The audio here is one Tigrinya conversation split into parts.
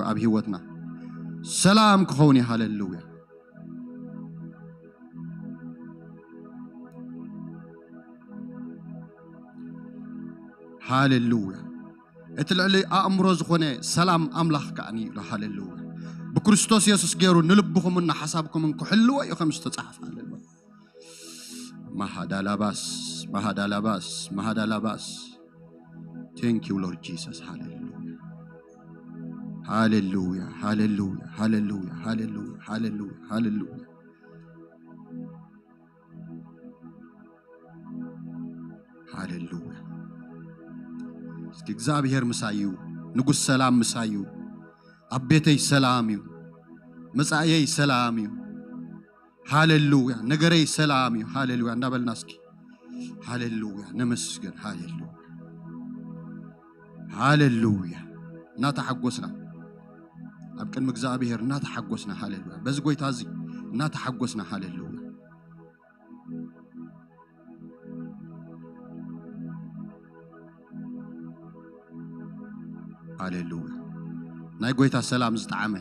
ኣብ ህይወትና ሰላም ክኸውን እዩ። ሃሌሉያ፣ ሃሌሉያ። እቲ ልዕሊ ኣእምሮ ዝኾነ ሰላም ኣምላኽ ከኣ እዩ። ሃሌሉያ። ብክርስቶስ የሱስ ገይሩ ንልብኹምን ንሓሳብኩምን ክሕልዎ እዩ፣ ከም ዝተጻሕፈ። ሃሌሉያ። ማሃዳላባስ፣ ማሃዳላባስ፣ ማሃዳላባስ። Thank you, Lord Jesus. ሃሌሉያ፣ ሃሌሉያ፣ ሃሌሉያ፣ ሃሌሉያ፣ ሃሌሉያ፣ ሃሌሉያ፣ ሃሌሉያ፣ ሃሌሉያ። እስኪ እግዚኣብሔር ምሳይ እዩ፣ ንጉስ ሰላም ምሳይ እዩ፣ ኣብ ቤተይ ሰላም እዩ፣ መጻእየይ ሰላም እዩ። ሃሌሉያ፣ ነገረይ ሰላም እዩ። ሃሌሉያ እንዳበልና እስኪ ሃሌሉያ ነመስግን። ሃሌሉያ፣ ሃሌሉያ እናተሓጎስና ኣብ ቅድሚ እግዚኣብሔር እናተሓጎስና፣ ሃሌሉያ፣ በዚ ጎይታ እዚ እናተሓጎስና፣ ሃሌሉያ፣ ሃሌሉያ። ናይ ጎይታ ሰላም ዝጠዓመ፣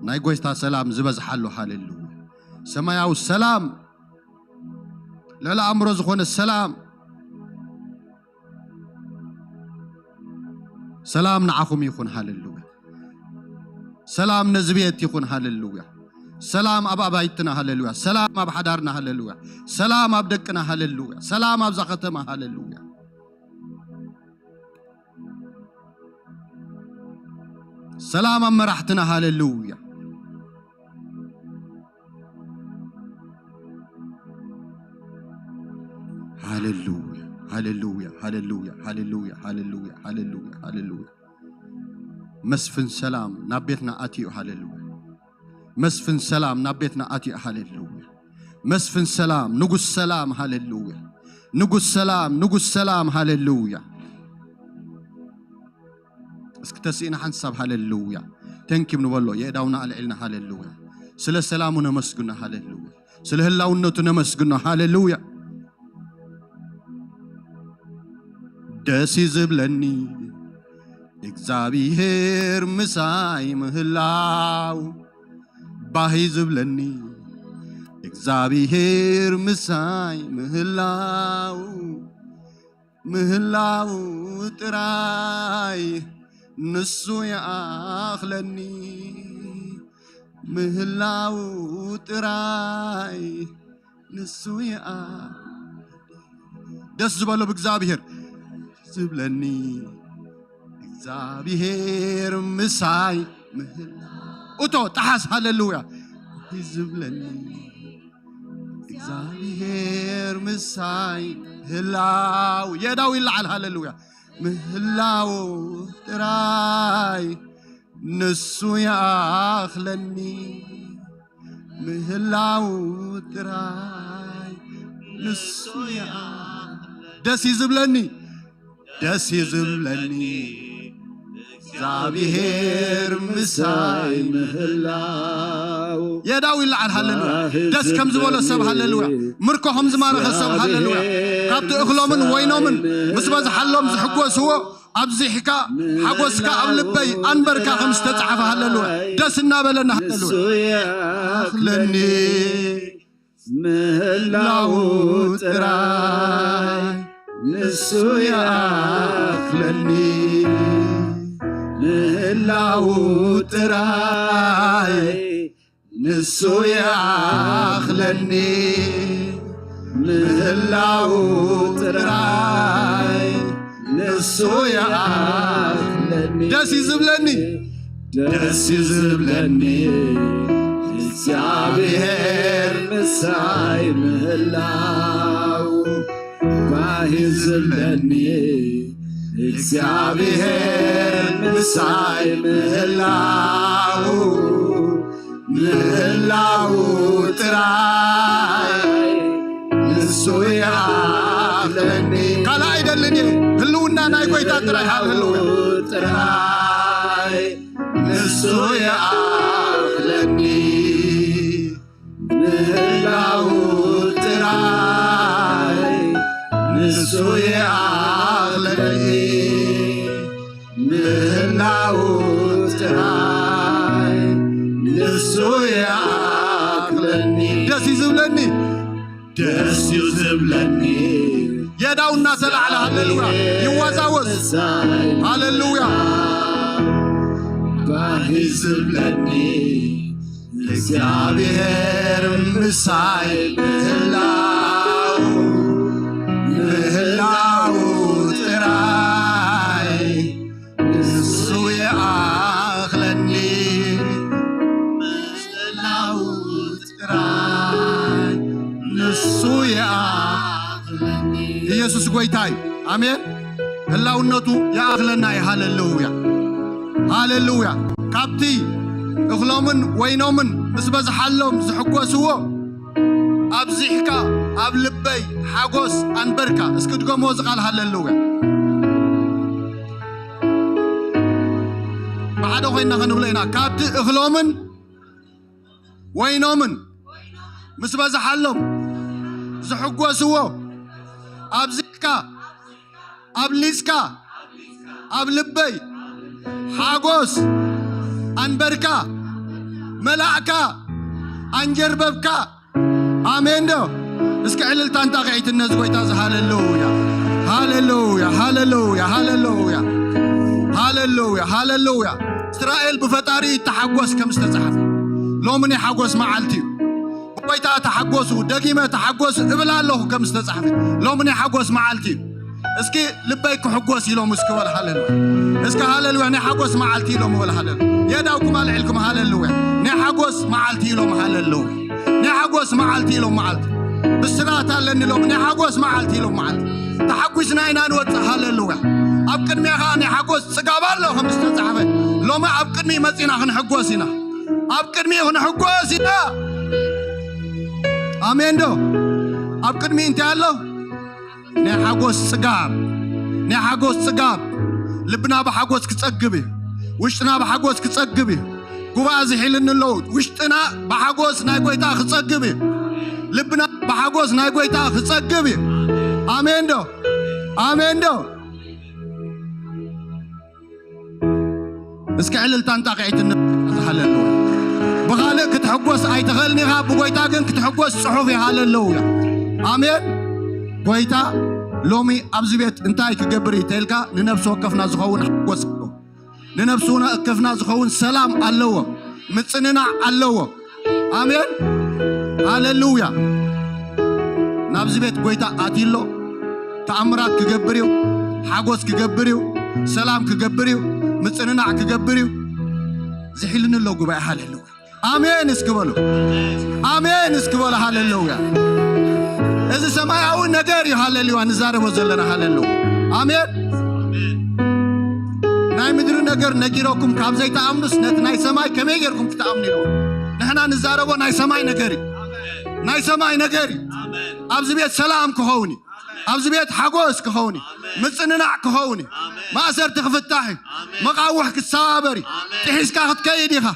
ናይ ጎይታ ሰላም ዝበዝሓሉ፣ ሃሌሉያ። ሰማያዊ ሰላም፣ ልዕሊ ኣእምሮ ዝኾነ ሰላም፣ ሰላም ንዓኹም ይኹን። ሃሌሉያ። ሰላም ነዚ ቤት ይኹን። ሃሌሉያ። ሰላም ኣብ ኣባይትና። ሃሌሉያ። ሰላም ኣብ ሓዳርና። ሃሌሉያ። ሰላም ኣብ ደቅና። ሃሌሉያ። ሰላም ኣብዛ ከተማ። ሃሌሉያ። ሰላም ኣብ መራሕትና። ሃሌሉያ። ሃሌሉያ፣ ሃሌሉያ፣ ሃሌሉያ፣ ሃሌሉያ፣ ሃሌሉያ፣ ሃሌሉያ፣ ሃሌሉያ። መስፍን ሰላም ናብ ቤትና ኣትዩ። ሃሌሉያ። መስፍን ሰላም ናብ ቤትና ኣትዩ። ሃሌሉያ። መስፍን ሰላም፣ ንጉስ ሰላም። ሃሌሉያ። ንጉስ ሰላም፣ ንጉስ ሰላም። ሃሌሉያ። እስኪ ተስኢና ሓንሳብ ሃሌሉያ። ተንኪም ንበሎ፣ የእዳውና ኣልዒልና። ሃሌሉያ። ስለ ሰላሙ ነመስግኖ። ሃሌሉያ። ስለ ህላውነቱ ነመስግኖ። ሃሌሉያ። ደስ እዩ ዝብለኒ እግዚኣብሔር ምሳይ ምህላው፣ ባህ እዩ ዝብለኒ እግዚኣብሔር ምሳይ ምህላው። ምህላው ጥራይ ንሱ ይኣኽለኒ፣ ምህላው ጥራይ ንሱ ይኣ-፣ ደስ ዝበሎ ብእግዚኣብሔር ዝብለኒ እግዚኣብሔር ምሳይ ምህላው። እቶ ጠሓስ ሃሌሉያ ዝብለኒ እግዚኣብሔር ምሳይ ምህላው። የእዳው ይለዓል። ሃሌሉያ። ምህላው ጥራይ ንሱ ይኣኽለኒ፣ ምህላው ጥራይ ንሱ ይኣኽለኒ። ደስ እዩ ዝብለኒ፣ ደስ እዩ ዝብለኒ እግዚኣብሔር ምሳይ ምህላው። የእዳው ይለዓል። ሃሌሉያ። ደስ ከም ዝበሎ ሰብ። ሃሌሉያ። ምርኮ ከም ዝማረኸ ሰብ። ሃሌሉያ። ካብቲ እኽሎምን ወይኖምን ምስ በዝሓሎም ዝሕጎስዎ ኣብዚሕካ ሓጎስካ ኣብ ልበይ ኣንበርካ ከም ዝተጻሕፈ። ሃሌሉያ። ደስ እናበለና። ሃሌሉያ። ንሱ ይኣኽለኒ ምህላው ጥራይ ንሱ ይኣኽለኒ፣ ምህላው ጥራይ ንሱ ይኣኽለኒ፣ ምህላው ጥራይ ንሱ ይኣኽለኒ። ደስ እዩ ዝብለኒ፣ ደስ እዩ ዝብለኒ እግዚኣብሔር ምሳይ ምህላው። ባህ እዩ ዝብለኒ እግዚኣብሔር ምሳይ ምህላው፣ ምህላው ጥራይ ንሱ ይኣኽለኒ። ካልእ ኣይደልን እየ፣ ህልውና ናይ ጎይታ ጥራይ። ሃሌሉያ። ጥራይ ንሱ ይኣኽለኒ፣ ምህላው ጥራይ ንሱ ይኣኽለኒ፣ ምህላው ጥራይ ደስ እዩ ዝብለኒ። የዳው እናተላዕለ ሃሌሉያ ይወዛወዝ። ሃሌሉያ ባህ ዝብለኒ እግዚኣብሔር ምሳይ ምህላው፣ ምህላው ጥራይ ንሱ ይኣኽለኒ። ምህላው ጥራይ ንሱ ይኣኽለኒ። ኢየሱስ ጎይታ እዩ። ኣሜን። ህላውነቱ ይኣኽለና እዩ። ሃሌሉያ፣ ሃሌሉያ። ካብቲ እኽሎምን ወይኖምን ምስ በዝሓሎም ዝሕጎስዎ፣ ኣብዚሕካ ኣብ ልበይ ሓጎስ ኣንበርካ። እስኪ ድገሞ እዚ ቃል። ሃሌሉያ። ብሓደ ኮይና ክንብሎ ኢና። ካብቲ እኽሎምን ወይኖምን ምስ በዝሓሎም ዝሕጎስዎ፣ ኣብዚሕካ ኣብሊጽካ ኣብ ልበይ ሓጎስ ኣንበርካ። መላእካ ኣንጀርበብካ። ኣሜን ዶ? እስኪ ዕልልታ እንጣቂዒት ነዚ ጎይታ እዚ። ሃሌሉያ፣ ሃሌሉያ፣ ሃሌሉያ፣ ሃሌሉያ፣ ሃሌሉያ፣ ሃሌሉያ። እስራኤል ብፈጣሪ ይተሓጎስ ከም ዝተጻሕፈ፣ ሎሚ ናይ ሓጎስ መዓልቲ እዩ። ብጎይታ ተሓጎሱ፣ ደጊመ ተሓጎሱ እብል ኣለኹ ከም ዝተጻሕፈ፣ ሎሚ ናይ ሓጎስ መዓልቲ እዩ። እስኪ ልበይ ክሕጎስ ኢሎም እስኪ በል ሃሌሉያ። እስኪ ሃሌሉያ ናይ ሓጎስ መዓልቲ ኢሎም በል ሃሌሉያ። የዳውኩም ኣልዒልኩም ሃሌሉያ። ናይ ሓጎስ መዓልቲ ኢሎም ሃሌሉያ። ናይ ሓጎስ መዓልቲ ኢሎም መዓልቲ። ብስራት ኣለኒ ኢሎም ናይ ሓጎስ መዓልቲ ኢሎም መዓልቲ። ተሓጒስና ኢና ንወጽእ ሃሌሉያ። ኣብ ቅድሚኻ ናይ ሓጎስ ጽጋብ ኣሎ ከም ዝተጻሕፈ፣ ሎሚ ኣብ ቅድሚ መጺና ክንሕጎስ ኢና። ኣብ ቅድሚ ክንሕጎስ ኢና። ኣሜን ዶ? ኣብ ቅድሚ እንታይ ኣሎ? ናይ ሓጎስ ጽጋብ፣ ናይ ሓጎስ ጽጋብ። ልብና ብሓጎስ ክጸግብ እዩ። ውሽጥና ብሓጎስ ክጸግብ እዩ። ጉባኤ ዝሒልኒ ኣለዉ። ውሽጥና ብሓጎስ ናይ ጎይታ ክጸግብ እዩ። ልብና ብሓጎስ ናይ ጎይታ ክጸግብ እዩ። ኣሜን ዶ? ኣሜን ዶ? እስኪ ዕልልታ እንጣቂዒት ን-፣ ሃሌሉያ። ብኻልእ ክትሕጎስ ኣይትኽእልን ኢኻ፣ ብጎይታ ግን ክትሕጎስ ጽሑፍ እዩ። ሃሌሉያ። ኣሜን። ጎይታ ሎሚ ኣብዚ ቤት እንታይ ክገብር እዩ ተልካ፣ ንነፍሲ ወከፍና ዝኸውን ሓጎስ ኣለዎ። ንነፍሲ ወከፍና ዝኸውን ሰላም ኣለዎ። ምጽንናዕ ኣለዎ። ኣሜን። ሃሌሉያ። ናብዚ ቤት ጎይታ ኣትዩ ኣሎ። ተኣምራት ክገብር እዩ። ሓጎስ ክገብር እዩ። ሰላም ክገብር እዩ። ምጽንናዕ ክገብር እዩ። ዝሒልኒ ኣሎ ጉባኤ። ሃሌሉያ። ኣሜን እስኪ በሉ። ኣሜን እስኪ በሉ። ሃሌሉያ። እዚ ሰማያዊ ነገር እዩ። ሃሌሉያ። ንዛረቦ ዘለና። ሃሌሉያ። ኣሜን። ናይ ምድሪ ነገር ነጊረኩም ካብ ዘይተኣምኑስ ነቲ ናይ ሰማይ ከመይ ጌርኩም ክትኣምኑ ኢሉ? ንሕና ንዛረቦ ናይ ሰማይ ነገር እዩ። ናይ ሰማይ ነገር እዩ። ኣብዚ ቤት ሰላም ክኸውን እዩ። ኣብዚ ቤት ሓጎስ ክኸውን እዩ። ምጽንናዕ ክኸውን እዩ። ማእሰርቲ ክፍታሕ እዩ። መቓውሕ ክሰባበር እዩ። ጥሒስካ ክትከይድ ኢኻ።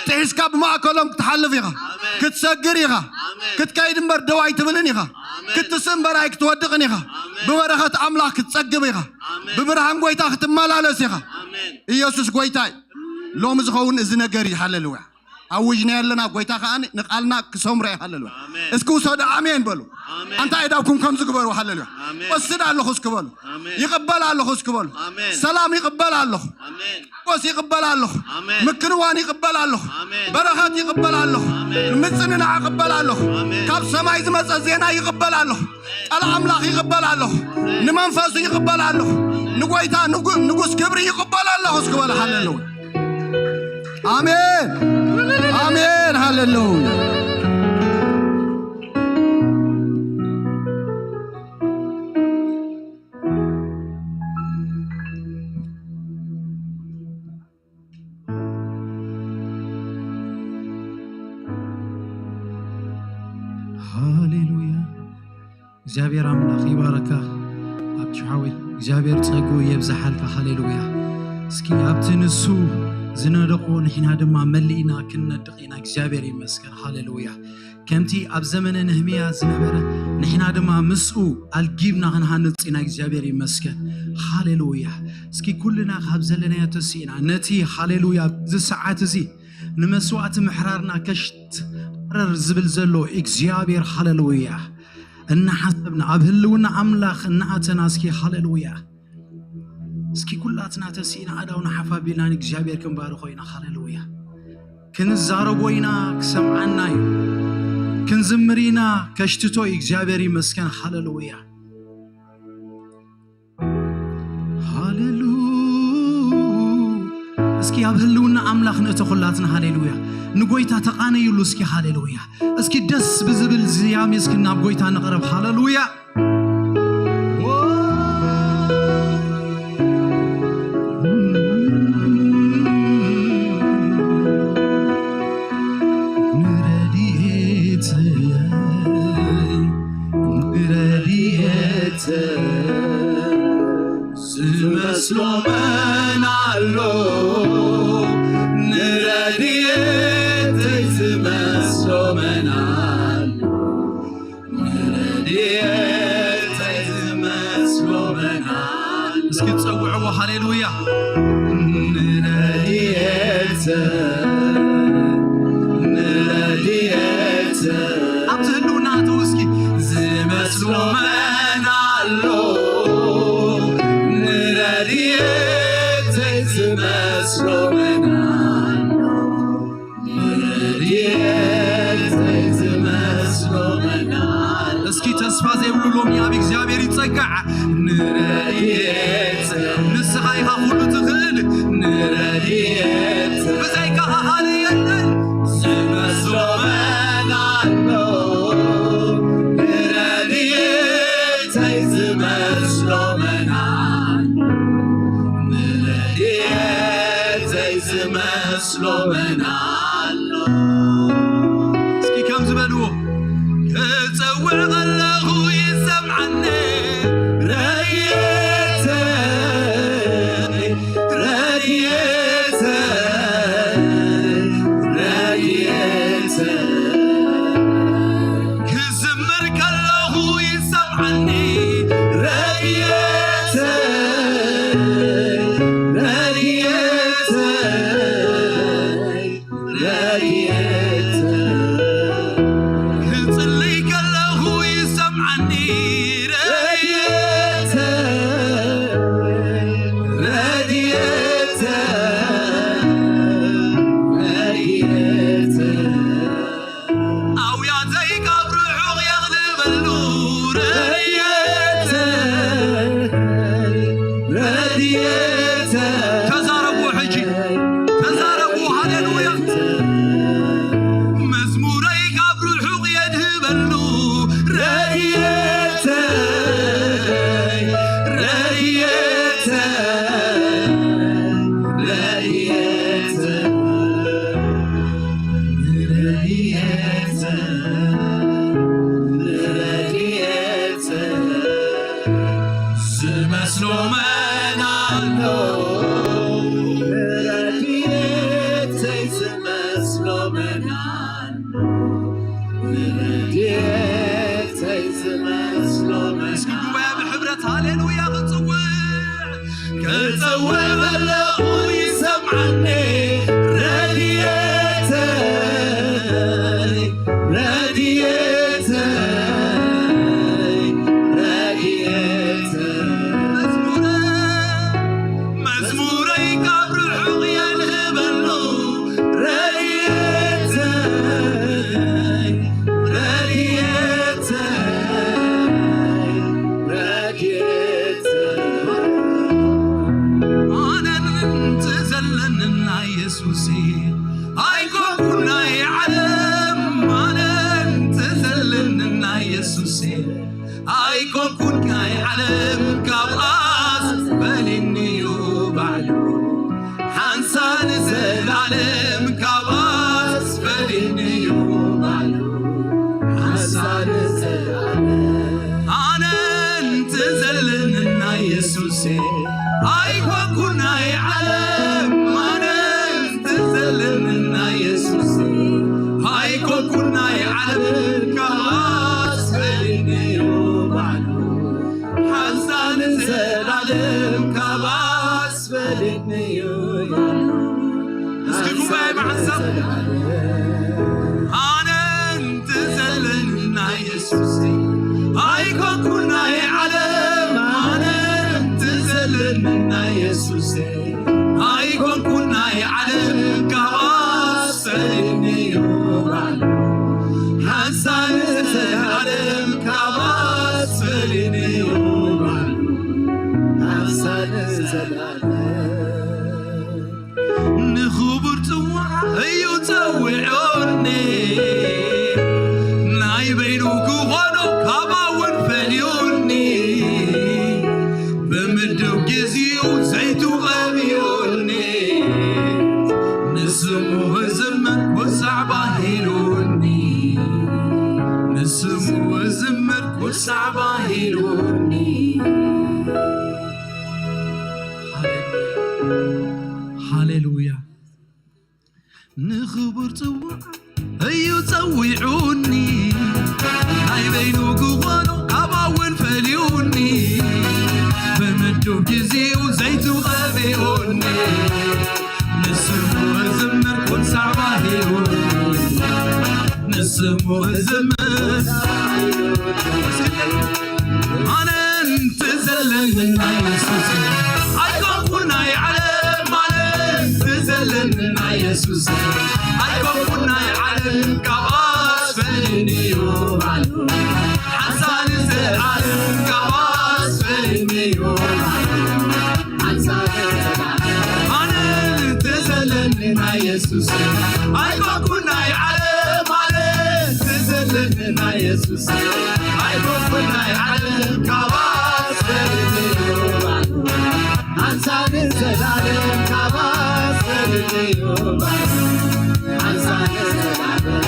ጥሒስካ ብማእከሎም ክትሓልፍ ኢኻ። ክትሰግር ኢኻ። ክትከይድ እምበር ደው ኣይትብልን ኢኻ። ክትስእ እምበር ኣይክትወድቕን ኢኻ። ብበረኸት ኣምላኽ ክትጸግብ ኢኻ። ብብርሃን ጎይታ ክትመላለስ ኢኻ። ኢየሱስ ጎይታ እዩ። ሎሚ ዝኸውን እዚ ነገር እዩ። ሃሌሉያ። ኣውጅና ኣለና። ጎይታ ከኣ ንቓልና ክሰምሮ እዩ። ሃሌሉያ። እስኪ ውሰዱ ኣሜን በሉ። ኣንታ ኢዳውኩም ከም ዝግበሩ። ሃሌሉያ። ወስድ ኣለኹ እስኪ በሉ። ይቕበል ኣለኹ እስኪ በሉ። ሰላም ይቕበል ኣለኹ። ሓጎስ ይቕበል ኣለኹ። ምክንዋን ይቕበል ኣለኹ። በረኸት ይቕበል ኣለኹ። ምጽንናዕ ይቕበል ኣለኹ። ካብ ሰማይ ዝመጸ ዜና ይቕበል ኣለኹ። ቃል ኣምላኽ ይቕበል ኣለኹ። ንመንፈሱ ይቕበል ኣለኹ። ንጎይታ ንጉ-፣ ንጉስ ክብሪ ይቕበል ኣለኹ እስኪ በሉ። ሃሌሉያ። ኣሜን። ኣሜን። ሃሌሉያ። ሃሌሉያ። እግዚኣብሔር ኣምላኽ ይባረካ። ኣብቲ ሓወይ እግዚኣብሔር ጸግኡ የብዝሓልካ። ሃሌሉያ። እስኪ ኣብቲ ንሱ ዝነደቆ ንሕና ድማ መሊእና ክንነድቕ ኢና። እግዚኣብሔር ይመስገን። ሃሌሉያ። ከምቲ ኣብ ዘመነ ነህምያ ዝነበረ ንሕና ድማ ምስኡ ኣልጊብና ክንሃንጽ ኢና። እግዚኣብሔር ይመስገን። ሃሌሉያ። እስኪ ኩልና ካብ ዘለናዮ ተሲእና ነቲ ሃሌሉያ ኣብዚ ሰዓት እዚ ንመስዋዕቲ ምሕራርና ከሽትረር ዝብል ዘሎ እግዚኣብሔር ሃሌሉያ። እናሓሰብና ኣብ ህልውና ኣምላኽ እናኣተና፣ እስኪ ሃሌሉያ፣ እስኪ ኩላትና ተሲእና ኣእዳውና ሓፍ ኣቢልና ንእግዚኣብሔር ክንባርኾ ኢና። ሃሌሉያ። ክንዛረቦ ኢና፣ ክሰምዓና እዩ። ክንዝምር ኢና፣ ከሽትቶ እዩ። እግዚኣብሔር ይመስገን። ሃሌሉያ። ሃሌሉ እስኪ ኣብ ህልውና ኣምላኽ ንእቶ ኩላትና። ሃሌሉያ። ንጎይታ ተቓነዩሉ እስኪ። ሃሌሉያ። እስኪ ደስ ብዝብል ዝያሜ እስኪ ናብ ጎይታ ንቕረብ። ሃሌሉያ። ንረድኤተይ፣ ንረድኤተይ ዝመስሎ መን ኣሎ? ንረድኤተይ ዝመስሎ መን ኣሎ? ንረድኤተይ ዝመስሎ መን ኣሎ? እስኪ ጸውዕዎ፣ ሃሌሉያ። ንረድኤተይ፣ ንረድኤተይ ኣብቲ ህልውና ኣተው እስኪ። ዝመስሎ መን ኣሎ? ንረድኤተይ ዝመስሎ መን ኣሎ? ንረድኤተይ ዝመስሎ መን ኣሎ? እስኪ ተስፋ ዘይብሉ ሎሚ ኣብ እግዚኣብሔር ይጸጋዕ። ንረድኤተይ ንስኻ ኢኻ ኩሉ ትኽእል። ንረድኤተይ ብዘይካኻ ካልእ የለን። ዝመስሎ መን ኣሎ? ንረድኤተይ ዝመስሎ መን ኣሎ? ንረድኤተይ ዝመስሎ መን ኣሎ? እስኪ ከም ዝበልዎ፣ ክጸውዕ ከለኹ ይሰምዓኒ። ረድኤተይ፣ ረድኤተይ፣ ረድኤተይ። ክዝምር ከለኹ ይሰምዓኒ። ረድኤተይ፣ ረድኤተይ፣ ረድኤተይ። ክጽልይ ከለኹ ይሰምዓኒ። ረድኤተይ፣ ረድኤተይ፣ ረድኤተይ። ኣውያተይ ካብ ርሑቕ የቕልበሉ። ረድኤተይ፣ ረድኤተይ። ተዛረቡ ሕጂ፣ ተዛረቡ። ሃሌሉያ። መዝሙረይ ካብ ርሑቕ የድህበሉ። ረድኤተይ፣ ረድኤተይ፣ ረድኤተይ። ንረድኤተይ፣ ንረድኤተይ ዝመስሎ መን ኣሎ? ንረድኤተይ ዝመስሎ መን ኣሎ? ንረድኤተይ ዝመስሎ መን እስኪ ጉባኤ ብሕብረት ሃሌሉያ ክንጽውዕ። ክጸውዕ ከለኹ ይሰምዓኒ። ረድኤተይ፣ ረድኤተይ፣ ረድኤተይ። መዝሙረ-፣ መዝሙረይ ካብ ርሑቕ የንህበሉ። ረድኤተይ፣ ረድኤተይ፣ ረድኤተይ። ኣነን ትዘለንና ኢየሱሴ፣ ኣይኮንኩን ናይ ዓለም። ኣነን ትዘለንና ኢየሱሴ፣ ኣይኮንኩን ናይ ዓለም። ካብ ኣስፈልኒዩ ባዕሉ ሓንሳብ ንዘለዓለም። ካብ ኣስፈልኒዩ ባዕሉ ሓንሳብ ንዘለዓለም። ኣነን ትዘለንና ኢየሱሴ፣ ኣይኮንኩን ናይ ዓለም። ኣነን ትዘለንና ኢየሱሴ፣ ኣይኮንኩን ናይ ዓለም። ካብ ኣስፈልኒዩ ባዕሉ ሓንሳብ ንዘለዓለም። ካብ ኣስፈልኒዩ ባዕሉ እስኪ ጉባኤ ብሓንሳብ። ኣነን ትዘለንና ኢየሱስ፣ የሱሰይ ኣይኮንኩን ናይ ዓለም ካብ ኣስፈልኒ እዩ ባዕሉ ሓንሳብ ንዘለኣለም ካብ ኣስፈልኒ እዩ ባዕሉ ሓንሳብ ንዘለኣለም ንኽቡር ጽዋዕ እዩ ጸዊዑኒ ናይ በይኑ ክኾኖ ካባውን ፈልዩኒ ብምድብ ግዚኡ ዘይቱ ቐቢኡኒ ንስሙ እዝምር ኩሳዕ ባሂሉኒ ንስሙ እዝምር ኩሳዕ ባሂሉኒ ሃሌሉያ ንኽቡር ጽዋዕ እዩ ጸዊዑኒ ናይ በይኑ ክኾኖ ካባውን ፈልዩኒ ብምድብ ግዚኡ ዘይቱ ቐቢኡኒ ንስሙ እዝምር ኩሳዕ ባሂሉኒ ንስሙ እዝምር ኣነ እንት ዘለኒ ናይ የሱስ ኣይኮንኩን ናይ ዓለም ኣነ እንት ዘለኒ ናይ የሱስ ኣይኮንኩን ናይ ዓለም ካብ ኣስፈልኒ እዩ ባዕሉ ሓንሳብ ንዘለኣለም ካብ ኣስፈልኒ እዩ ባዕሉ ኣነ እንት ዘለኒ ናይ የሱስ ኣይኮንኩን ናይ ዓለም ኣነ እንት ዘለኒ ናይ የሱስ ኣይኮንኩን ናይ ዓለም ካብ ኣስፈልኒ እዩ ባዕሉ ሓንሳብ ንዘለኣለም ካብ ኣስፈልኒ እዩ ባዕሉ ሓንሳብ ንዘለኣለም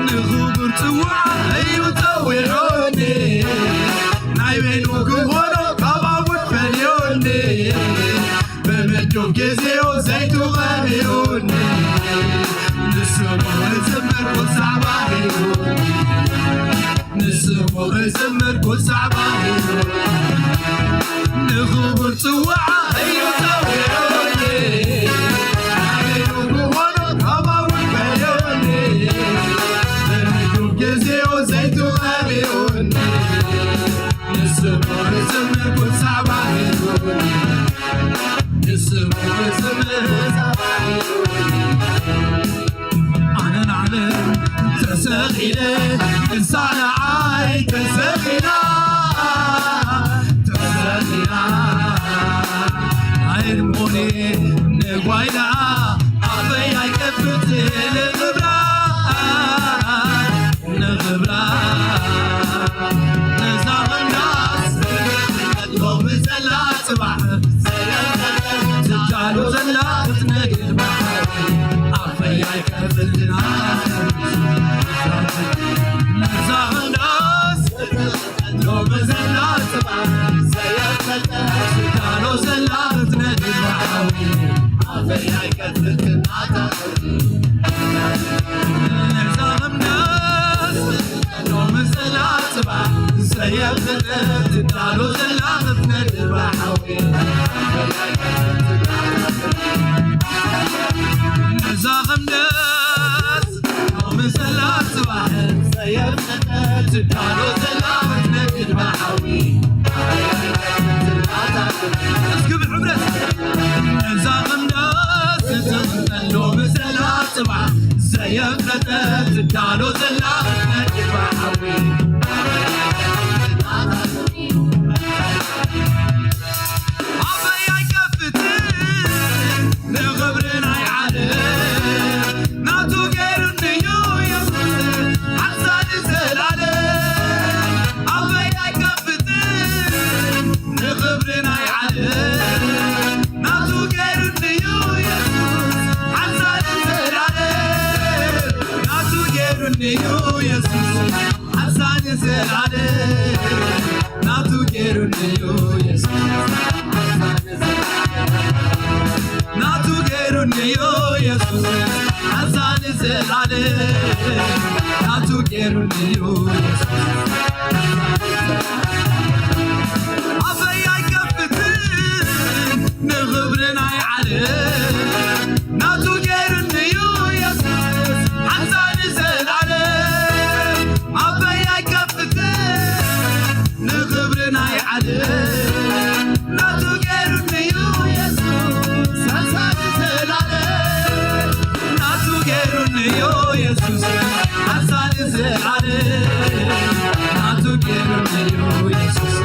ንኽቡር ጽዋዕ እዩ ጸዊዑኒ ናይ በይኑ ክኾኖ ካባውን ፈልዮኒ ብምድብ ግዚኡ ዘይቱ ቐቢኡኒ ንስሙ እዝምር ኩሳዕ ባሂሉኒ ንስሙ እዝምር ኩሳዕ ባሂሉኒ ንኽቡር ጽዋዕ እዩ ጸዊዑኒ ናይ በይኑ ክኾኖ ካባውን ፈልዮኒ ብምድብ ግዚኡ ዘይቱ ቐቢኡኒ ንስሙ እዝምር ኩሳዕ ባሂሉኒ ንስሙ እዝምር ኩሳዕ ባሂሉኒ ኣነ ንዓለም ተሰቒለ ንሳ ንዓይ ተሰቒላ ተሰቒላ ኣይልሞኒ ንጓይላ ኣፈይ ኣይከፍት ንኽብራ ንኽብራ ነዛ ቐንዳስ ሎሚ ዘላ ጽባሕ ትዳሎ ዘላ ክትነግር ኣፈይ ኣይከፍትና ነዛ ቐንዳስ ሎሚ ዘላ ጽባሕ ዘየፈለጠ ትዳሎ ዘላ ክትነግር ሓዊ ኣፈይ ኣይከፍትና ዘየብለጠ ትዳሎ ዘላ ነዲባ ሓዊ ኣበይ ኣይከፍትን ንኽብሪ ናይ ዓለም ናቱ ገይሩኒ እዩ የሱስ ሓንሳብ ንዘላለም ኣበይ ኣይከፍትን ንኽብሪ ናይ ዓለም ናቱ ገይሩኒ እዩ የሱስ ሓንሳብ ንዘላለም ናቱ ገይሩኒ እዩ የሱስ ሓንሳብ ንዘላለም ናቱ ገይሩኒ እዩ የሱስ ናቱ ገይሩኒ እዩ የሱስ ሓንሳብ ንዘላለም ናቱ ገይሩኒ እዩ ኣፈይ ኣይከፍትን ንኽብሪ ናይ ዓለም ናቱ ገይሩኒ እዩ የሱስ ሓንሳብ ንዘላለም ኣፈይ ኣይከፍትን ንኽብሪ ናይ ዓለም ናቱ ገይሩኒ እዩ ኢየሱስ ሓሳን ዘኣለ ናቱ ገይሩ እዩ። ኢየሱስ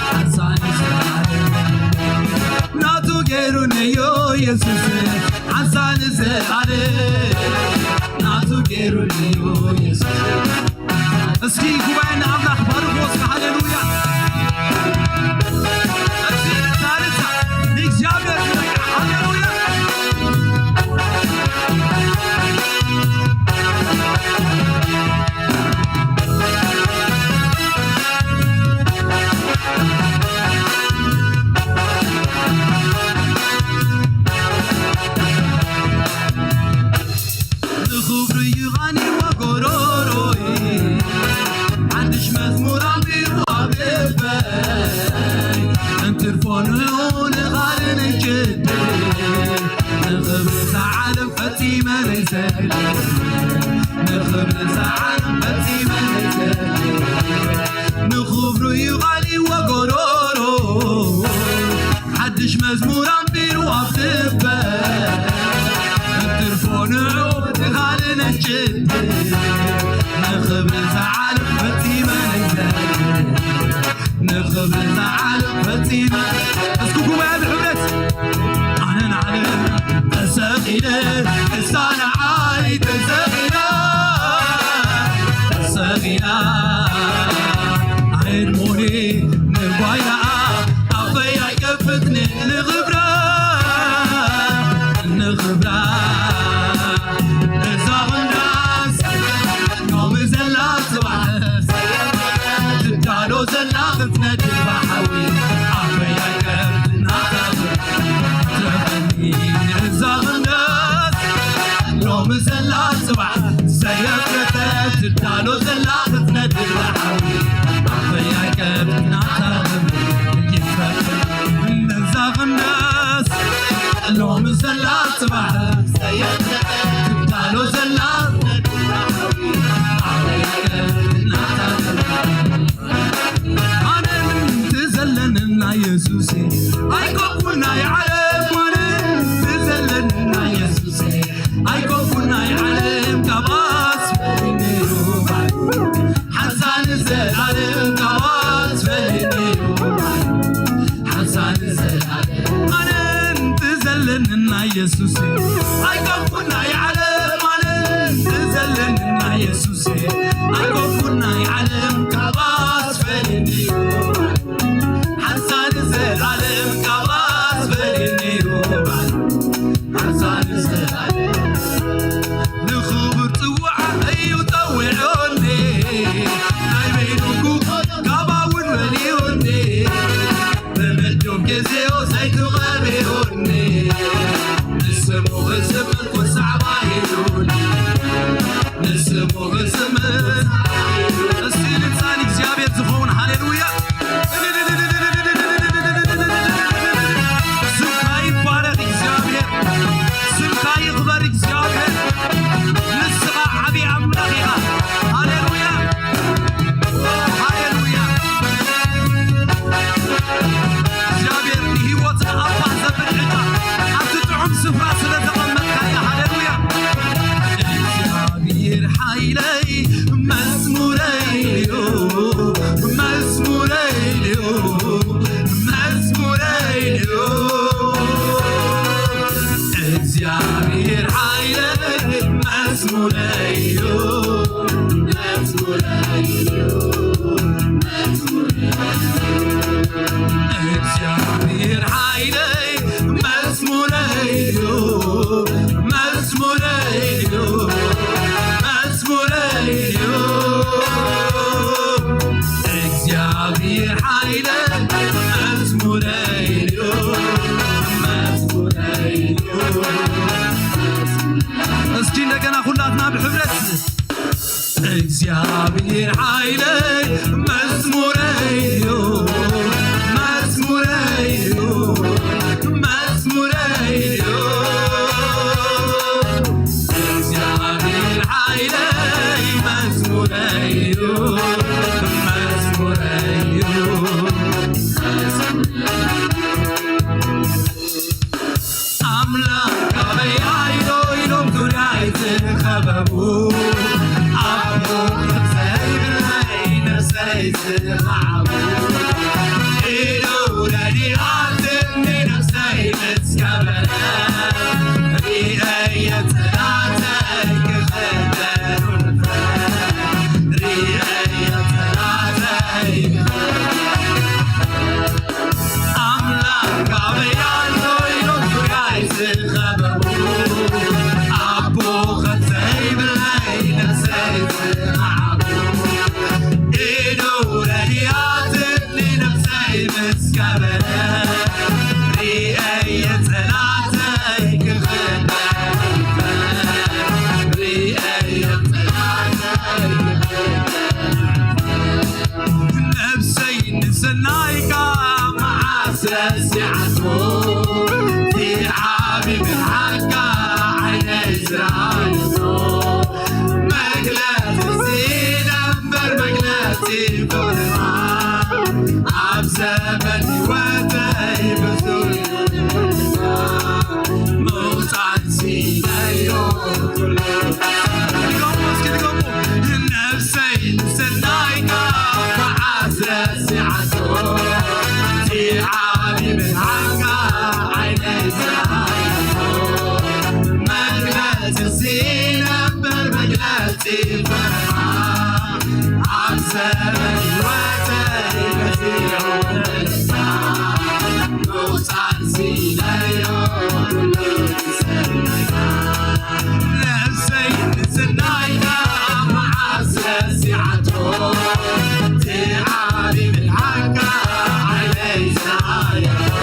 ሓሳን ዘኣለ ናቱ ገይሩ እዩ። ኢየሱስ ሓሳን ዘኣለ ናቱ ገይሩ እዩ። ኢየሱስ እስኪ ጉባኤ ንኣምላኽ ባርኽዎ እስኪ። ሃሌሉያ። እስኪ ንታርሳ ንእግዚኣብሔር ንበቃ። ሃሌሉያ። ንኽብሩ ይቓኒ ወጎሮሮይ ሓድሽ መዝሙር ኣንቢሩ ኣብ ልበይ እንትርፎ ንዑ ንኻልእ ንጭድር ንኽብሪ እዛ ዓለም ፈጺመ ዘይዘሊ ንኽብሪ እዛ ዓለም ፈጺመ ዘይዘሊ ንኽብሩ ይቓኒ ወጎሮሮ ሓድሽ መዝሙር ኣንቢሩ ኣብ ልበ እትርፎ ንዑ ትኻልን እንጭት ንኽብሪ እዛ ዓለም ፈጺመ ነይዘ ንኽብሪ እዛ ዓለም ፈጺመ እስኩ ጉባኤ ብሕብረት ኣነ ንዓለም ተሰቒለ እሳ ንዓይ ተሰቒላ ተሰቒላ ኣይድሞኒ ንጓይላኣ ኣፈይ ኣይከፍትኒ ንኽብራ ንኽብራ እዛ ኽንዳስ ሎሚ ዘላ ጽባሕ ትዳሎ ዘላ ክትነድድ ብሓዊ ኣፈይ ኣይከፍትና ትረኸኒ እዛ ኽንዳስ ሎሚ ዘላ ጽባሕ ዘየፍረተ ትዳሎ ዘላ ክትነድድ ብሓዊ ኣፈይ ኣይከፍትና ትረኸኒ ይፈ እዛ ኽንዳስ ሎሚ ዘላ ጽባሕ ትዳሎ ዘላ ኣነ ምንቲ ዘለኒ ናይ የሱሴ ኣይኮንኩን ናይ ዓለም ኣነ ምንቲ ዘለኒ ናይ የሱሴ ኣይኮንኩን ናይ ዓለም ካብ ኣስፈሪኒ ሓንሳን ዘላለም ካብ ኣስፈሪኒ ሓንሳን ዘላለም ኣነ ምንቲ ዘለኒ ናይ የሱሴ ኣይኮንኩን ናይ ዓለም ኣነ ምንቲ ዘለኒ ናይ የሱሴ ኣይኮንኩን ናይ ዓለም ካብ ኣስፈሪኒ ሓንሳን ዘላለም ካብ ኣስፈሪኒ ሓንሳን ዘላለም ንኽቡር ጽውዓ እዩ ጸዊዑኒ ናይ በይኑ ክኾን ካባውን በሊዑኒ ብምልዱም ግዜኡ ዘይትቐቢኡኒ ንስሙ ክዝምር ኩሳዕባ ኢሉኒ ንስሙ ክዝምር እስቲ ልሳን እግዚኣብሔር ዝኸውን ሃሌሉያ ስምካ ይባረክ እግዚኣብሔር ስምካ ይክበር እግዚኣብሔር ንስኻ ዓብዪ ኣምላኽ ኢኻ ሃሌሉያ ሃሌሉያ እግዚኣብሔር ንህይወትና ኣባ ዘብል ዕጫ ኣብቲ ጥዑም ስፍራ ስለ ዘቐመጥካያ ሃሌሉያ እግዚኣብሔር ሓይለይ መዝሙረይ እዩ መዝሙረይ እዩ መዝሙረይ እዩ እግዚኣብሔር ሓይለይ መዝሙረይ እዩ መዝሙረይ እዩ መዝሙረይ እዩ እግዚኣብሔር ሓይለይ መዝሙረይ እዩ መዝሙረይ እዩ መዝሙረይ እዩ እግዚኣብሔር ሓይለ መዝሙረይ እዩ መዝሙረይ እዩ እስኪ እንደገና ሁላትና ብሕብረት እግዚኣብሔር ሓይለይ መዝሙረይ እዩ መዝሙረይ እዩ መዝሙረይ እዩ እግዚኣብሔር ሓይለይ መዝሙረይ እዩ መዝሙረይ እዩ ኣምላኽ ካበይ ኣይዶ ኢሎም ዙርያይ ዝኸበቡ መግለጺ ሲነብር መግለጺ ፍቕርኻ ኣብ ዘመን ህይወተይ ብዙ ምውጻን ሲነዮ ኩሉ ድገሞ እስኪ ድገሞ ነፍሰይ ንሰናይካ መዓስ ረሲዓቶ እቲ ዓቢ ብርሃንካ ዓይነይ ሰኣያቶ መግለጺ ሲነብር መግለጺ ፍቕርኻ ኣብ ዘመን ህይወተይ በዚሑ ምውጻን ሲነዮ ኩሉ ዝሰናይካ ነፍሰይ ንሰናይካ መዓስ ረሲዓቶ እቲ ዓቢ ብርሃንካ ዓይነይ ሰኣያቶ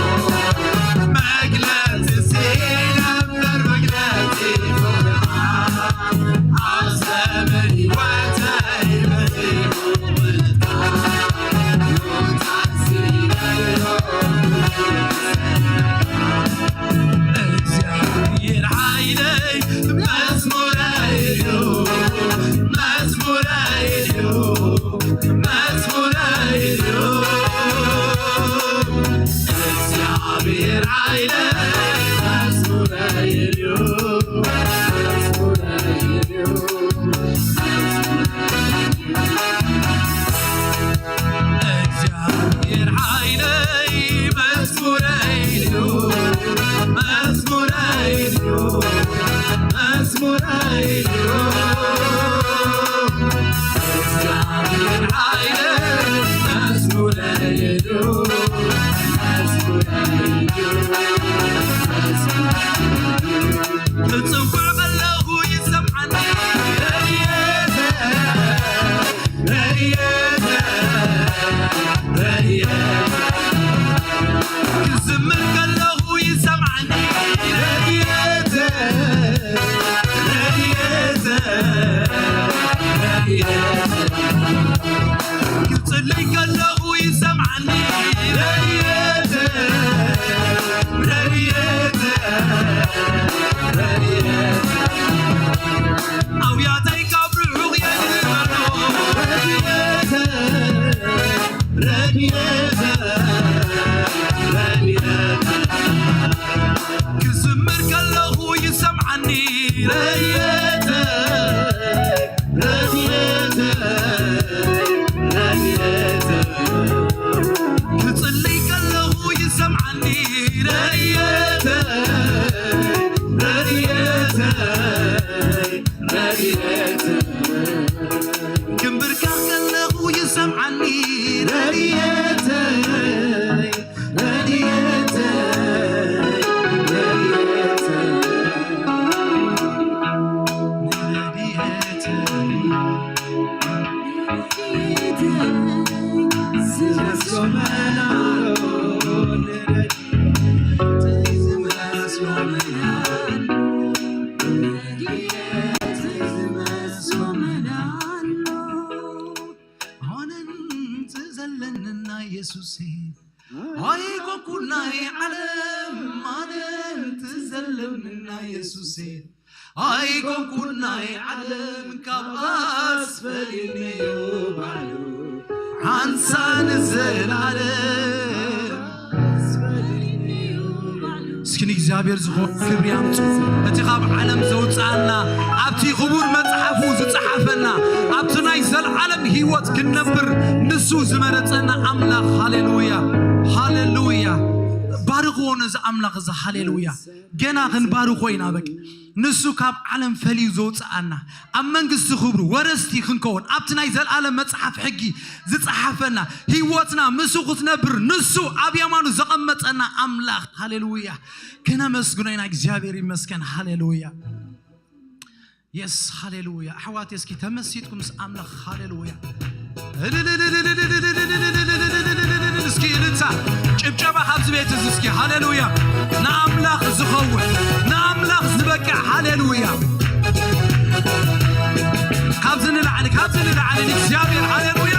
መግለጺ ሲነብር መግለጺ ፍቕርኻ ኣብ ዘመን ህይወተይ በዚሑ ምውጻን ሲነዮ እግዚኣብሔር ሓይለይ መዝሙረይ እዩ፣ መዝሙረይ እዩ፣ መዝሙረይ እዩ። እግዚኣብሔር ሓይለይ መዝሙረይ እዩ፣ መዝሙረይ እዩ። እግዚኣብሔር ሓይለይ መዝሙረይ እዩ፣ መዝሙረይ እዩ፣ መዝሙረይ እዩ። እግዚኣብሔር ሓይለይ መዝሙረይ እዩ፣ መዝሙረይ እዩ፣ መዝሙረይ እዩ። ክጽውዕ ከለኹ ይሰምዓኒ ረድኤተይ፣ ረድኤተይ፣ ረድኤተይ። ክዝምር ከለኹ ይሰምዓኒ ረድኤተይ፣ ረድኤተይ፣ ረድኤተይ። ክጽልይ ከለኹ ይሰምዓኒ ረድኤተይ፣ ረድኤተይ፣ ረድኤተይ። ኣውያተይ ካብ ርሑቕ የድምዕዎ ረድኤተይ፣ ረድኤተይ፣ ረድኤተይ። ክዝምር ከለኹ ይሰምዓኒ ረድኤተይ፣ ረድኤተይ፣ ረድኤተይ። ክጽልይ ከለኹ ይሰምዓኒ ረድኤተይ፣ ረድኤተይ፣ ረድኤተይ። ክምብርከኽ ከለኹ ይሰምዓኒ ረድኤተይ፣ ረድኤተይ፣ ረድኤተይ፣ ረድኤተይ። ኣነን ትዘለንና የሱሴ ኣይኮንኩን ናይ ዓለም ኣነን ትዘለንና የሱሴ ኣይኮንኩን ናይ ዓለም ካብ ኣስፈልዩኒ እዩ ባዕሉ ሓንሳ ንዘለዓለም ኣስፈልዩኒ እዩ ባዕሉ። እስኪ ንእግዚኣብሔር ዝኾነ ክብሪ ኣምፁ። እቲ ካብ ዓለም ዘውፅኣና ኣብቲ ክቡር መፅሓፉ ዝፀሓፈና ኣብቲ ናይ ዘለዓለም ህይወት ክንነብር ንሱ ዝመረፀና ኣምላኽ ሃሌሉያ ሃሌሉያ። ባርኽዎ ነዚ ኣምላኽ እዚ ሃሌሉያ። ገና ክንባርኾ ኢና በቂ ንሱ ካብ ዓለም ፈልዩ ዘውፅኣና ኣብ መንግስቲ ክብሩ ወረስቲ ክንከውን ኣብቲ ናይ ዘለኣለም መፅሓፍ ሕጊ ዝፀሓፈና ህይወትና ምስኡ ክትነብር ንሱ ኣብ የማኑ ዘቐመጠና ኣምላኽ ሃሌሉያ። ክነመስግኖ ኢና። እግዚኣብሔር ይመስገን። ሃሌሉያ። የስ ሃሌሉያ። ኣሕዋት እስኪ ተመሲጥኩም ምስ ኣምላኽ ሃሌሉያ። እስኪ እልልታ ጭብጨባ ካብዚ ቤት እዚ እስኪ ሃሌሉያ። ንኣምላኽ ዝኸውን ንኣምላኽ ዝበቅዕ ሃሌሉያ። ካብዚ ንላዕሊ ካብዚ ንላዕሊ ንእግዚኣብሔር ሃሌሉያ።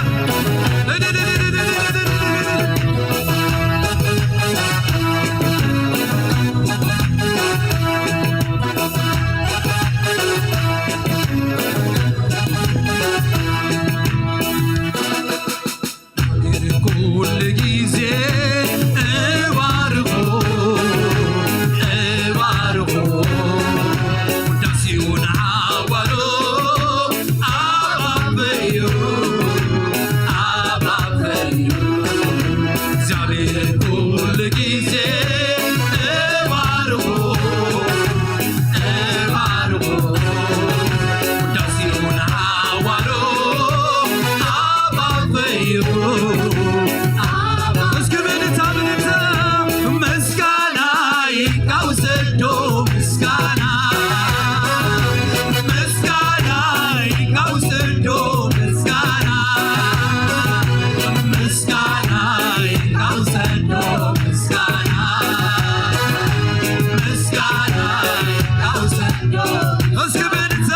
እስኪ ብድታ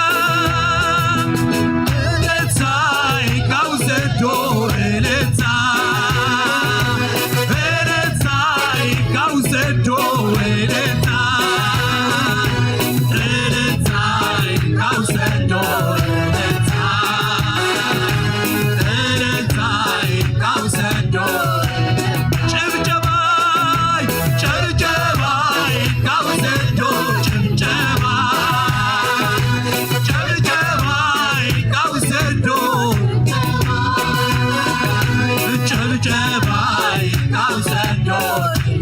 እልልታይ ካውሰዶ እልልታ፣ እልልታይ ካውሰዶ እልልታ፣ እልልታይ ካውሰዶ እልልታ፣ እልልታይ ካውሰዶ ጭብጨባይ ጭብጨባይ ካውሰዶ ጭብጨባ ጭብጨባይ ካውሰዶ ጭብጨባይ ካውሰዶ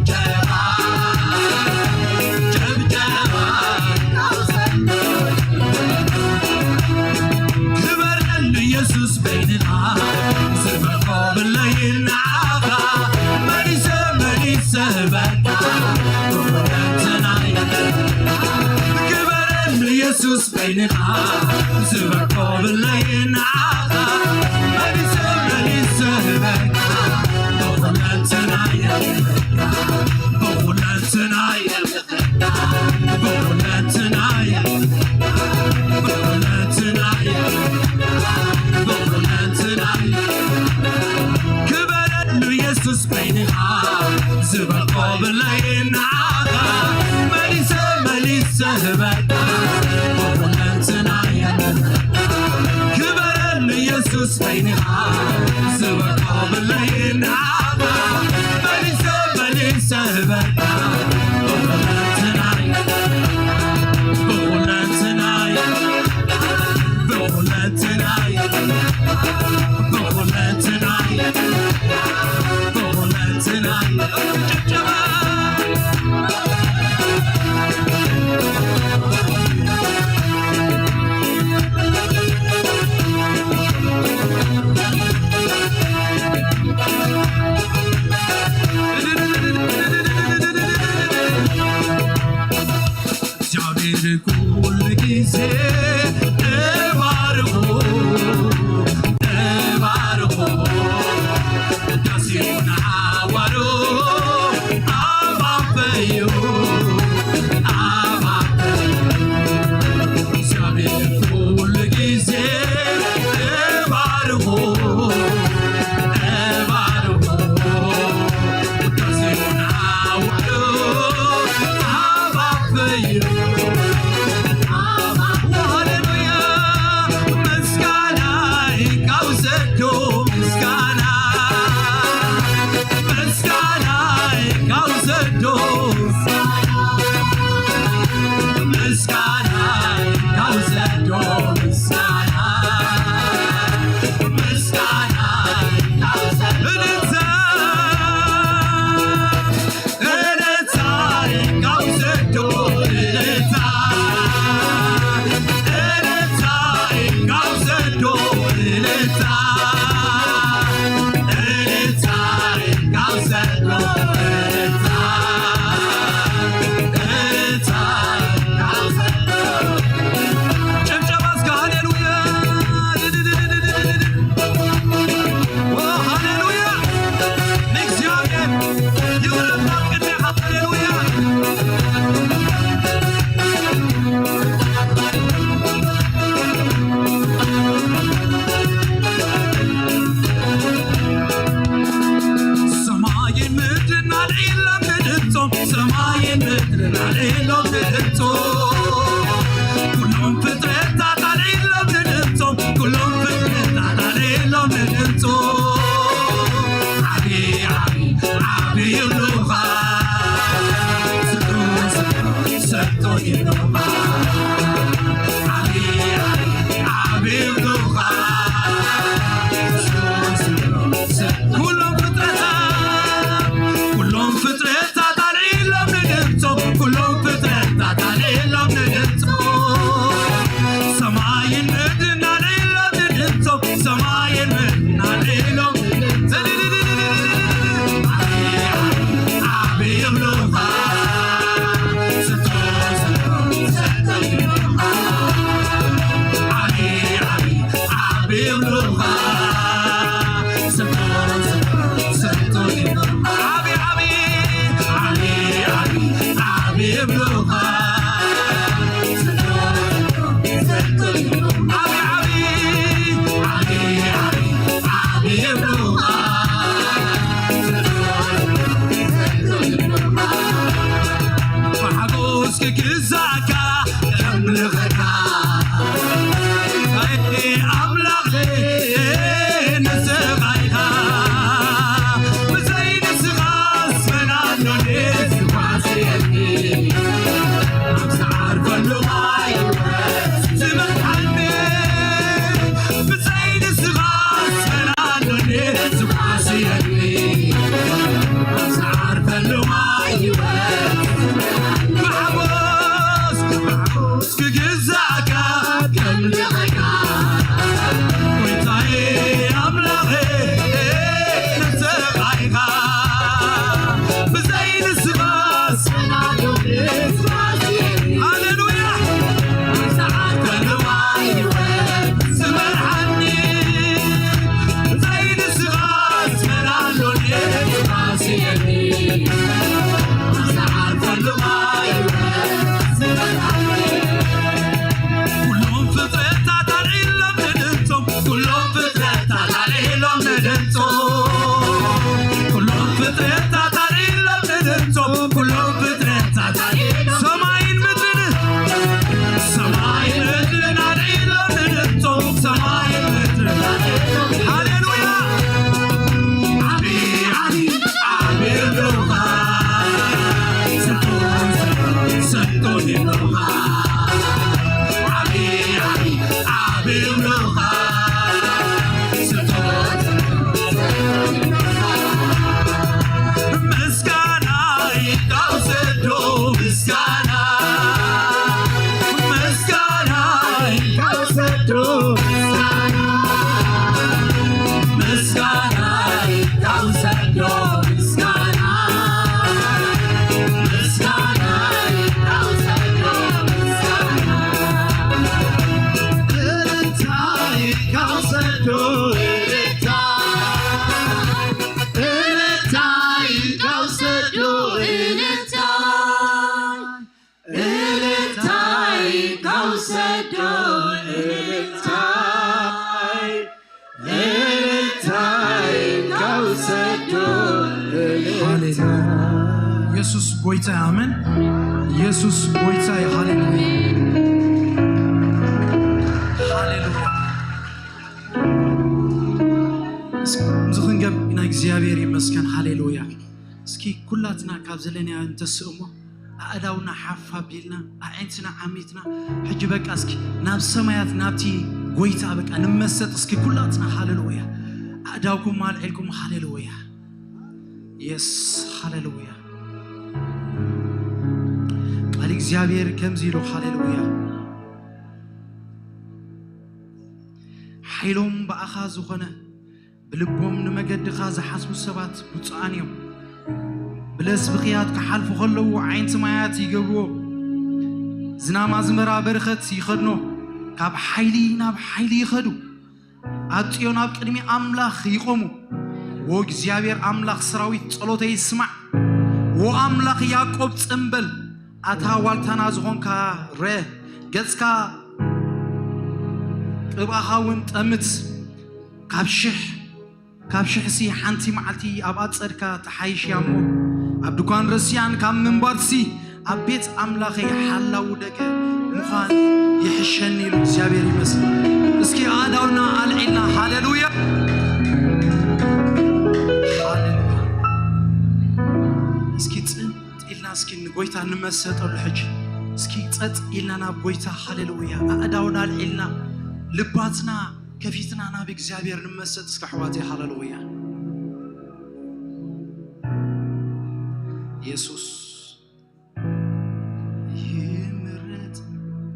ጭብጨባ ጭብጨባይ ካውሰዶ ክበረሉ ኢየሱስ በይንኻ ዝመቆብለይ ንዓኻ መሊሰ መሊሰ በቃ ክበረሉ ኢየሱስ በይንኻ ዝመቆብለይ ንዓኻ መሊሰ መሊሰ በቃ ብኹለንትናየ ብኹለንትናየ ክበረሉ ኢየሱስ በይንኻ ዝበቆ ብለይ ንዓኻ መሊሰ መሊሰ ዝበቃ ብኹለንትናየ ክበረሉ ኢየሱስ በይንኻ ዝበቆ ብለይ ንዓኻ መሊሰ መሊሰ ዝበቃ ብኹለንትናየ ብኹለንትናየ ብኹለንትናየ ብኹለንትናየ ብኹለንትናየ ጭብጨባ እግዚኣብሔር ኩሉ ግዜ እባርኹ እባርኹ ቅዳሴ ንሓዋሩ ኣባበዩ ኣባበዩ እግዚኣብሔር ኩሉ ግዜ እባርኹ እባርኹ ቅዳሴ ንሓዋሩ ኣባበዩ ሃሌሉያ ምስጋና ይካው ዘዶ ምስጋና ምስጋና ይካው ዘዶ ምስጋና ይካው ዘዶ ምስጋና ምስጋና ይካው ዘዶ እልልታ ጭብጨባ እስከ ኣምላኸይ ንስኻ ኢኻ፣ ብዘይ ንስኻስ መን ኣሎ ዝጓስየኒ? ኣብ ዝዓርፈሉ ማይ ዝመርሓኒ፣ ብዘይ ንስኻስ መን ኣሎ ዝጓስየኒ? ኣብ ዝዓርፈሉ ማይ ብሓጎስ ክግዛእካ ከምልኸካ፣ ጎይታዬ ኣምላኸ ንስኻ ኢኻ፣ ብዘይ ንስኻስ። ሃሌሉያ። ዝመርሓኒ፣ ብዘይ ንስኻስ መን ኣሎኒ ዝጓስየኒ? ዝዓርፈሉ ማይ ኩሎም ፍጥረታት ኣልዒሎም ንድምጾም፣ ኩሎም ፍጥረታት ኣልዒሎም ንድምጾም፣ ኩሎም ፍጥረታት ኣልዒሎም ንድምጾም፣ ኩሎም ፍጥረታት ኣልዒሎም፣ ሰማይን ምድርን፣ ሰማይን ምድርን ኣልዒሎም ንድምጾም፣ ሰማይን ምድርን ኣልዒሎም። ሃሌሉያ። ዓቢ ዓቢ ዓቢ ኣምልኾ፣ ስልጡን ስልጡን ይብሉኻ። ዓቢ ዓቢ ዓቢ ኣምልኾ፣ ስልጡን ስልጡን ይብሉኻ። ምስጋና ይብቃው ሰዶ ምስጋና፣ ምስጋና ይብቃው ሰዶ ምስጋና፣ ምስጋና ይብቃው ሰዶ ምስጋና፣ ምስጋና ይብቃው ሰዶ ምስጋና፣ እልልታ ይብቃው ሰዶ እልልታ፣ እልልታ ይብቃው ሰዶ እልልታ፣ እልልታ ይብቃው ሰዶ እልልታ፣ እልልታ ይብቃው ሰዶ እልልታ። ሃሌሉያ። ኢየሱስ ጎይታ፣ ኣሜን። ኢየሱስ ጎይታ እዩ። ሃሌሉያ፣ ሃሌሉያ። እስኪ ከምዚ ክንገብር ኢና። እግዚኣብሔር ይመስገን። ሃሌሉያ። እስኪ ኩላትና ካብ ዘለናዮ እንተስእሞ ኣእዳውና ሓፍ ኣቢልና ኣዒንትና ዓሚትና ሕጂ በቃ እስኪ ናብ ሰማያት ናብቲ ጎይታ በቃ ንመሰጥ እስኪ ኩላትና። ሃሌሉያ። ኣእዳውኩም ኣልዒልኩም። ሃሌሉያ። የስ። ሃሌሉያ። ቃል እግዚኣብሔር ከምዚ ኢሉ። ሃሌሉያ። ሓይሎም ብኣኻ ዝኾነ ብልቦም ንመገድኻ ዝሓስቡ ሰባት ብፁዓን እዮም። ብለስ ብኽያት ክሓልፉ ከለዉ ዓይንቲ ማያት ይገብርዎ። ዝናም ኣዝመራ በረኸት ይኸድኖ። ካብ ሓይሊ ናብ ሓይሊ ይኸዱ። ኣብ ጽዮን ኣብ ቅድሚ ኣምላኽ ይቖሙ። ዎ እግዚኣብሔር ኣምላኽ ሰራዊት ጸሎተይ ስማዕ። ዎ ኣምላኽ ያዕቆብ ጽምበል። ኣታ ዋልታና ዝኾንካ ረ ገጽካ ቅብኣኻ እውን ጠምት። ካብ ሽሕ ካብ ሽሕሲ ሓንቲ መዓልቲ ኣብ ኣጸድካ ተሓይሽ እያ እሞ፣ ኣብ ድኳን ረሲኣን ካብ ምንባርሲ ኣብ ቤት ኣምላኸይ ሓላው ደገ ምዃን ይሕሸኒ ኢሉ እግዚኣብሔር ይመስል። እስኪ ኣእዳውና ኣልዒልና ሃሌሉያ፣ ሃሌሉያ። እስኪ ጽን ኢልና እስኪ ንጎይታ ንመሰጠሉ ሕጂ። እስኪ ጸጥ ኢልና ናብ ጎይታ ሃሌሉያ። ኣእዳውና ኣልዒልና ልባትና ከፊትና ናብ እግዚኣብሔር ንመሰጥ እስከ ኣሕዋተይ ሃሌሉያ። የሱስ ይምረጽ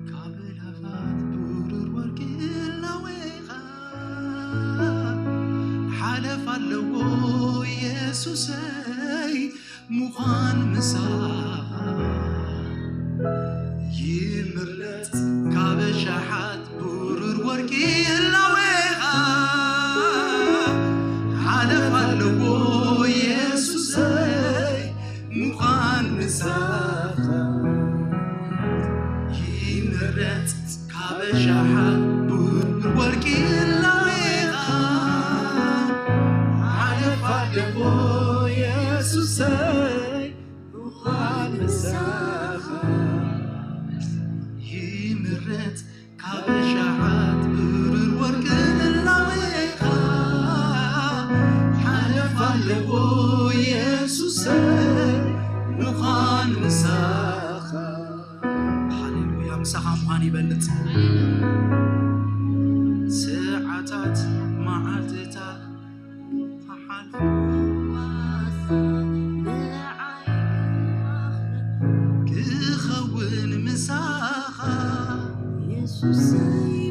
ካብ ኣእላፋት ብሩር ወርቂ ላዌኻ ሓለፍ ኣለዎ የሱሰይ ምዃን ምሳኻ ይምረጽ ካብ ኣሽሓት ብሩር ወርቂ ህላዌኻ ሓለፍ ኣለዎ የሱሰይ ምዃን ምሳኻ ይምረጽ ካብ ኣሽሓት ብሩር ወርቂ ህላዌኻ ሓለፍ ኣለዎ የሱሰይ ምዃን ምሳኻ ይምረጽ ካብ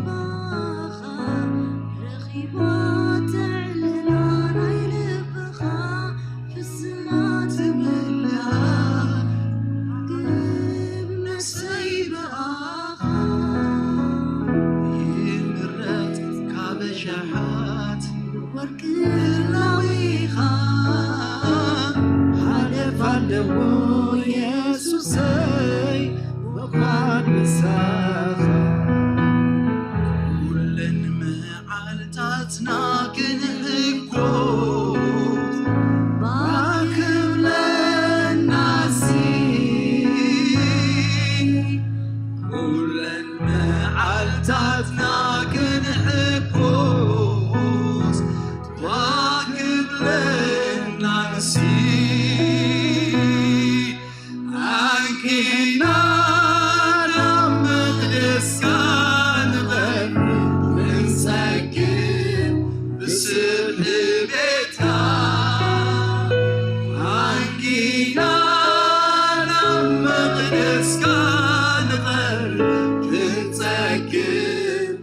ባኻ ረኺባ ትዕልላ ናይ ልብኻ ፍስማ ትምልኣ ግብ ነፍሰይ ብኣኻ ይምረጽ ካብ ኣሽሓት ወርቂ ለዊኻ ሓለፍ ኣለዎ የሱሰይ ምዃን ምሳኻ ኩለን መዓልታትና ክንሕጎስ ባክብለናሲ ኩለን መዓልታትና ክንሕጎስ ባክብለናሲ ኣንኪና ናብ መቕደስካ ንቐርብ ክንሰግድ ብስብሒ ቤትካ ኣንኪና ናብ መቕደስካ ንቐርብ ክንሰግድ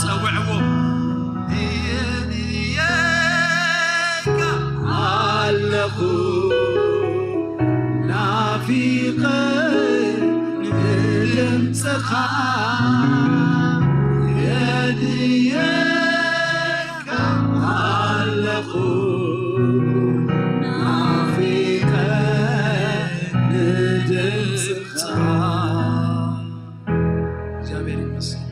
ጸውዕዎ። ኣለኹ ናፊቐ ንድምፅኻ የድልየካ ኣለኹ ናፊቐ ንድምፅኻ። እግዚኣብሔር ይመስገን።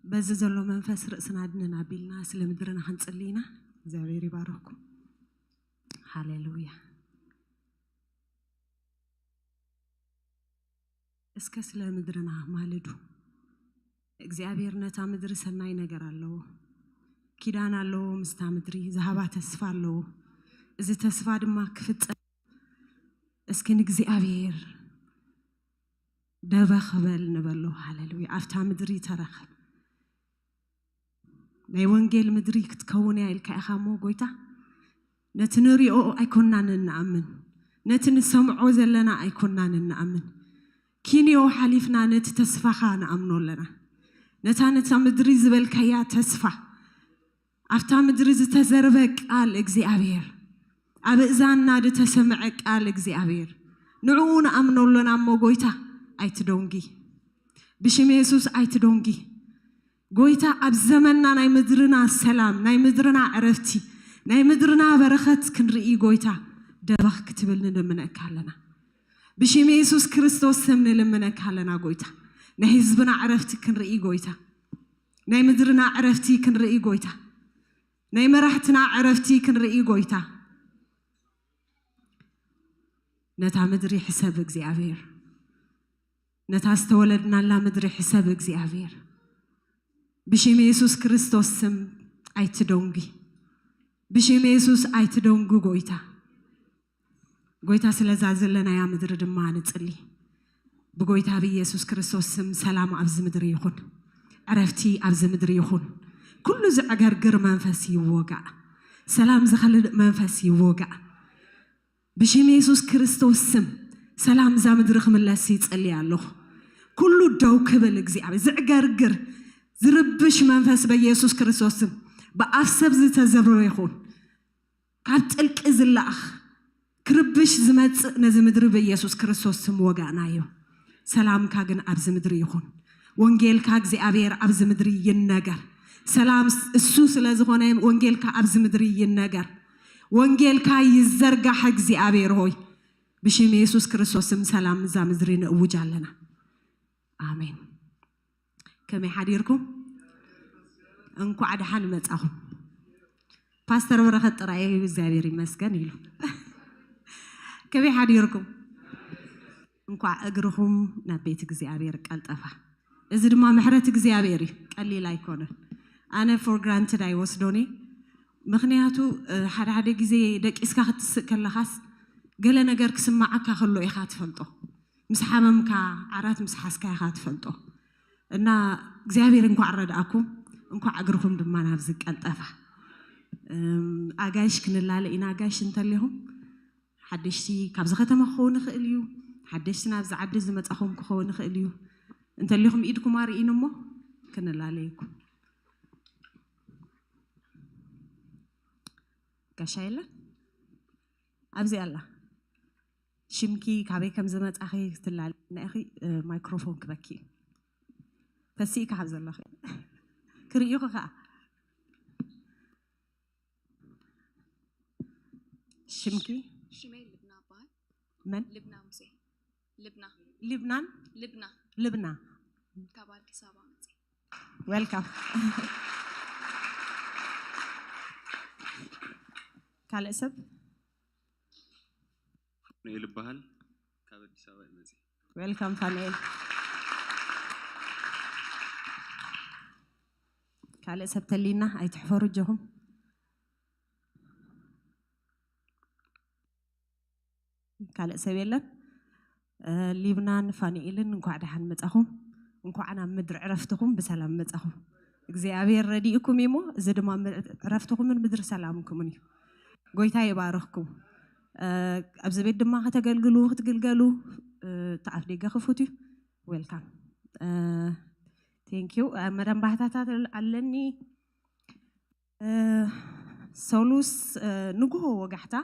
በዚ ዘሎ መንፈስ ርእስና ድንን ኣቢልና ስለ ምድርና ክንጽሊ ኢና። እግዚኣብሔር ይባርኽኩም። ሃሌሉያ። እስከ ስለ ምድርና ማልዱ። እግዚኣብሔር ነታ ምድሪ ሰናይ ነገር ኣለዎ። ኪዳን ኣለዎ ምስታ ምድሪ፣ ዝሃባ ተስፋ ኣለዎ። እዚ ተስፋ ድማ ክፍጸም እስኪ ንእግዚኣብሔር ደበኽ በል ንበሎ። ሃሌሉያ። ኣብታ ምድሪ ተረኸብ። ናይ ወንጌል ምድሪ ክትከውን እያ ኢልካ ኢኻ እሞ ጎይታ፣ ነቲ ንሪኦ ኣይኮናን እንኣምን፣ ነቲ ንሰምዖ ዘለና ኣይኮናን እንኣምን። ኪንዮ ሓሊፍና ነቲ ተስፋኻ ንኣምኖ ኣለና። ነታ ነታ ምድሪ ዝበልካያ ተስፋ፣ ኣብታ ምድሪ ዝተዘርበ ቃል እግዚኣብሔር፣ ኣብ እዛንና ዝተሰምዐ ቃል እግዚኣብሔር፣ ንዕኡ ንኣምኖ ኣሎና እሞ ጎይታ ኣይትደንጉ። ብሽም የሱስ ኣይትደንጉ። ጎይታ ኣብ ዘመንና ናይ ምድርና ሰላም፣ ናይ ምድርና ዕረፍቲ፣ ናይ ምድርና በረኸት ክንርኢ ጎይታ ደበኽ ክትብል ንልምነካ ኣለና። ብሽም የሱስ ክርስቶስ ስም ንልምነካ ኣለና ጎይታ። ናይ ህዝብና ዕረፍቲ ክንርኢ ጎይታ። ናይ ምድርና ዕረፍቲ ክንርኢ ጎይታ። ናይ መራሕትና ዕረፍቲ ክንርኢ ጎይታ። ነታ ምድሪ ሕሰብ እግዚኣብሔር። ነታ ዝተወለድናላ ምድሪ ሕሰብ እግዚኣብሔር። ብሽም የሱስ ክርስቶስ ስም ኣይትደንጉ። ብሽም የሱስ ኣይትደንጉ ጎይታ። ጎይታ ስለዛ ዘለናያ ምድሪ ድማ ንጽሊ። ብጎይታ ብኢየሱስ ክርስቶስ ስም ሰላም ኣብዚ ምድሪ ይኹን። ዕረፍቲ ኣብዚ ምድሪ ይኹን። ኩሉ ዝዕገርግር መንፈስ ይወጋእ። ሰላም ዝኸልእ መንፈስ ይወጋእ። ብሽም የሱስ ክርስቶስ ስም ሰላም እዛ ምድሪ ክምለስ ይጸልይ ኣለኹ። ኩሉ ደው ክብል እግዚኣብሔር ዝዕገርግር ዝርብሽ መንፈስ በየሱስ ክርስቶስ ስም ብኣፍ ሰብ ዝተዘብሮ ይኹን። ካብ ጥልቂ ዝለኣኽ ክርብሽ ዝመጽእ ነዚ ምድሪ በየሱስ ክርስቶስ ስም ወጋእናዮ። ሰላምካ ግን ኣብዚ ምድሪ ይኹን። ወንጌልካ እግዚኣብሔር ኣብዚ ምድሪ ይነገር። ሰላም እሱ ስለ ዝኾነ ወንጌልካ ኣብዚ ምድሪ ይነገር። ወንጌልካ ይዘርጋሕ እግዚኣብሔር ሆይ። ብሽም የሱስ ክርስቶስ ስም ሰላም እዛ ምድሪ ንእውጅ ኣለና። ኣሜን። ከመይ ሓዲርኩም? እንኳዕ ደሓን መጻኹም። ፓስተር በረኸት ጥራይ እዩ እግዚኣብሔር ይመስገን ኢሉ። ከመይ ሓዲርኩም? እንኳዕ እግርኹም ናብ ቤት እግዚኣብሔር ቀልጠፋ። እዚ ድማ ምሕረት እግዚኣብሔር እዩ፣ ቀሊል ኣይኮነን። ኣነ for granted ኣይወስዶን እየ። ምኽንያቱ ሓደ ሓደ ግዜ ደቂስካ ክትስእ ከለኻስ ገለ ነገር ክስማዓካ ከሎ ኢኻ ትፈልጦ። ምስ ሓመምካ ዓራት ምስ ሓዝካ ኢኻ ትፈልጦ። እና እግዚኣብሔር እንኳዕ ረድኣኩም፣ እንኳዕ እግርኹም ድማ ናብዚ ቀልጠፋ። ኣጋይሽ ክንላለ ኢና። ኣጋይሽ እንተሊኹም ሓደሽቲ ካብዚ ከተማ ክኸውን ይኽእል እዩ፣ ሓደሽቲ ናብዚ ዓዲ ዝመጻኹም ክኸውን ይኽእል እዩ። እንተሊኹም ኢድኩም ኣርኢን እሞ ክንላለየኩም። ጋሻ የለን ኣብዚ ኣላ። ሽምኪ ካበይ ከም ዝመጻኺ ክትላለ ኢኺ። ማይክሮፎን ክበኪ እዩ። ተሲእካ ካብ ዘለኺ ክርእዩኺ ከኣ። ሽምኪ? ሽመይ ልብና እበሃል። መን? ልብና ሙሴ። ልብና። ልብናን? ልብና። ልብና። ካብ ኣዲስ ኣበባ መጽእ። Welcome። ካልእ ሰብ? ፋኑኤል እበሃል፣ ካብ ኣዲስ ኣበባ ይመጽእ። Welcome ፋኑኤል። ካልእ ሰብ ተሊና ኣይትሕፈሩ እጆኹም። ካልእ ሰብ የለን። ሊብናን ፋኑኤልን እንኳዕ ደሓን መጻኹም። እንኳዕ ናብ ምድሪ ዕረፍትኹም ብሰላም መጻኹም። እግዚኣብሔር ረዲእኩም እዩሞ፣ እዚ ድማ ዕረፍትኹምን ምድሪ ሰላምኩምን እዩ። ጎይታ ይባርኽኩም። ኣብዚ ቤት ድማ ከተገልግሉ ክትግልገሉ፣ እቲ ኣፍ ደገ ክፉት እዩ። Welcome። Thank you። መዳም ባህታታት ኣለኒ። ሰሉስ ንግሆ ወጋሕታ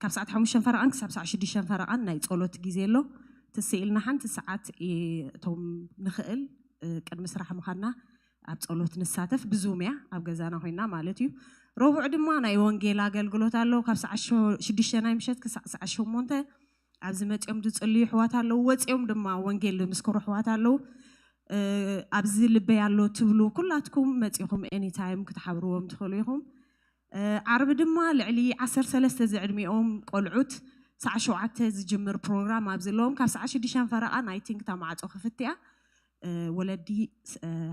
ካብ ሰዓት ሓሙሽተ ፈረቓን ክሳብ ሰዓት ሽዱሽተ ፈረቓን ናይ ጸሎት ግዜ ኣሎ። ትስኢልና ሓንቲ ሰዓት እቶም ንኽእል ቅድሚ ስራሕ ምዃንና ኣብ ጸሎት ንሳተፍ። ብዙም እያ ኣብ ገዛና ኮይና ማለት እዩ። ረቡዕ ድማ ናይ ወንጌል ኣገልግሎት ኣሎ። ካብ ሰዓት ሽዱሽተ ናይ ምሸት ክሳዕ ሰዓት ሸሞንተ ኣብዚ መጺኦም ዝጽልዩ ኣሕዋት ኣለዉ። ወጺኦም ድማ ወንጌል ዝምስክሩ ኣሕዋት ኣለዉ። ኣብዚ ልበይ ኣሎ ትብሉ ኩላትኩም መጺኹም ኤኒታይም ክትሓብርዎም ትኽእሉ ኢኹም። ዓርቢ ድማ ልዕሊ ዓሰርተ ሰለስተ ዝዕድሚኦም ቆልዑት ሰዓት ሸውዓተ ዝጅምር ፕሮግራም ኣብዚ ኣለዎም። ካብ ሰዓት ሽዱሽተ ፈረቓን ኣይ ቲንክ እታ ማዕጾ ክፍት እያ። ወለዲ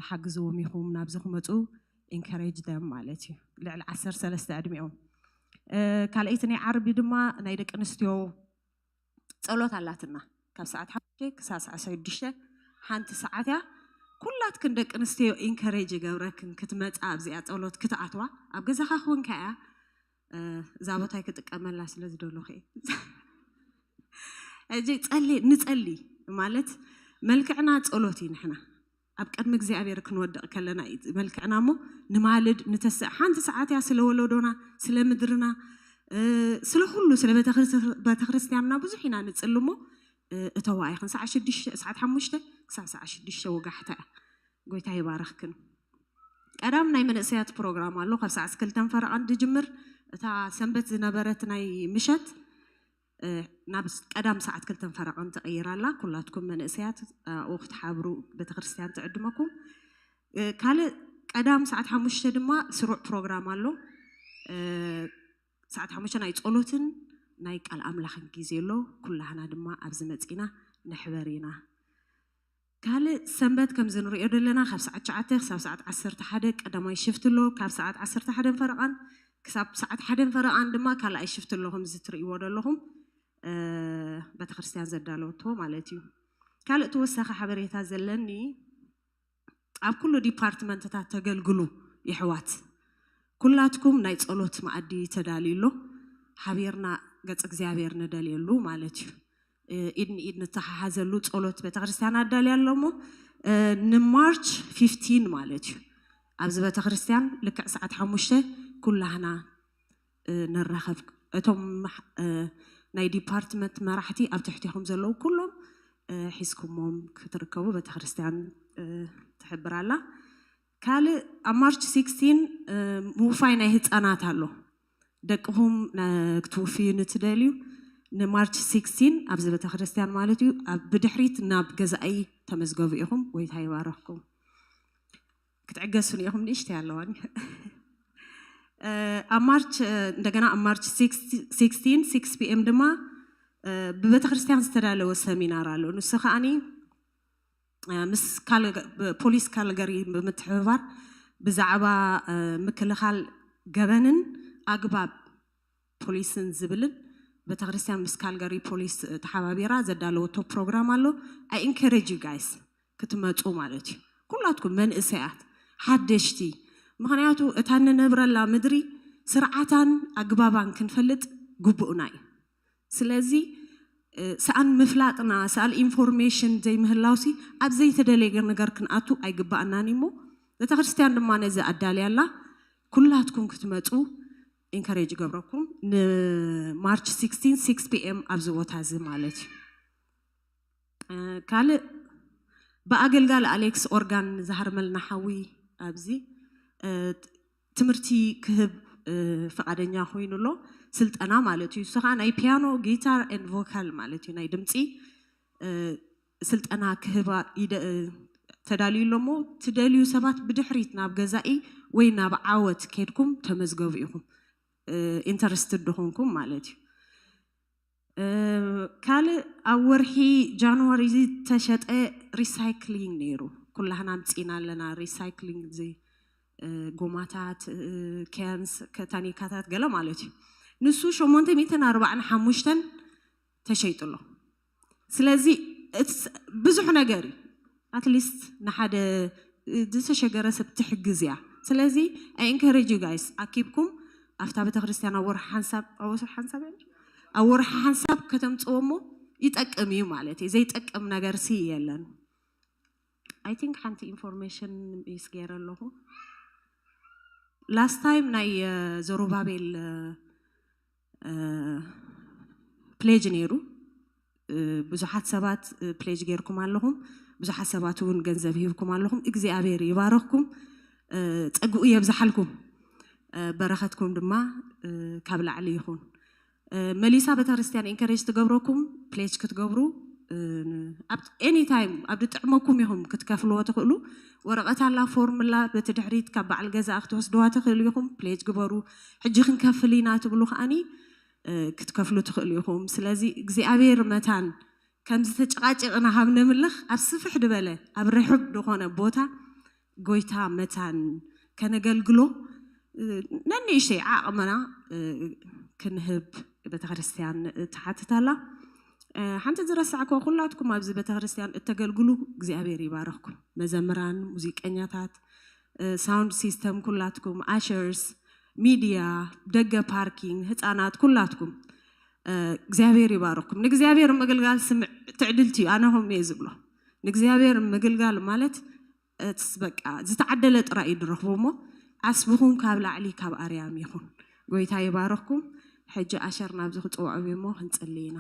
ሓግዝዎም ኢኹም ናብዚ ክመጹ፣ ኢንከሬጅ ደም ማለት እዩ። ልዕሊ ዓሰርተ ሰለስተ ዕድሚኦም። ካልኣይቲ ናይ ዓርቢ ድማ ናይ ደቂ ኣንስትዮ ጸሎት ኣላትና። ካብ ሰዓት ሓሙሽተ ክሳብ ሰዓት ሽዱሽተ ሓንቲ ሰዓት እያ። ኩላትክን ደቂ ኣንስትዮ ኢንከሬጅ ይገብረክን ክትመጻ ኣብዚኣ ጸሎት ክትኣትዋ። ኣብ ገዛኻ ክውንካ እያ። እዛ ቦታይ ክጥቀመላ ስለ ዝደለኹ እየ። ሕጂ ጸሊ ንጸሊ ማለት መልክዕና ጸሎት እዩ። ንሕና ኣብ ቅድሚ እግዚኣብሔር ክንወድቕ ከለና እዩ መልክዕና እሞ ንማልድ ንተስእ። ሓንቲ ሰዓት እያ ስለ ወለዶና፣ ስለ ምድርና፣ ስለ ኩሉ፣ ስለ ቤተክርስትያንና ብዙሕ ኢና ንጽሊ እሞ እተዋ ኢኽን። ሰዓት ሽዱሽተ፣ ሰዓት ሓሙሽተ ክሳብ ሰዓት ሽዱሽተ ወጋሕታ እያ። ጎይታ ይባረኽክን። ቀዳም ናይ መንእሰያት ፕሮግራም ኣሎ ካብ ሰዓት ክልተን ፈረቓን ዝጅምር። እታ ሰንበት ዝነበረት ናይ ምሸት ናብ ቀዳም ሰዓት ክልተን ፈረቓን ተቐይራ ኣላ። ኩላትኩም መንእሰያት ኣብኡ ክትሓብሩ ቤተክርስትያን ትዕድመኩም። ካልእ ቀዳም ሰዓት ሓሙሽተ ድማ ስሩዕ ፕሮግራም ኣሎ። ሰዓት ሓሙሽተ ናይ ጸሎትን ናይ ቃል ኣምላኽን ግዜ ኣሎ። ኩላህና ድማ ኣብዚ መጺና ንሕበር ኢና። ካልእ ሰንበት ከምዚ ንሪኦ ዘለና ካብ ሰዓት ትሽዓተ ክሳብ ሰዓት ዓሰርተ ሓደ ቀዳማይ ሽፍቲ ኣሎ። ካብ ሰዓት ዓሰርተ ሓደን ፈረቓን ክሳብ ሰዓት ሓደን ፈረቓን ድማ ካልኣይ ሽፍቲ ኣሎ። ከምዚ ትርእይዎ ዘለኹም ቤተክርስትያን ዘዳለወቶ ማለት እዩ። ካልእ ተወሳኺ ሓበሬታ ዘለኒ ኣብ ኩሉ ዲፓርትመንትታት ተገልግሉ የሕዋት። ኩላትኩም ናይ ጸሎት መኣዲ ተዳልዩ ኣሎ። ሓቢርና ገጽ እግዚኣብሔር ንደልየሉ ማለት እዩ። ኢድ ንኢድ ንተሓሓዘሉ ጸሎት ቤተክርስትያን ኣዳልያ ኣሎ እሞ ንማርች ፊፍቲን ማለት እዩ። ኣብዚ ቤተክርስትያን ልክዕ ሰዓት ሓሙሽተ ኩላህና ንራኸብ። እቶም ናይ ዲፓርትመንት መራሕቲ ኣብ ትሕቲኹም ዘለዉ ኩሎም ሒዝኩሞም ክትርከቡ ቤተክርስትያን ትሕብር ኣላ። ካልእ ኣብ ማርች ሲክስቲን ምውፋይ ናይ ህፃናት ኣሎ። ደቅኹም ክትውፍዩ ንትደልዩ ንማርች ሲክስቲን ኣብዚ ቤተክርስትያን ማለት እዩ ኣብ ብድሕሪት ናብ ገዛኢ ተመዝገቡ ኢኹም። ጎይታ ይባረኽኩም። ክትዕገሱን ኢኹም ንእሽተይ ኣለዋኒ። ኣብ ማርች እንደገና ኣብ ማርች ሲክስቲን ሲክስ ፒ ኤም ድማ ብቤተክርስትያን ዝተዳለወ ሰሚናር ኣሎ። ንሱ ከዓኒ ምስ ፖሊስ ካልገሪ ብምትሕብባር ብዛዕባ ምክልኻል ገበንን ኣግባብ ፖሊስን ዝብልን ቤተክርስትያን ምስ ካልገሪ ፖሊስ ተሓባቢራ ዘዳለወቶ ፕሮግራም ኣሎ። I encourage you guys ክትመፁ ማለት እዩ። ኩላትኩም መንእሰያት ሓደሽቲ፣ ምክንያቱ እታ ንነብረላ ምድሪ ስርዓታን ኣግባባን ክንፈልጥ ግቡእና እዩ። ስለዚ ሰኣን ምፍላጥና ሰኣን ኢንፎርሜሽን ዘይምህላውሲ ኣብ ዘይተደለየ ነገር ክንኣቱ ኣይግባኣናን እሞ ቤተክርስትያን ድማ ነዚ ኣዳልያላ ኩላትኩም ክትመፁ ኢንካሬጅ ገብረኩም። ንማርች ሲክስቲን ሲክስ ፒ ኤም ኣብዚ ቦታ እዚ ማለት እዩ። ካልእ ብኣገልጋሊ ኣሌክስ ኦርጋን ዝሃርመልና ሓዊ ኣብዚ ትምህርቲ ክህብ ፍቓደኛ ኮይኑ ኣሎ። ስልጠና ማለት እዩ። እሱ ከዓ ናይ ፒያኖ፣ ጊታር ኤንድ ቮካል ማለት እዩ። ናይ ድምፂ ስልጠና ክህባ ተዳልዩ ኣሎ እሞ ትደልዩ ሰባት ብድሕሪት ናብ ገዛኢ ወይ ናብ ዓወት ከድኩም ተመዝገቡ ኢኹም። ኢንተረስትድ ድኾንኩም ማለት እዩ። ካልእ ኣብ ወርሒ ጃንዋሪ ዝተሸጠ ሪሳይክሊንግ ነይሩ። ኩላህና ምፂና ኣለና ሪሳይክሊንግ እዚ ጎማታት፣ ኬንስ፣ ታኒካታት ገለ ማለት እዩ። ንሱ ሸሞንተ ሚእትን ኣርባዕን ሓሙሽተን ተሸይጡ ኣሎ። ስለዚ ብዙሕ ነገር እዩ። ኣትሊስት ንሓደ ዝተሸገረ ሰብ ትሕግዝ እያ። ስለዚ I encourage you guys ኣኪብኩም ኣብታ ቤተክርስትያን ኣብ ወርሒ ሓንሳብ ኣብ ወርሒ ሓንሳብ ኣብ ወርሒ ሓንሳብ ከተምፅዎ እሞ ይጠቅም እዩ ማለት እዩ። ዘይጠቅም ነገር ሲ የለን። I think ሓንቲ ኢንፎርሜሽን ሚስ ገይረ ኣለኹ። ላስት ታይም ናይ ዘሩባቤል ፕሌጅ ነይሩ። ብዙሓት ሰባት ፕሌጅ ገይርኩም ኣለኹም። ብዙሓት ሰባት እውን ገንዘብ ሂብኩም ኣለኹም። እግዚኣብሔር ይባረኽኩም፣ ፀግኡ የብዝሓልኩም፣ በረኸትኩም ድማ ካብ ላዕሊ ይኹን። መሊሳ ቤተክርስትያን ኢንከሬጅ ትገብረኩም ፕሌጅ ክትገብሩ ኣብ ኤኒ ታይም ኣብ ዝጥዕመኩም ኢኹም ክትከፍልዎ ትኽእሉ። ወረቐት ኣላ፣ ፎርም ኣላ። በቲ ድሕሪት ካብ በዓል ገዛ ክትወስድዋ ትኽእሉ ኢኹም። ፕሌጅ ግበሩ፣ ሕጂ ክንከፍል ኢና ትብሉ ከዓኒ ክትከፍሉ ትኽእሉ ኢኹም። ስለዚ እግዚኣብሔር መታን ከምዚ ተጨቃጭቕና ሃብ ነምልኽ ኣብ ስፍሕ ዝበለ ኣብ ርሕብ ዝኾነ ቦታ ጎይታ መታን ከነገልግሎ ነንእሽተይ ዓቕምና ክንህብ ቤተክርስትያን ትሓትት ኣላ። ሓንቲ ዝረሳዕክዎ፣ ኩላትኩም ኣብዚ ቤተክርስትያን እተገልግሉ እግዚኣብሔር ይባረኽኩም። መዘምራን፣ ሙዚቀኛታት፣ ሳውንድ ሲስተም ኩላትኩም፣ ኣሸርስ፣ ሚድያ፣ ደገ ፓርኪንግ፣ ህፃናት ኩላትኩም እግዚኣብሔር ይባረኽኩም። ንእግዚኣብሔር ምግልጋል ስምዕ ትዕድልቲ እዩ። ኣነ ሆም እየ ዝብሎ። ንእግዚኣብሔር ምግልጋል ማለት እትስ በቃ ዝተዓደለ ጥራይ እዩ ድረኽቦ እሞ ዓስብኹም ካብ ላዕሊ ካብ ኣርያም ይኹን። ጎይታ ይባረኽኩም። ሕጂ ኣሸር ናብዚ ክፅውዖም እሞ ክንፅሊ ኢና።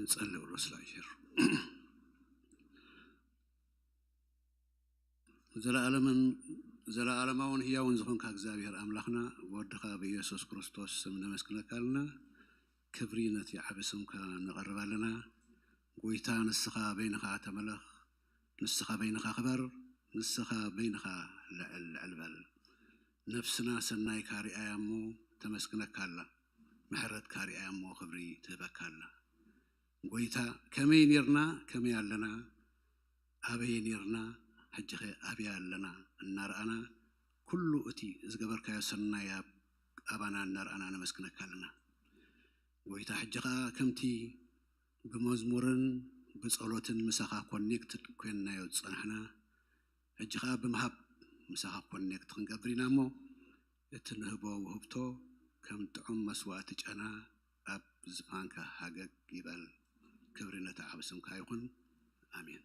ንፀሊ ብሎ ስለ ኣሸር። ዘለኣለምን ዘለኣለማውን ህያውን ዝኾንካ እግዚኣብሔር ኣምላኽና ብወድኻ ብኢየሱስ ክርስቶስ ስም ነመስግነካ ኣለና። ክብሪ ነቲ ዓቢ ስምካ ነቐርብ ኣለና። ጎይታ ንስኻ በይንኻ ተመለኽ፣ ንስኻ በይንኻ ክበር፣ ንስኻ በይንኻ ልዕል ልዕል በል። ነፍስና ሰናይካ ሪኣያ እሞ ተመስግነካ ኣላ፣ ምሕረትካ ሪኣያ እሞ ክብሪ ትህበካ ኣላ። ጎይታ ከመይ ኔርና ከመይ ኣለና ኣበይ ኔርና ሕጂኸ ኣበይ ኣለና እናረኣና ኩሉ እቲ ዝገበርካዮ ሰናይ ኣብ ኣባና እናረኣና ነመስግነካ ኣለና። ጎይታ ሕጂ ኸኣ ከምቲ ብመዝሙርን ብጸሎትን ምሳኻ ኮኔክትድ ኮይንናዮ ዝጸናሕና፣ ሕጂ ኸኣ ብምሃብ ምሳኻ ኮኔክት ክንገብር ኢና እሞ፣ እቲ ንህቦ ውህብቶ ከም ጥዑም መስዋእቲ ጨና ኣብ ዝፋንካ ሃገግ ይበል። ክብሪ ነቲ ዓቢ ስምካ ይኹን። ኣሜን።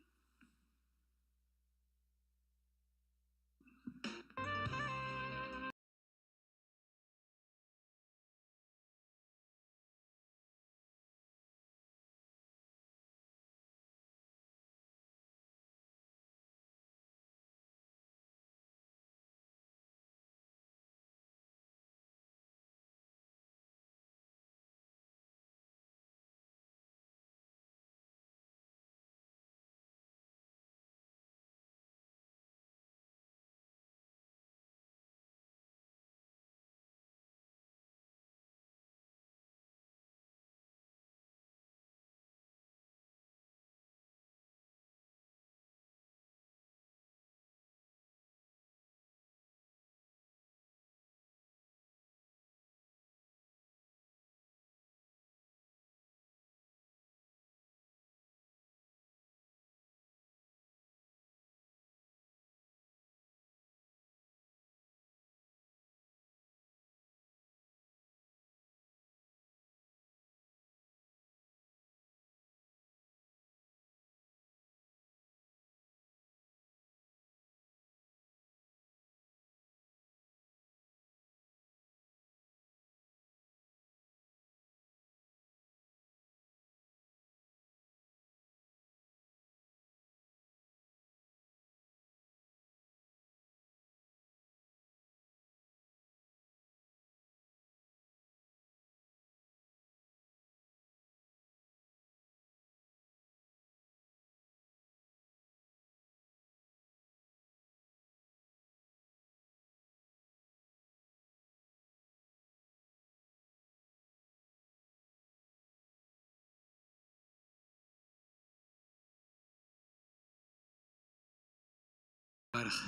ባርኽ።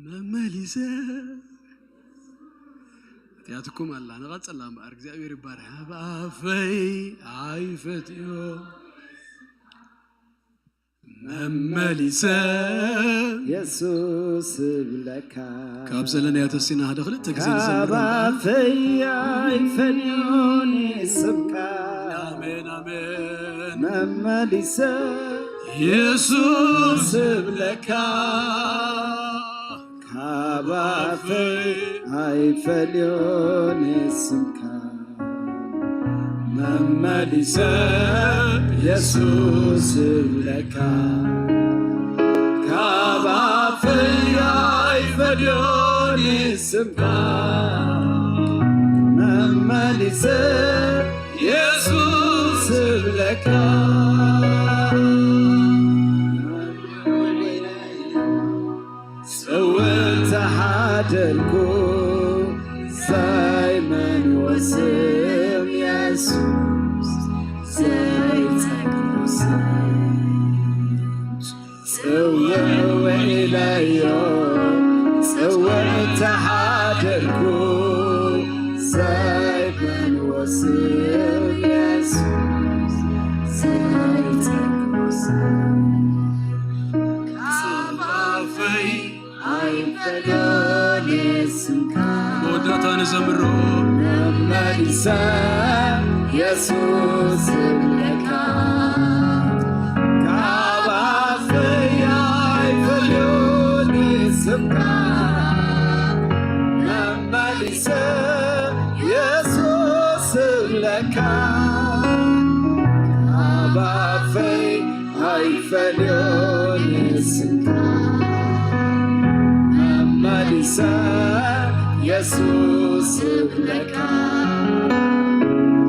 መመሊሰ እቲኣትኩም ኣላ ንቐጸላ እምበኣር እግዚኣብሔር ይባርኽ። ኣብ ኣፈይ ኣይፈትዮ መመሊሰ የሱስ እብለካ። ካብ ዘለናዮ ተሲና ሓደ ክልተ ግዜ ንዘምር ካብ እምበኣር። ኣፈይ ኣይፈልዮን ስምካ። ኣሜን፣ ኣሜን። መመሊሰ የሱስ እብለካ። ካብ ኣፈይ ኣይፈልዮን ስምካ። መመሊሰ የሱስ እብለካ። ካብ ኣፈይ ኣይፈልዮን ስምካ። መመሊሰ የሱስ እብለካ። ጽውዕ ተሓደልኩ ዘይመንዎ ስም የሱስ ዘይጸግቦ ስም። ጽውዕ ውዒለዮ ጽውዕ ተሓደልኩ ዘይመንዎ ስም የሱስ ዘይጸግቦ ስም። ካብ ኣፈይ ኣይፈለኒ ስምካ። መወዳእታ ንዘምሮ። መመሊሰ የሱስ እብለካ። ካብ ኣፈይ ኣይፈለኒ ስምካ። መመሊሰ የሱስ እብለካ። ካብ ኣፈይ ኣይፈልዮን ስምካ። መመሊሰ የሱስ እብለካ።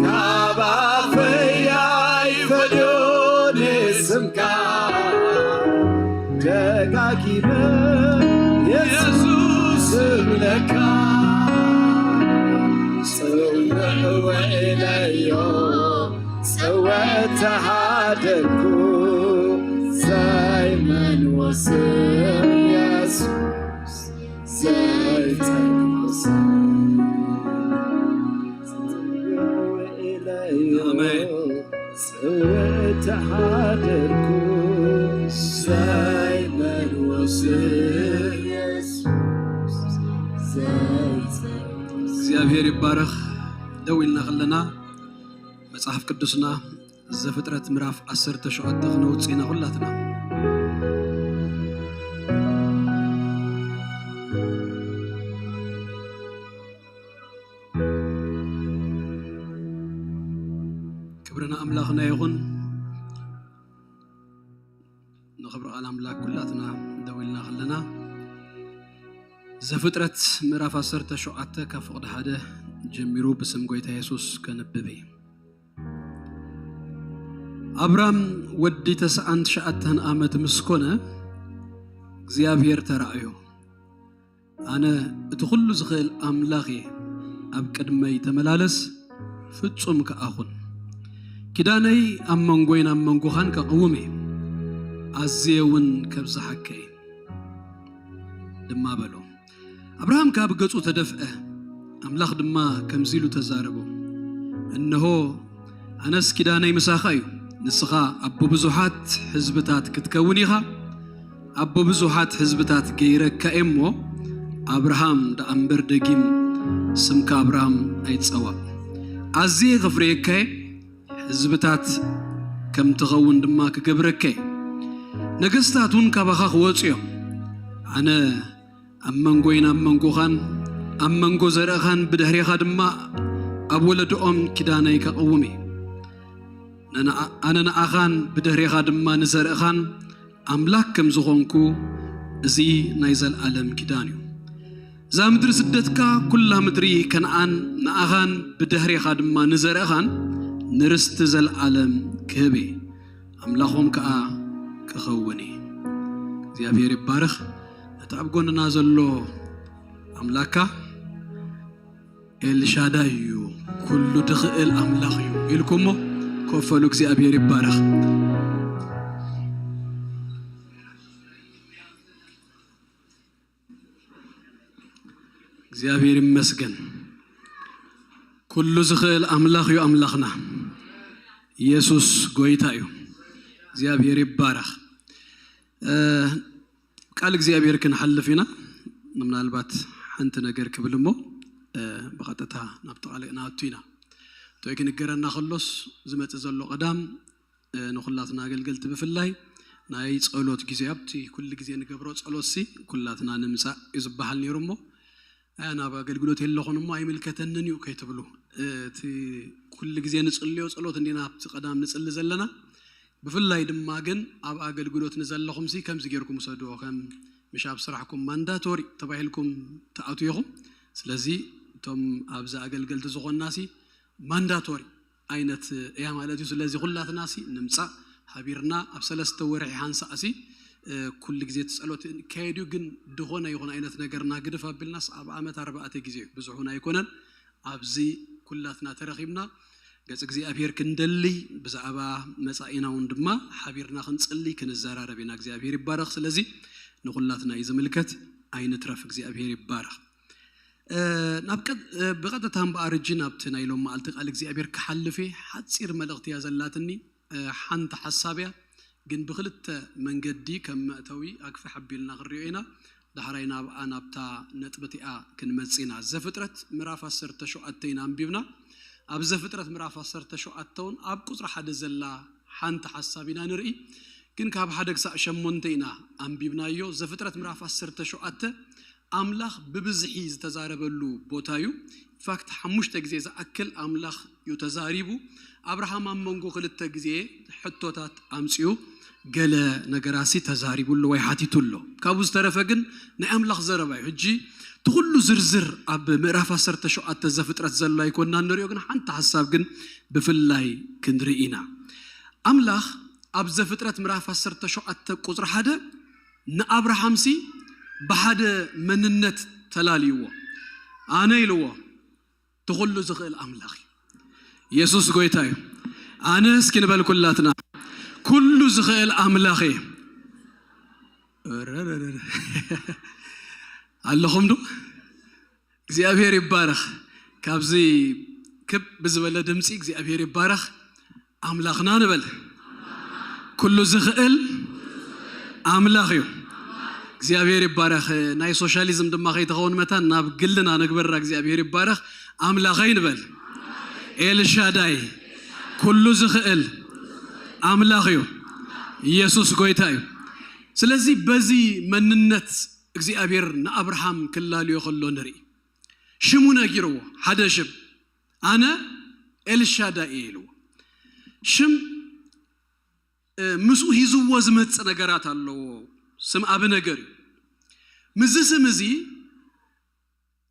ካብ ኣፈይ ኣይፈልዮን ስምካ። ደጋጊመ የሱስ እብለካ። ጽውዕ ውዒለዮ ጽውዕ ተሓደልኩ ዘይመንዎ ስም የሱስ ዘይጸግቦ ስም። ጽውዕ ውዒለዮ ሓደርኩ ሳይመን ወስን የሱስ ዘይጸ እግዚኣብሔር ይባረኽ። ደው ኢልና ከለና መጽሓፍ ቅዱስና ዘፍጥረት ምዕራፍ ዓሰርተ ሸውዓተ ክነውጽእ ኢና ኩላትና። ክብሪ ንኣምላኽና ይኹን። ንኽብሪ ቃል ኣምላኽ ኩላትና ደው ኢልና ከለና ዘፍጥረት ምዕራፍ ዓሰርተ ሸውዓተ ካብ ፍቕዲ ሓደ ጀሚሩ ብስም ጎይታ የሱስ ከንብብ እየ። ኣብራም ወዲ ተስዓን ትሽዓተን ዓመት ምስ ኮነ እግዚኣብሔር ተራእዮ። ኣነ እቲ ኩሉ ዝኽእል ኣምላኽ እየ። ኣብ ቅድመይ ተመላለስ፣ ፍጹም ከኣ ኩን። ኪዳነይ ኣብ መንጎይን ኣብ መንጎኻን ከቕውም እየ፣ ኣዝየ እውን ከብዝሓካ እየ ድማ በሎ። ኣብርሃም ከኣ ብገጹ ተደፍአ፣ ኣምላኽ ድማ ከምዚ ኢሉ ተዛረቦ፣ እንሆ፣ ኣነስ ኪዳነይ ምሳኻ እዩ፣ ንስኻ ኣቦ ብዙሓት ህዝብታት ክትከውን ኢኻ፣ ኣቦ ብዙሓት ህዝብታት ገይረካ እየ እሞ፣ ኣብርሃም ደኣ እምበር ደጊም ስምካ ኣብርሃም ኣይትጸዋዕ። ኣዝየ ከፍርየካ እየ፣ ህዝብታት ከም ትኸውን ድማ ክገብረካ እየ። ነገስታት እውን ካባኻ ክወጹ እዮም። ኣነ ኣብ መንጎይን ኣብ መንጎኻን ኣብ መንጎ ዘርእኻን ብድሕሬኻ ድማ ኣብ ወለዶኦም ኪዳነይ ከቐውም እየ። ነንኣ-፣ ኣነ ንኣኻን ብድሕሬኻ ድማ ንዘርእኻን ኣምላኽ ከም ዝኾንኩ፣ እዚ ናይ ዘለኣለም ኪዳን እዩ። እዛ ምድሪ ስደትካ፣ ኩላ ምድሪ ከነኣን ንኣኻን ብድሕሬኻ ድማ ንዘርእኻን ንርስቲ ዘለኣለም ክህብ እየ፣ ኣምላኾም ከኣ ክኸውን እየ። እግዚኣብሔር ይባረኽ። እቲ ኣብ ጎንና ዘሎ ኣምላካ ኤልሻዳይ እዩ፣ ኩሉ ድኽእል ኣምላኽ እዩ ኢልኩሞ ኮፈሉ። እግዚኣብሔር ይባረኽ። እግዚኣብሔር ይመስገን። ኩሉ ዝኽእል ኣምላኽ እዩ ኣምላኽና። ኢየሱስ ጎይታ እዩ። እግዚኣብሔር ይባረኽ። እ፣ ቃል እግዚኣብሔር ክንሓልፍ ኢና። ምናልባት ሓንቲ ነገር ክብል እሞ፣ እ፣ ብቐጥታ ናብቲ ቃል ክንኣቱ ኢና። እቶይ ክንገረና ከሎስ ዝመጽእ ዘሎ ቀዳም፣ እ፣ ንኹላትና ኣገልገልቲ ብፍላይ ናይ ጸሎት ግዜ፣ ኣብቲ ኩሉ ግዜ ንገብሮ ጸሎትሲ ኩላትና ንምጻእ እዩ ዝበሃል ነይሩ እሞ፣ ኣይ፣ ናብ ኣገልግሎት የለኹን እሞ ኣይምልከተንን እዩ ከይትብሉ። እቲ ኩሉ ግዜ ንጽልዮ ጸሎት እንዲና ኣብቲ ቀዳም ንጽሊ ዘለና። ብፍላይ ድማ ግን ኣብ ኣገልግሎት ንዘለኹምሲ ከምዚ ጌርኩም ውሰድዎ፣ ከም ምሽ ኣብ ስራሕኩም ማንዳቶሪ ተባሂልኩም ትኣትዉ ኢኹም። ስለዚ እቶም ኣብዚ ኣገልገልቲ ዝኾንናሲ ማንዳቶሪ ዓይነት እያ ማለት እዩ። ስለዚ ኩላትናሲ ንምጻእ ሃቢርና ኣብ ሰለስተ ወርሒ ሓንሳእሲ፣ እ፣ ኩሉ ግዜ እቲ ጸሎት ይካየድ እዩ። ግን ዝኾነ ይኹን ዓይነት ነገርና ግድፍ ኣቢልናስ ኣብ ዓመት ኣርባዕተ ግዜ እዩ፣ ብዙሕ እውን ኣይኮነን። ኣብዚ ኩላትና ተረኺብና ገጽ እግዚኣብሔር ክንደሊ፣ ብዛዕባ መጻኢና እውን ድማ ሓቢርና ክንጽሊ ክንዘራረብ ኢና። እግዚኣብሔር ይባረኽ። ስለዚ ንኹላትና እዩ ዝምልከት፣ ኣይንትረፍ። እግዚኣብሔር ይባረኽ። እ፣ ናብ ቀጥ-፣ እ፣ ብቐጥታ እምበኣር ሕጂ ናብቲ ናይ ሎም መዓልቲ ቃል እግዚኣብሔር ክሓልፍ እየ። ሓጺር መልእኽቲ እያ ዘላትኒ። እ፣ ሓንቲ ሓሳብ እያ፣ ግን ብኽልተ መንገዲ ከም መእተዊ ኣግፍሕ ኣቢልና ክንሪኦ ኢና። ዳሕራይ ናብኣ፣ ናብታ ነጥቢ እቲኣ ክንመጽእ ኢና። ዘፍጥረት ምዕራፍ ዓሰርተ ሸውዓተ ኢና ኣንቢብና። ኣብ ዘፍጥረት ምዕራፍ ዓሰርተ ሸውዓተ እውን ኣብ ቁጽሪ ሓደ ዘላ ሓንቲ ሓሳብ ኢና ንርኢ። ግን ካብ ሓደ ክሳዕ ሸሞንተ ኢና ኣንቢብናዮ። ዘፍጥረት ምዕራፍ ዓሰርተ ሸውዓተ ኣምላኽ ብብዝሒ ዝተዛረበሉ ቦታ እዩ። ኢንፋክት ሓሙሽተ ግዜ ዝኣክል ኣምላኽ እዩ ተዛሪቡ። ኣብርሃም ኣብ መንጎ ክልተ ግዜ ሕቶታት ኣምጺኡ ገለ ነገራሲ ተዛሪቡሉ ወይ ሓቲቱ ኣሎ። ካብኡ ዝተረፈ ግን ናይ ኣምላኽ ዘረባ እዩ። ሕጂ እቲ ኩሉ ዝርዝር ኣብ ምዕራፍ ዓሰርተ ሸውዓተ ዘፍጥረት ዘሎ ኣይኮንና ንሪኦ፣ ግን ሓንቲ ሓሳብ ግን ብፍላይ ክንርኢ ኢና። ኣምላኽ ኣብ ዘፍጥረት ምዕራፍ ዓሰርተ ሸውዓተ ቁጽሪ ሓደ ንኣብርሃምሲ ብሓደ መንነት ተላልይዎ። ኣነ ኢልዎ፣ እቲ ኩሉ ዝኽእል ኣምላኽ እዩ። ኢየሱስ ጎይታ እዩ። ኣነ እስኪ ንበል ኩላትና፣ ኩሉ ዝኽእል ኣምላኽ እየ። እረረረረ። ኣለኹም ዶ? እግዚኣብሔር ይባረኽ። ካብዚ ክብ ብዝበለ ድምፂ እግዚኣብሔር ይባረኽ። ኣምላኽና ንበል። ኩሉ ዝኽእል ኣምላኽ እዩ። እግዚኣብሔር ይባረኽ። ናይ ሶሻሊዝም ድማ ከይትኸውን መታን ናብ ግልና ንግበራ። እግዚኣብሔር ይባረኽ። ኣምላኸይ ንበል። ኤልሻዳይ ኩሉ ዝኽእል ኣምላኽ እዩ። ኢየሱስ ጎይታ እዩ። ስለዚ በዚ መንነት እግዚኣብሔር ንኣብርሃም ክላልዮ ከሎ ንርኢ። ሽሙ ነጊርዎ፣ ሓደ ሽም፣ ኣነ ኤልሻዳይ እየ ኢልዎ። ሽም ምስኡ ሂዝዎ ዝመጽእ ነገራት ኣለዎ። ስም ኣብ ነገር እዩ። ምዚ ስም እዚ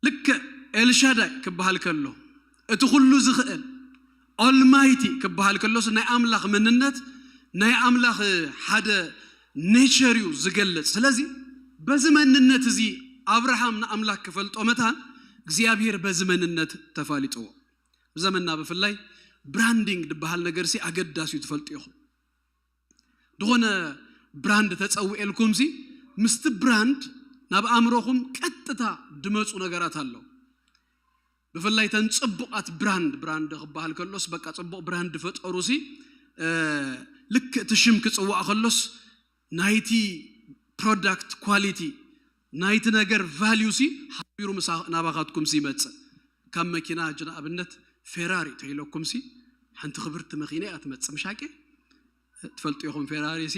ልክዕ ኤልሻዳይ ክበሃል ከሎ፣ እቲ ኩሉ ዝኽእል ኦልማይቲ ክበሃል ከሎስ ናይ ኣምላኽ መንነት፣ ናይ ኣምላኽ ሓደ ኔቸር እዩ ዝገልጽ። ስለዚ በዚ መንነት እዚ ኣብርሃም ንኣምላኽ ክፈልጦ መታን እግዚኣብሔር በዚ መንነት ተፋሊጥዎ። ብዘመንና ብፍላይ ብራንዲንግ ዝበሃል ነገር ሲ ኣገዳሲ እዩ፣ ትፈልጡ ኢኹም። ዝኾነ ብራንድ ተጸውኤልኩም ሲ ምስቲ ብራንድ ናብ ኣእምሮኹም ቀጥታ ድመጹ ነገራት ኣለዉ። ብፍላይ ተን ጽቡቓት ብራንድ፣ ብራንድ ክበሃል ከሎስ በቃ ጽቡቕ ብራንድ ፈጠሩ ሲ ልክ እቲ ሽም ክጽዋዕ ከሎስ ናይቲ ፕሮዳክት ኳሊቲ ናይቲ ነገር ቫልዩ ሲ ሓቢሩ ናባኻትኩም ሲ ይመጽእ። ካብ መኪና ሕጂ ንኣብነት ፌራሪ ተይለኩም ሲ ሓንቲ ክብርቲ መኪና እያ ትመጽእ። ምሻቄ ትፈልጡ ኢኹም ፌራሪ ሲ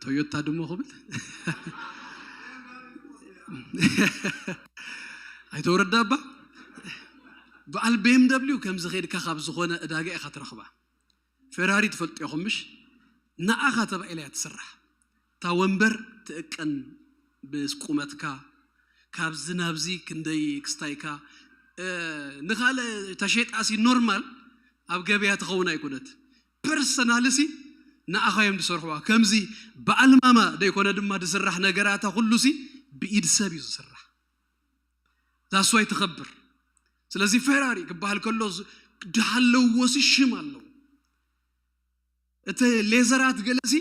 ቶዮታ ድሞ ክብል ኣይተወረዳ እባ። በዓል ቤም ደብሊው ከምዚ ከድካ ካብ ዝኾነ ዕዳጋ ኢኻ ትረኽባ። ፌራሪ ትፈልጡ ኢኹም ምሽ? ንኣኻ ተባኢላ እያ ትስራሕ። እታ ወንበር ትእቀን ብቁመትካ፣ ካብዚ ናብዚ ክንደይ ክስታይካ። ንኻልእ ተሸጣ ሲ ኖርማል ኣብ ገበያ ትኸውን ኣይኮነት። ፐርሰናል ሲ ንኣኻ እዮም ዝሰርሕዋ። ከምዚ ብኣልማማ ዘይኮነ ድማ ዝስራሕ ነገራታ ኩሉ ሲ ብኢድ ሰብ እዩ ዝስራሕ። ዛስዋይ ትኸብር። ስለዚ ፌራሪ ክበሃል ከሎ ድሃለዎ ሲ ሽም ኣለዎ። እቲ ሌዘራት ገለሲ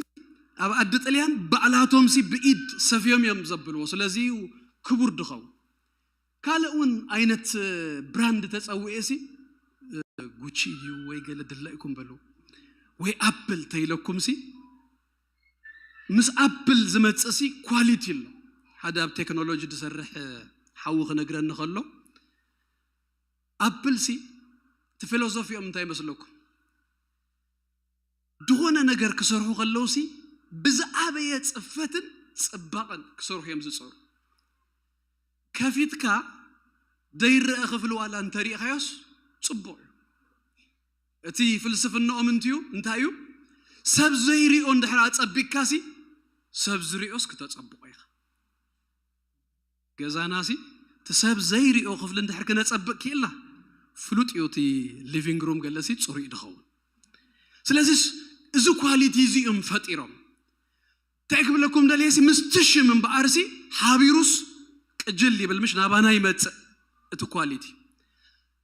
ኣብ ኣዲ ጥልያን ባዕላቶም ሲ ብኢድ ሰፍዮም እዮም ዘብልዎ። ስለዚ ክቡር ድኸውን። ካልእ እውን ዓይነት ብራንድ ተጸውኤ ሲ ጉቺ እዩ ወይ ገለ ድላይኩም በሉ ወይ ኣፕል ተይለኩም ሲ ምስ ኣፕል ዝመጽእ ሲ ኳሊቲ ኣሎ። ሓደ ኣብ ቴክኖሎጂ ዝሰርሕ ሓዊ ክነግረኒ ከሎ ኣፕል ሲ እቲ ፊሎሶፊኦም እንታይ ይመስለኩም? ዝኾነ ነገር ክሰርሑ ከለዉ ሲ ብዝኣበየ ጽፈትን ጽባቐን ክሰርሑ እዮም ዝጸሩ። ከፊትካ ዘይረአ ክፍሊ ዋላ እንተሪእኻዮስ ጽቡቕ እዩ። እቲ ፍልስፍናኦም እንትዩ እንታይ እዩ? ሰብ ዘይሪኦ እንድሕር ኣጸቢቅካ ሲ ሰብ ዝሪኦስ ክተጸብቆ ኢኻ። ገዛና ሲ እቲ ሰብ ዘይሪኦ ክፍሊ እንድሕር ክነጸብቅ ክኢልና ፍሉጥ እዩ። እቲ ሊቪንግ ሩም ገለ ሲ ጽሩይ ድኸውን። ስለዚስ እዚ ኳሊቲ እዚ እዮም ፈጢሮም። እንታይ ክብለኩም ደልየ ሲ ምስቲ ሽም እምበኣር ሲ ሓቢሩስ ቅጅል ይብል ምሽ ናባና ይመጽእ እቲ ኳሊቲ።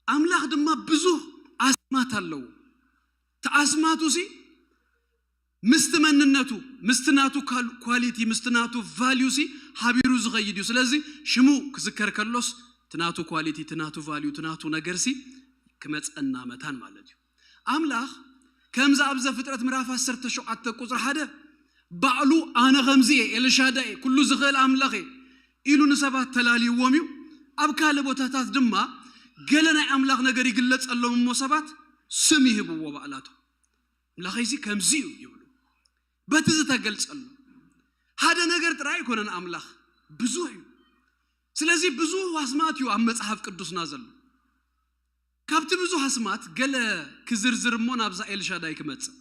ኣምላኽ ድማ ብዙህ ኣስማት ኣለዎ። እቲ ኣስማቱ ሲ ምስቲ መንነቱ ምስቲ ናቱ ኳሊቲ ምስቲ ናቱ ቫልዩ ሲ ሓቢሩ ዝኸይድ እዩ። ስለዚ ሽሙ ክዝከር ከሎስ እቲ ናቱ ኳሊቲ እቲ ናቱ ቫልዩ እቲ ናቱ ነገር ሲ ክመፀና መታን ማለት እዩ። ኣምላኽ ከምዚ ኣብ ዘፍጥረት ምዕራፍ ዓሰርተ ሸውዓተ ቁፅሪ ሓደ ባዕሉ ኣነ ከምዚ እየ፣ ኤልሻዳይ እየ፣ ኩሉ ዝኽእል ኣምላኽ እየ ኢሉ ንሰባት ተላልይዎም እዩ። ኣብ ካልእ ቦታታት ድማ ገለ ናይ ኣምላኽ ነገር ይግለጸሎም እሞ ሰባት ስም ይህብዎ ባዕላቶም። ኣምላኸይሲ ከምዚ እዩ ይብሉ። በቲ ዝተገልጸሉ ሓደ ነገር ጥራይ ኣይኮነን ኣምላኽ ብዙሕ እዩ። ስለዚ ብዙሕ ኣስማት እዩ ኣብ መጽሓፍ ቅዱስና ዘሎ። ካብቲ ብዙሕ ኣስማት ገለ ክዝርዝር እሞ ናብዛ ኤልሻዳይ ክመጽእ።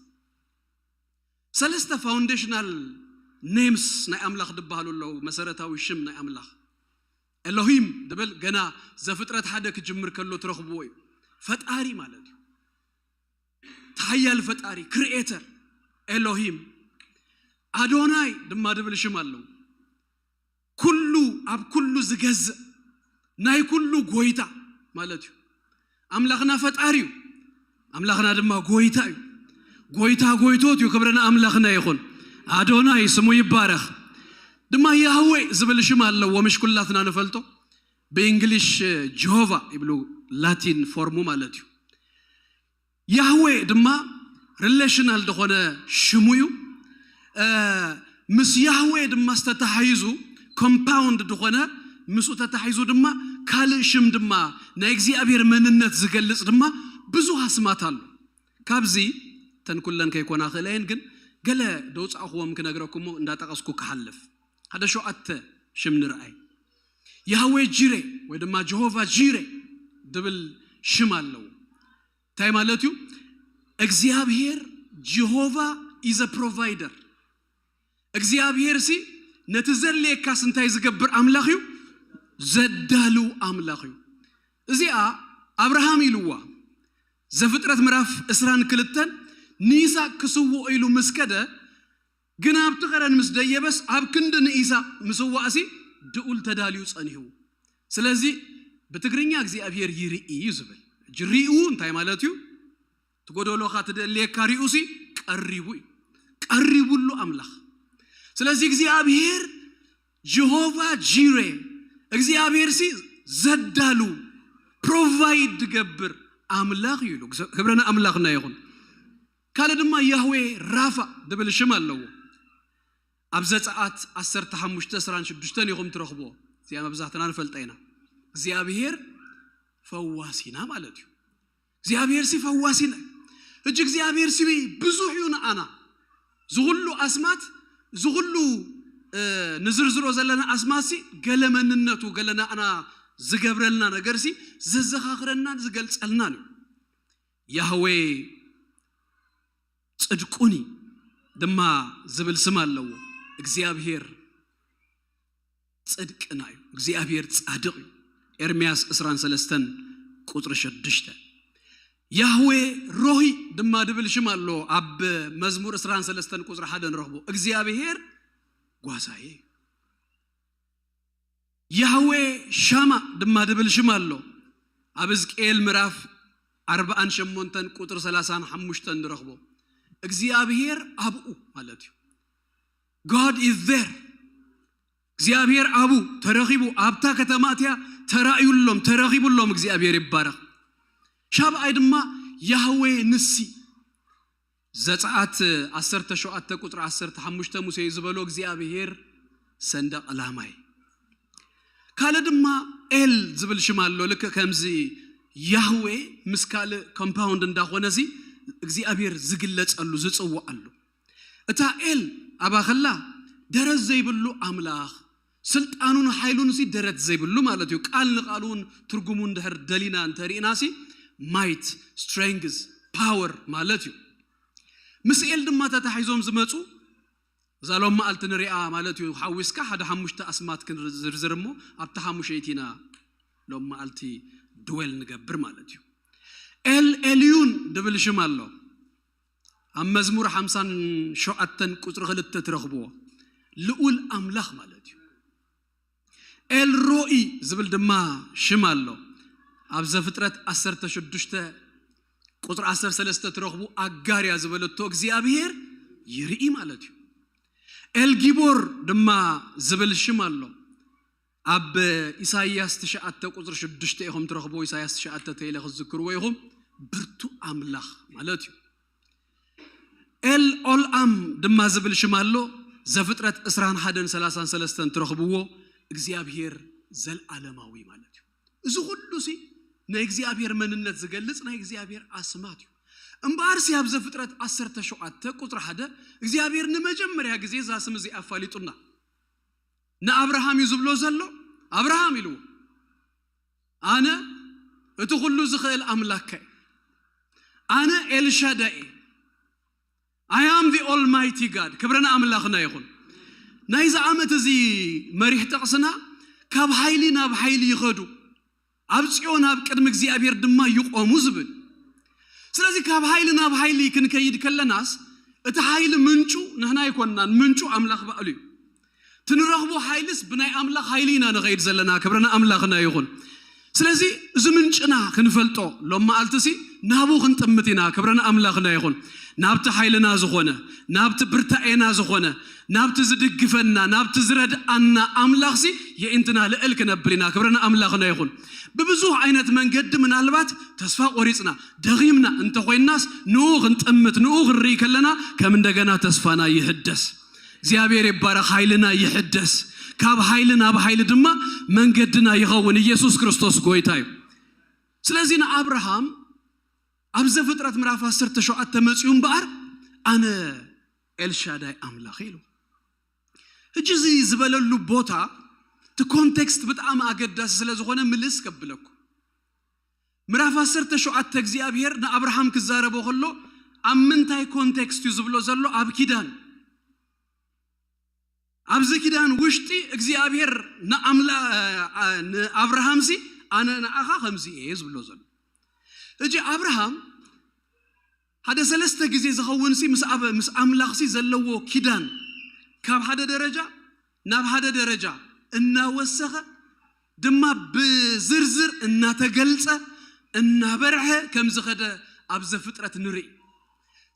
ሰለስተ ፋውንዴሽናል ኔምስ ናይ ኣምላኽ ዝበሃሉ ኣለዉ። መሰረታዊ ሽም ናይ ኣምላኽ ኤሎሂም ድብል ገና ዘፍጥረት ሓደ ክጅምር ከሎ ትረኽብዎ እዩ። ፈጣሪ ማለት እዩ። ተሓያል ፈጣሪ ክሪኤተር ኤሎሂም። ኣዶናይ ድማ ድብል ሽም ኣለዉ። ኩሉ ኣብ ኩሉ ዝገዝእ ናይ ኩሉ ጎይታ ማለት እዩ። ኣምላኽና ፈጣሪ እዩ። ኣምላኽና ድማ ጎይታ እዩ። ጎይታ ጎይቶት እዩ። ክብሪ ንኣምላኽና ይኹን። ኣዶናይ ስሙ ይባረኽ። ድማ ያህዌ ዝብል ሽም ኣለዎ። ምሽ ኩላትና ንፈልጦ። ብእንግሊሽ ጀሆቫ ይብሉ ላቲን ፎርሙ ማለት እዩ። ያህዌ ድማ ሪሌሽናል ዝኾነ ሽሙ እዩ። ምስ ያህዌ ድማ ዝተታሓይዙ ኮምፓውንድ ዝኾነ ምስኡ ተታሒዙ ድማ ካልእ ሽም ድማ ናይ እግዚኣብሔር መንነት ዝገልጽ ድማ ብዙሕ ኣስማት ኣሎ። ካብዚ ተን ኩለን ከይኮና ክእለየን ግን ገለ ደውፃእኽዎም ክነግረኩሞ እንዳጠቐስኩ ክሓልፍ ሓደ ሸውዓተ ሽም ንርኣይ። ያህዌ ጂሬ ወይ ድማ ጀሆቫ ጂሬ ድብል ሽም ኣለዎ። እንታይ ማለት እዩ? እግዚኣብሔር ጀሆቫ ኢዘ ፕሮቫይደር። እግዚኣብሔር ሲ ነቲ ዘድልየካስ እንታይ ዝገብር ኣምላኽ እዩ? ዘዳልው ኣምላኽ እዩ። እዚኣ ኣብርሃም ኢልዋ። ዘፍጥረት ምዕራፍ ዕስራን ክልተን ንይስሐቅ ክስውኦ ኢሉ ምስ ከደ ግን ኣብቲ ኸረን ምስ ደየበስ ኣብ ክንዲ ንይስሐቅ ምስዋእሲ ድኡል ተዳልዩ ጸኒሕዎ። ስለዚ ብትግርኛ እግዚኣብሔር ይርኢ እዩ ዝብል። ሕጂ ሪኡ እንታይ ማለት እዩ? ትጎደሎኻ ትደልየካ ሪኡሲ ቀሪቡ እዩ። ቀሪቡሉ ኣምላኽ። ስለዚ እግዚኣብሔር ጀሆቫ ጂሬ እግዚኣብሔር ሲ ዘዳሉ ፕሮቫይድ ዝገብር ኣምላኽ እዩ ኢሉ። ክብረና ኣምላኽና ይኹን። ካልእ ድማ ያህዌ ራፋ ድብል ሽም ኣለዎ። ኣብ ዘጸኣት ዓሰርተ ሓሙሽተ ዕስራን ሽዱሽተን ኢኹም ትረኽብዎ። እዚኣ መብዛሕትና ንፈልጣ ኢና። እግዚኣብሔር ፈዋሲና ማለት እዩ። እግዚኣብሔር ሲ ፈዋሲና እዩ። ሕጂ እግዚኣብሔር ሲ ብዙሕ እዩ ንኣና። ዝኹሉ ኣስማት ዝኹሉ ንዝርዝሮ ዘለና ኣስማት ሲ ገለ መንነቱ ገለ ንኣና ዝገብረልና ነገር ሲ ዘዘኻኽረናን ዝገልጸልናን እዩ። ያህዌ ጽድቁኒ ድማ ዝብል ስም ኣለዎ። እግዚኣብሔር ጽድቅና እዩ። እግዚኣብሔር ጻድቕ እዩ። ኤርምያስ ዕስራን ሰለስተን ቁጽሪ ሽዱሽተ። ያህዌ ሮሂ ድማ ድብል ሽም ኣሎ። ኣብ መዝሙር ዕስራን ሰለስተን ቁጽሪ ሓደ ንረኽቦ። እግዚኣብሔር ጓሳዬ እዩ። ያህዌ ሻማ ድማ ድብል ሽም ኣሎ። ኣብ ሕዝቅኤል ምዕራፍ ኣርባዓን ሸሞንተን ቁጽሪ ሰላሳን ሓሙሽተን ንረኽቦ። እግዚኣብሔር ኣብኡ ማለት እዩ። God is there። እግዚኣብሔር ኣብኡ ተረኺቡ ኣብታ ከተማ እቲያ ተራእዩሎም ተረኺቡሎም። እግዚኣብሔር ይባረኽ። ሻብኣይ ድማ ያህዌ ንሲ። ዘጸኣት ዓሰርተ ሸውዓተ ቁጽሪ ዓሰርተ ሓሙሽተ ሙሴ ዝበሎ እግዚኣብሔር ሰንደቕ ዕላማይ። ካልእ ድማ ኤል ዝብል ሽም ኣሎ። ልክእ ከምዚ ያህዌ ምስ ካልእ ኮምፓውንድ እንዳኾነ ሲ እግዚኣብሔር ዝግለጸሉ ዝጽውዓሉ። እታ ኤል ኣባኸላ ደረት ዘይብሉ ኣምላኽ ስልጣኑን ሓይሉን ሲ ደረት ዘይብሉ ማለት እዩ። ቃል ንቃል እውን ትርጉሙ እንድሕር ደሊና እንተሪእና ሲ ማይት ስትሬንግዝ ፓወር ማለት እዩ። ምስ ኤል ድማ ተታሒዞም ዝመፁ እዛ ሎም መዓልቲ ንሪኣ ማለት እዩ። ሓዊስካ ሓደ ሓሙሽተ ኣስማት ክንዝርዝር እሞ ኣብታ ሓሙሸይቲ ኢና ሎም መዓልቲ ድወል ንገብር ማለት እዩ። ኤል ኤልዩን ድብል ሽም ኣሎ። ኣብ መዝሙር ሓምሳን ሸውዓተን ቁፅሪ ክልተ ትረኽብዎ ልኡል ኣምላኽ ማለት እዩ። ኤል ሮኢ ዝብል ድማ ሽም ኣሎ። ኣብ ዘፍጥረት ዓሰርተ ሽዱሽተ ቁፅሪ ዓሰርተ ሰለስተ ትረኽቡ ኣጋር እያ ዝበለቶ እግዚኣብሔር ይርኢ ማለት እዩ። ኤል ጊቦር ድማ ዝብል ሽም ኣሎ። ኣብ ኢሳይያስ ትሽዓተ ቁፅሪ ሽዱሽተ ኢኹም ትረኽብዎ። ኢሳይያስ ትሽዓተ ተይለ ክትዝክርዎ ኢኹም። ብርቱ ኣምላኽ ማለት እዩ። ኤል ኦልኣም ድማ ዝብል ሽም ኣሎ። ዘፍጥረት ዕስራን ሓደን ሰላሳን ሰለስተን ትረኽብዎ። እግዚኣብሔር ዘልኣለማዊ ማለት እዩ። እዚ ኩሉ ሲ ናይ እግዚኣብሔር መንነት ዝገልጽ ናይ እግዚኣብሔር ኣስማት እዩ። እምበኣር ሲ ኣብ ዘፍጥረት ዓሰርተ ሸውዓተ ቁፅሪ ሓደ እግዚኣብሔር ንመጀመርያ ግዜ እዛ ስም እዚኣ ኣፋሊጡና። ንኣብርሃም እዩ ዝብሎ ዘሎ። ኣብርሃም ኢልዎ፣ ኣነ እቲ ኩሉ ዝኽእል ኣምላካ እየ። ኣነ ኤልሻዳይ እየ። I am the Almighty God። ክብሪ ንኣምላኽና ይኹን። ናይዚ ዓመት እዚ መሪሕ ጥቕስና ካብ ሓይሊ ናብ ሓይሊ ይኸዱ፣ ኣብ ጽዮን ኣብ ቅድሚ እግዚኣብሔር ድማ ይቆሙ ዝብል። ስለዚ ካብ ሓይሊ ናብ ሓይሊ ክንከይድ ከለናስ እቲ ሓይሊ ምንጩ ንሕና ኣይኮንናን፣ ምንጩ ኣምላኽ ባዕሉ እዩ። ትንረኽቦ ሓይልስ ብናይ ኣምላኽ ሓይሊ ኢና ንኸይድ ዘለና። ክብሪ ንኣምላኽና ይኹን። ስለዚ እዚ ምንጭና ክንፈልጦ ሎም መዓልትሲ ናብኡ ክንጥምት ኢና። ክብሪ ንኣምላኽና ይኹን። ናብቲ ሓይልና ዝኾነ፣ ናብቲ ብርታኤና ዝኾነ፣ ናብቲ ዝድግፈና፣ ናብቲ ዝረድኣና ኣምላኽሲ የእንትና ልዕል ክነብል ኢና። ክብርና ኣምላኽና ይኹን። ብብዙሕ ዓይነት መንገዲ ምናልባት ተስፋ ቆሪጽና፣ ደኺምና እንተኾይናስ፣ ንኡ ክንጥምት፣ ንኡ ክንርኢ ከለና ከም እንደገና ተስፋና ይሕደስ። እግዚኣብሔር ይባረኽ። ሓይልና ይሕደስ። ካብ ሓይሊ ናብ ሓይሊ ድማ መንገድና ይኸውን። ኢየሱስ ክርስቶስ ጎይታ እዩ። ስለዚ ንኣብርሃም ኣብ ዘፍጥረት ምዕራፍ ዓሰርተ ሸውዓተ መጺኡ እምበኣር፣ ኣነ ኤልሻዳይ ኣምላኽ ኢሉ። ሕጂ እዚ ዝበለሉ ቦታ እቲ ኮንቴክስት ብጣዕሚ ኣገዳሲ ስለ ዝኾነ ምልስ ከብለኩም። ምዕራፍ ዓሰርተ ሸውዓተ እግዚኣብሔር ንኣብርሃም ክዛረቦ ከሎ ኣብ ምንታይ ኮንቴክስት እዩ ዝብሎ ዘሎ? ኣብ ኪዳን። ኣብዚ ኪዳን ውሽጢ እግዚኣብሔር ንኣምላ-፣ ንኣብርሃምሲ ኣነ ንኣኻ ከምዚ እየ ዝብሎ ዘሎ። ሕጂ ኣብርሃም ሓደ ሰለስተ ግዜ ዝኸውን ሲ ምስ ኣብ-፣ ምስ ኣምላኽ ሲ ዘለዎ ኪዳን ካብ ሓደ ደረጃ ናብ ሓደ ደረጃ እናወሰኸ ድማ ብዝርዝር እናተገልጸ እናበርሐ ከም ዝኸደ ኣብ ዘፍጥረት ንርኢ።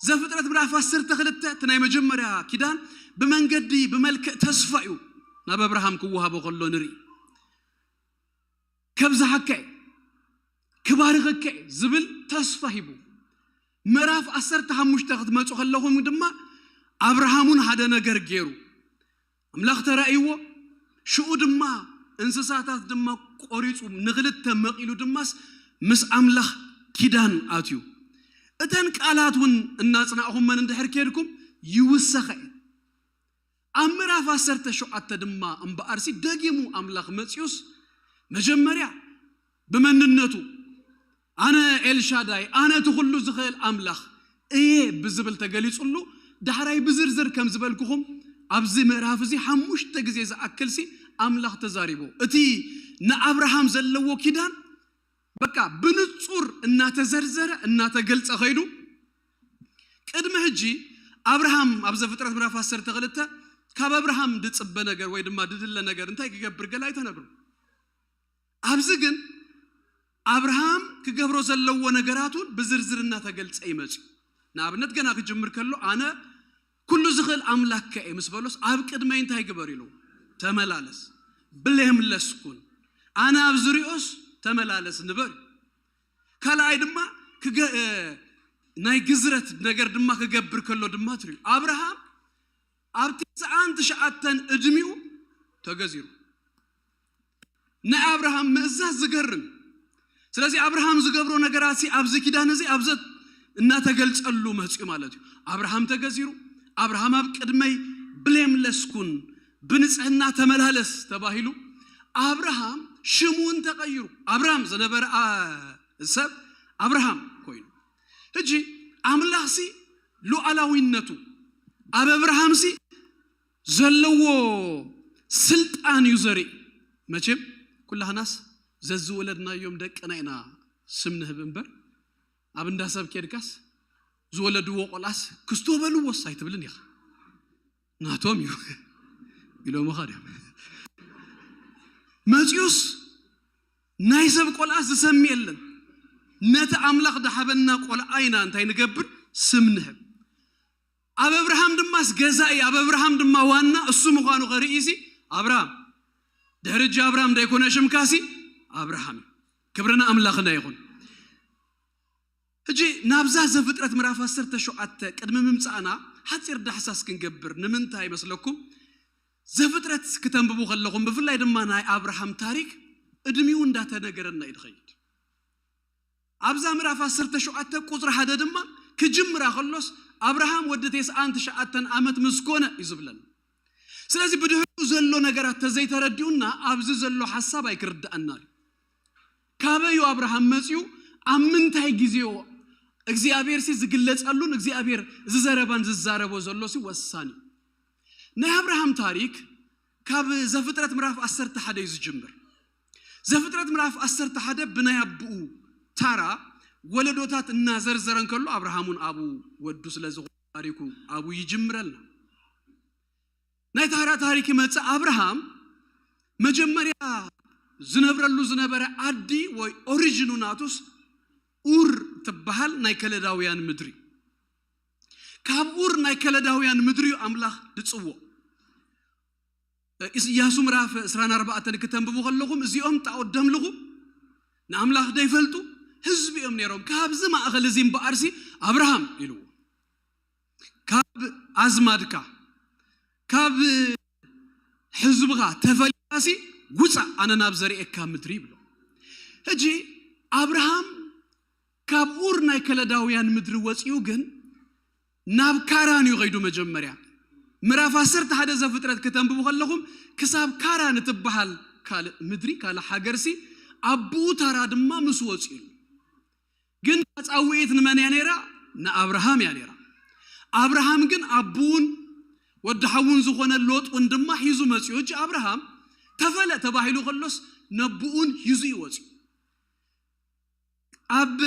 ዘፍጥረት ምዕራፍ ዓሰርተ ክልተ እቲ ናይ መጀመርያ ኪዳን ብመንገዲ ብመልክዕ ተስፋ እዩ ናብ ኣብርሃም ክወሃቦ ከሎ ንርኢ። ከብዝሓካ እየ፣ ክባርኸካ እየ ዝብል ተስፋ ሂቡ። ምዕራፍ ዓሰርተ ሓሙሽተ ክትመጹ ከለኹም ድማ ኣብርሃም እውን ሓደ ነገር ገይሩ። ኣምላኽ ተራእይዎ፣ ሽኡ ድማ እንስሳታት ድማ ቆሪጹ ንኽልተ መቒሉ ድማስ ምስ ኣምላኽ ኪዳን ኣትዩ። እተን ቃላት እውን እናጽናዕኹመን እንድሕር ኬድኩም ይውሰኸ እየን። ኣብ ምዕራፍ ዓሰርተ ሸውዓተ ድማ እምበኣርሲ ደጊሙ ኣምላኽ መጺኡስ መጀመርያ ብመንነቱ ኣነ ኤልሻዳይ፣ ኣነ እቲ ኩሉ ዝኽእል ኣምላኽ እየ ብዝብል ተገሊጹሉ። ዳሕራይ ብዝርዝር ከም ዝበልኩኹም ኣብዚ ምዕራፍ እዚ ሓሙሽተ ግዜ ዝኣክልሲ ኣምላኽ ተዛሪቡ። እቲ ንኣብርሃም ዘለዎ ኪዳን በቃ ብንጹር እናተዘርዘረ እናተገልጸ ኸይዱ። ቅድሚ ሕጂ ኣብርሃም ኣብ ዘፍጥረት ምዕራፍ ዓሰርተ ክልተ ካብ ኣብርሃም ድጽበ ነገር ወይ ድማ ድድለ ነገር እንታይ ክገብር ገለ ኣይተነግሩ። ኣብዚ ግን ኣብርሃም ክገብሮ ዘለዎ ነገራት እውን ብዝርዝር እናተገልጸ ይመጽ እዩ። ንኣብነት ገና ክጅምር ከሎ ኣነ ኩሉ ዝኽእል ኣምላክ ከ ምስ በሎስ ኣብ ቅድመይ እንታይ ግበር ኢሉ? ተመላለስ፣ ብሌምለስ ኩን፣ ኣነ ኣብ ዝሪኦስ ተመላለስ ንበር። ካልኣይ ድማ ክገ-፣ እ፣ ናይ ግዝረት ነገር ድማ ክገብር ከሎ ድማ ትሪኡ። ኣብርሃም ኣብ ትስዓን ትሽዓተን ዕድሚኡ ተገዚሩ። ናይ ኣብርሃም ምእዛዝ ዝገርም። ስለዚ ኣብርሃም ዝገብሮ ነገራት ሲ ኣብዚ ኪዳን እዚ ኣብዚ እናተገልጸሉ መጽኡ ማለት እዩ። ኣብርሃም ተገዚሩ፣ ኣብርሃም ኣብ ቅድመይ ብሌምለስ ኩን፣ ብንጽህና ተመላለስ ተባሂሉ። ኣብርሃም ሽሙ እውን ተቐይሩ፣ ኣብራም ዝነበረ ኣ-፣ ሰብ ኣብርሃም ኮይኑ። ሕጂ ኣምላኽሲ ሉዓላዊነቱ ኣብ ኣብርሃምሲ ዘለዎ ስልጣን እዩ ዘርኢ። መቸም ኩላህናስ ዘዝወለድናዮም ደቅና ኢና ስም ንህብ እምበር፣ ኣብ እንዳ ሰብ ኬድካስ ዝወለድዎ ቆልዓስ ክስቶ በልዎስ ኣይትብልን ኢኻ። ናቶም እዩ ኢሎምኻ ድዮም? መጺኡስ ናይ ሰብ ቆልዓ ዝሰሚ የለን። ነቲ ኣምላኽ ዝሃበና ቆልዓ ኢና እንታይ ንገብር? ስም ንህብ። ኣብ ኣብርሃም ድማስ ገዛኢ፣ ኣብ ኣብርሃም ድማ ዋና እሱ ምዃኑ ከርኢ ሲ ኣብርሃም፣ ድሕሪ እጂ ኣብርሃም እንዳይኮነ ሽምካ ሲ ኣብርሃም እዩ። ክብርና ኣምላኽና ይኹን። ሕጂ ናብዛ ዘፍጥረት ምዕራፍ ዓሰርተ ሸውዓተ ቅድሚ ምምጻእና ሓጺር ዳሕሳስ ክንገብር። ንምንታይ ይመስለኩም? ዘፍጥረት ክተንብቡ ከለኹም ብፍላይ ድማ ናይ ኣብርሃም ታሪክ እድሚኡ እንዳተነገረና እዩ ዝኸይድ። ኣብዛ ምዕራፍ ዓሰርተ ሸውዓተ ቁጽሪ ሓደ ድማ ክጅምራ ከሎስ ኣብርሃም ወዲ ተስዓን ትሽዓተን ዓመት ምስ ኮነ እዩ ዝብለና። ስለዚ ብድሕሪኡ ዘሎ ነገራት ተዘይተረዲኡና ኣብዚ ዘሎ ሓሳብ ኣይክርድኣና እዩ። ካበዩ ኣብርሃም መጺኡ ኣብ ምንታይ ግዜዮ እግዚኣብሔር ሲ ዝግለጸሉን እግዚኣብሔር ዝዘረባን ዝዛረቦ ዘሎ ሲ ወሳኒ እዩ። ናይ ኣብርሃም ታሪክ ካብ ዘፍጥረት ምዕራፍ ዓሰርተ ሓደ እዩ ዝጅምር። ዘፍጥረት ምዕራፍ ዓሰርተ ሓደ ብናይ ኣቦኡ ታራ ወለዶታት እናዘርዘረ እንከሎ ኣብርሃም እውን ኣብኡ ወዱ ስለ ዝኾነ ታሪኩ ኣብኡ ይጅምረልና። ናይ ታራ ታሪክ ይመጽእ። ኣብርሃም መጀመርያ ዝነብረሉ ዝነበረ ዓዲ ወይ ኦሪጅኑ ናቱስ ኡር ትበሃል ናይ ከለዳውያን ምድሪ። ካብ ኡር ናይ ከለዳውያን ምድሪ እዩ ኣምላኽ ዝጽዎ። ኢያሱ ምዕራፍ ዕስራን ኣርባዕተን ክተንብቡ ከለኹም፣ እዚኦም ጣዖት ደምልኹ፣ ንኣምላኽ ደይፈልጡ ህዝቢ እዮም ነይሮም። ካብዚ ማእኸል እዚ እምበኣርሲ ኣብርሃም ኢልዎ፣ ካብ ኣዝማድካ፣ ካብ ህዝብኻ ተፈሊኻሲ ጉጻእ፣ ኣነ ናብ ዘርእየካ ምድሪ ይብሎ። ሕጂ ኣብርሃም ካብ ኡር ናይ ከለዳውያን ምድሪ ወጺኡ ግን ናብ ካራን እዩ ኸይዱ። መጀመርያ ምዕራፍ ዓሰርተ ሓደ ዘፍጥረት ክተንብቡ ከለኹም፣ ክሳብ ካራን እትበሃል ካልእ ምድሪ፣ ካልእ ሃገርሲ ኣቦኡ ታራ ድማ ምስ ወጺኡ። ግን ጻውዒት ንመን እያ ነይራ? ንኣብርሃም እያ ነይራ። ኣብርሃም ግን ኣቦኡን ወዲ ሓውን ዝኾነ ሎጥ እውን ድማ ሒዙ መጺኡ። ሕጂ ኣብርሃም ተፈለ ተባሂሉ ከሎስ ነቦኡን ሒዙ እዩ ወጺኡ። ኣብ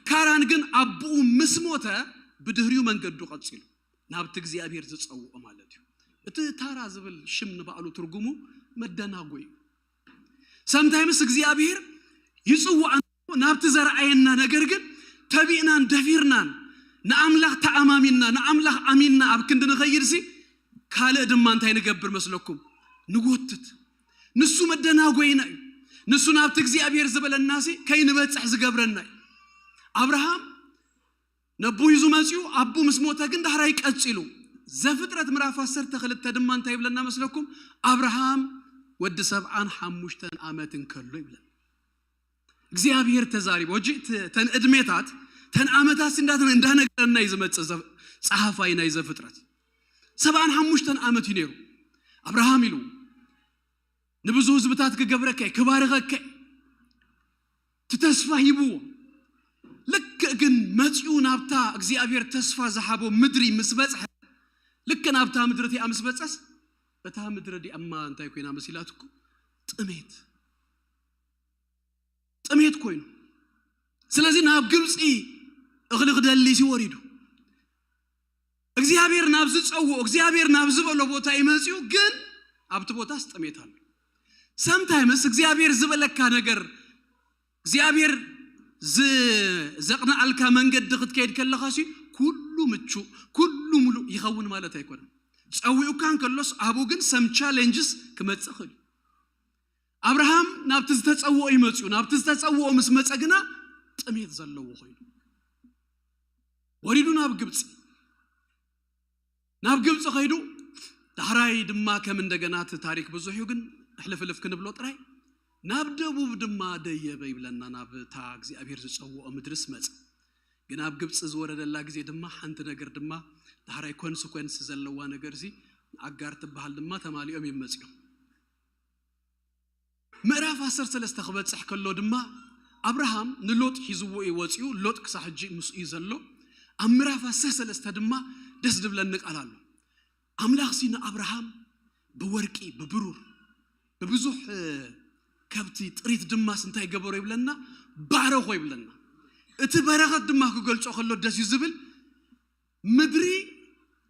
ካራን ግን ኣቦኡ ምስ ሞተ ብድህሪኡ መንገዱ ቀጺሉ ናብቲ እግዚኣብሔር ዝጸውዖ ማለት እዩ። እቲ ታራ ዝብል ሽም ንባዕሉ ትርጉሙ መደናጎይ እዩ። ሰምታይምስ እግዚኣብሔር ይጽውዓና ናብቲ ዘርኣየና፣ ነገር ግን ተቢእናን ደፊርናን ንኣምላኽ ተኣማሚንና ንኣምላኽ ኣሚንና ኣብ ክንዲ ንኸይድሲ ካልእ ድማ እንታይ ንገብር መስለኩም? ንጎትት። ንሱ መደናጎይና እዩ። ንሱ ናብቲ እግዚኣብሔር ዝበለናሲ ከይንበጽሕ ዝገብረና እዩ። ኣብርሃም ነቦ ሒዙ መጺኡ፣ ኣቦ ምስ ሞተ ግን ዳሕራይ ቀጺሉ። ዘፍጥረት ምዕራፍ ዓሰርተ ክልተ ድማ እንታይ ይብለና መስለኩም? ኣብርሃም ወዲ ሰብዓን ሓሙሽተን ዓመት እንከሎ ይብለና። እግዚኣብሔር ተዛሪቡ። ሕጂ ተ-፣ ተን ዕድሜታት፣ ተን ዓመታት እንዳተ-፣ እንዳነገረና እዩ ዝመጽእ ዘ-፣ ጸሓፋይ ናይ ዘፍጥረት። ሰብዓን ሓሙሽተን ዓመት እዩ ነይሩ። ኣብርሃም ኢሉ፣ "ንብዙ ህዝብታት ክገብረካ እየ፣ ክባርኸካ እየ" እቲ ተስፋ ሂብዎ። ልክዕ ግን መጺኡ ናብታ እግዚኣብሔር ተስፋ ዝሃቦ ምድሪ ምስ በጽሐ፣ ልክዕ ናብታ ምድሪ እቲኣ ምስ በጸስ፣ እታ ምድሪ እዲኣማ እንታይ ኮይና መሲላትኩም? ጥሜት። ጥሜት ኮይኑ። ስለዚ ናብ ግብጺ እኽሊ ክደሊሲ ወሪዱ። እግዚኣብሔር ናብ ዝጸውኦ፣ እግዚኣብሔር ናብ ዝበሎ ቦታ እዩ መጺኡ፣ ግን ኣብቲ ቦታስ ጥሜት ኣሎ። ሰምታይምስ እግዚኣብሔር ዝበለካ ነገር፣ እግዚኣብሔር ዝ-፣ ዘቕንዓልካ መንገዲ ክትከይድ ከለኻሲ ኩሉ ምቹእ፣ ኩሉ ሙሉእ ይኸውን ማለት ኣይኮነን። ጸዊኡካ እንከሎስ ኣብኡ ግን some challenges ክመጽእ ይኽእል እዩ። ኣብርሃም ናብቲ ዝተጸውኦ እዩ መጺኡ። ናብቲ ዝተጸውኦ ምስ መጸ ግና ጥሜት ዘለዎ ኮይኑ። ወሪዱ ናብ ግብጺ። ናብ ግብጺ ከይዱ ዳሕራይ ድማ ከም እንደገና እቲ ታሪክ ብዙሕ እዩ፣ ግን ሕልፍልፍ ክንብሎ ጥራይ። ናብ ደቡብ ድማ ደየበ ይብለና፣ ናብ እታ እግዚኣብሔር ዝጸውኦ ምድርስ መጸ። ግን ኣብ ግብጺ ዝወረደላ ግዜ ድማ ሓንቲ ነገር ድማ ዳሕራይ ኮንስኮንስ ዘለዋ ነገር እዚ ኣጋር ትበሃል ድማ ተማሊኦም እዮም መጺኦም። ምዕራፍ ዓሰርተ ሰለስተ ክበጽሕ ከሎ ድማ ኣብርሃም ንሎጥ ሒዝዎ እዩ ወጺኡ። ሎጥ ክሳብ ሕጂ ምስኡ እዩ ዘሎ። ኣብ ምዕራፍ ዓሰርተ ሰለስተ ድማ ደስ ዝብለኒ ቃል ኣሎ። ኣምላኽሲ ንኣብርሃም ብወርቂ፣ ብብሩር፣ ብብዙሕ፣ እ፣ ከብቲ ጥሪት ድማስ እንታይ ገበሮ ይብለና? ባረኾ ይብለና። እቲ በረኸት ድማ ክገልጾ ከሎ ደስ እዩ ዝብል። ምድሪ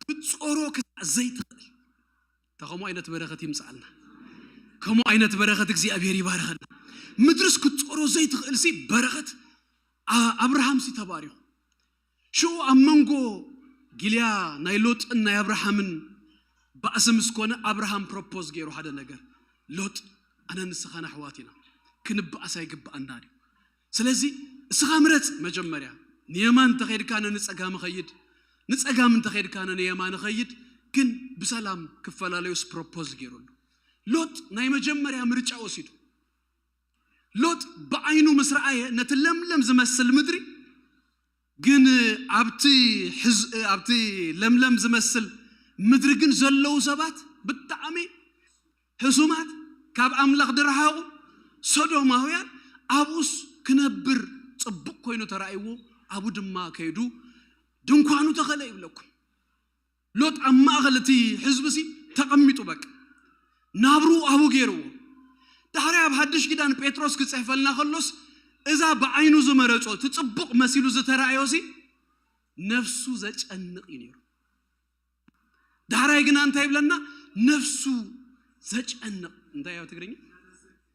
ክትጾሮ ክሳዕ ዘይትኽእል። እንተ ከምኡ ዓይነት በረኸት ይምጽኣልና። ከምኡ ዓይነት በረኸት እግዚኣብሔር ይባርኸና። ምድርስ ክትጾሮ ዘይትኽእልሲ በረኸት ኣ-፣ ኣብርሃምሲ ተባሪኹ። ሽኡ ኣብ መንጎ ጊልያ ናይ ሎጥን ናይ ኣብርሃምን ባእሲ ምስ ኮነ፣ ኣብርሃም ፕሮፖዝ ገይሩ ሓደ ነገር፣ "ሎጥ፣ ኣነ ንስኻን ኣሕዋት ኢና፣ ክንበኣስ ኣይግብኣናን እዩ። ስለዚ እስኻ ምረጽ መጀመርያ፣ ንየማን እንተኸይድካ ኣነ ንጸጋም እኸይድ፣ ንጸጋም እንተኸይድካ ኣነ ንየማን እኸይድ፣ ግን ብሰላም ክፈላለዩስ" ፕሮፖዝ ገይሩሉ። ሎጥ ናይ መጀመርያ ምርጫ ወሲዱ። ሎጥ ብዓይኑ ምስ ረኣየ ነቲ ለምለም ዝመስል ምድሪ፣ ግን ኣብቲ ሕዝ-፣ ኣብቲ ለምለም ዝመስል ምድሪ ግን ዘለዉ ሰባት ብጣዕሚ ሕሱማት፣ ካብ ኣምላኽ ዝረሓቑ ሶዶማውያን፣ ኣብኡስ ክነብር ጽቡቕ ኮይኑ ተራእይዎ፣ ኣብኡ ድማ ከይዱ ድንኳኑ ተኸለ ይብለኩም። ሎጥ ኣብ ማእኸል እቲ ህዝቢ ሲ ተቐሚጡ በቃ ናብሩ ኣብኡ ገይርዎ። ዳሕራይ ኣብ ሓድሽ ኪዳን ጴጥሮስ ክጽሕፈልና ከሎስ እዛ ብዓይኑ ዝመረጾ እቲ ጽቡቕ መሲሉ ዝተራእዮ ሲ ነፍሱ ዘጨንቕ እዩ ነይሩ። ዳሕራይ ግና እንታይ ይብለና? ነፍሱ ዘጨንቕ እንታይ ያው ትግርኛ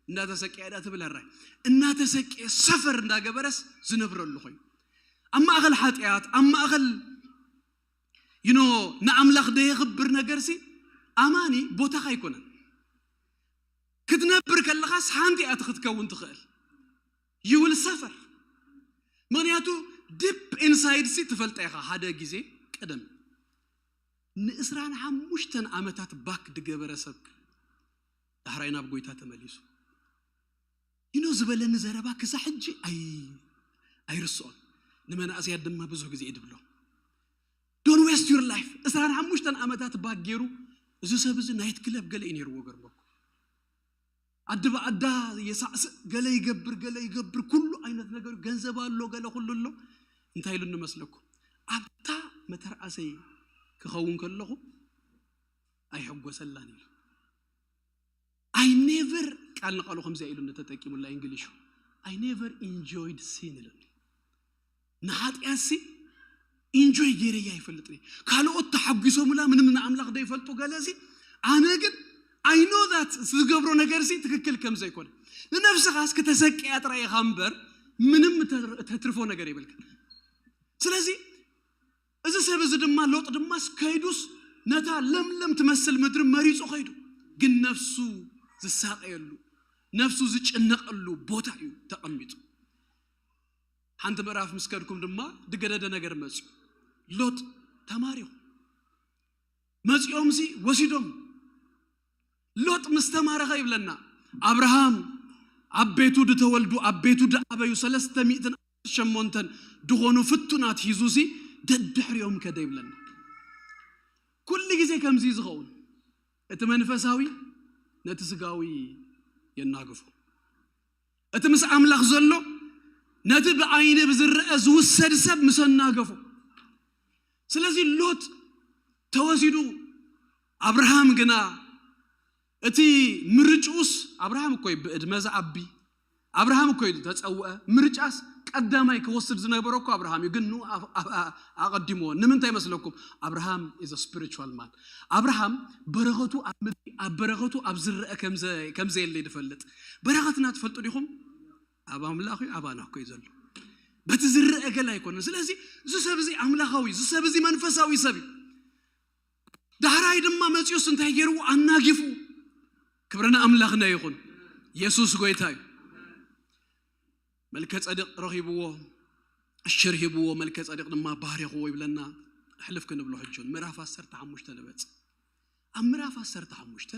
እንዳተሰቀየ ዳ ትብል ራይ እናተሰቀየ ሰፈር እንዳገበረስ ዝነብረሉ ኮይኑ ኣብ ማእኸል ሓጢኣት ኣብ ማእኸል you know ንኣምላኽ ደየኽብር ነገርሲ ኣማኒ ቦታኻ ኣይኮነን። ክትነብር ከለኻስ ሓንቲ እያ ክትከውን ትኽእል። You will suffer። ምክንያቱ deep inside ሲ ትፈልጠ ኢኻ። ሓደ ግዜ ቀደም ንእስራን ሓሙሽተን ዓመታት ባክ ድገበረ ሰብ ዳሕራይ ናብ ጎይታ ተመሊሱ። ይኖ ዝበለኒ ዘረባ ክሳ ሕጂ ኣይ ኣይርስኦን። ንመናእሰያት ድማ ብዙሕ ግዜ ድብሎ don't waste your life። እስራን ሓሙሽተን ዓመታት ባክ ገይሩ እዚ ሰብ እዚ ናይት ክለብ ገለ እዩ ነይርዎ። ገርመኩ ኣዲ ብኣዳ የሳዕስእ፣ ገለ ይገብር፣ ገለ ይገብር፣ ኩሉ ዓይነት ነገር፣ ገንዘብ ኣሎ፣ ገለ ኩሉ ኣሎ። እንታይ ኢሉ ንመስለኩም? ኣብታ መተርኣሰይ ክኸውን ከለኹ ኣይሕጎሰላን ኢሉ። I never፣ ቃል ንቃሉ ከምዚኣ ኢሉ ተጠቂሙላ እንግሊሹ፣ I never enjoyed sin ኢሉኒ። ንሓጢኣትሲ ኢንጆይ ገይረያ ይፈልጥኒ። ካልኦት ተሓጒሶምላ ምንም ንኣምላኽ ዘይፈልጡ ገለሲ፣ ኣነ ግን I know that ዝገብሮ ነገርሲ ትክክል ከም ዘይኮነ። ንነፍስኻስ ክተሰቅያ ጥራይ ኢኻ እምበር ምንም እተ- እተትርፎ ነገር የብልካ። ስለዚ እዚ ሰብ እዚ ድማ ሎጥ ድማስ ከይዱስ ነታ ለምለም ትመስል ምድሪ መሪጹ ከይዱ፣ ግን ነፍሱ ዝሳቀየሉ ነፍሱ ዝጭነቀሉ ቦታ እዩ ተቐሚጡ። ሓንቲ ምዕራፍ ምስ ከድኩም ድማ ድገደደ ነገር መፅዩ። ሎጥ ተማሪኹ መፂኦም ሲ ወሲዶም። ሎጥ ምስ ተማረኸ ይብለና ኣብርሃም ኣብ ቤቱ ድተወልዱ ኣብ ቤቱ ድኣበዩ ሰለስተ ሚእትን ሸሞንተን ድኾኑ ፍቱናት ሒዙ ሲ ደድሕሪኦም ከደ ይብለና። ኩሉ ግዜ ከምዚ ዝኸውን እቲ መንፈሳዊ ነቲ ስጋዊ የናግፎ። እቲ ምስ ኣምላኽ ዘሎ ነቲ ብዓይኒ ብዝረአ ዝውሰድ ሰብ ምስ ኣናገፎ። ስለዚ ሎጥ ተወሲዱ፣ ኣብርሃም ግና እቲ ምርጭኡስ ኣብርሃም እኮ እዩ ብእድመ ዝዓቢ ኣብርሃም እኮ እዩ ተጸውአ። ምርጫስ ቀዳማይ ክወስድ ዝነበረ እኮ ኣብርሃም እዩ፣ ግን ንኡ ኣፍ- ኣፍ- ኣ- ኣቐዲምዎ። ንምንታይ መስለኩም? ኣብርሃም is a spiritual man። ኣብርሃም በረኸቱ ኣብ ምድሪ ኣብ በረኸቱ ኣብ ዝረአ ከምዘ- ከምዘየለ ድፈልጥ። በረኸትና ትፈልጡ ዲኹም? ኣብ ኣምላኽ እዩ፣ ኣባና እኮ እዩ ዘሎ። በቲ ዝረአ ገላ ኣይኮነን። ስለዚ እዚ ሰብ እዚ ኣምላኻዊ እዩ፣ እዚ ሰብ እዚ መንፈሳዊ ሰብ እዩ። ዳሕራይ ድማ መፂኡስ እንታይ ገይርዎ? ኣናጊፉ። ክብሪ ንኣምላኽና ይኹን። የሱስ ጎይታ እዩ። መልከ ጸዲቕ ረኺብዎ፣ ዕሽር ሂብዎ፣ መልከ ጸዲቕ ድማ ባሪኽዎ ይብለና። ኣሕልፍ ክንብሎ ሕጂ እውን ምዕራፍ ዓሰርተ ሓሙሽተ ንበጽ። ኣብ ምዕራፍ ዓሰርተ ሓሙሽተ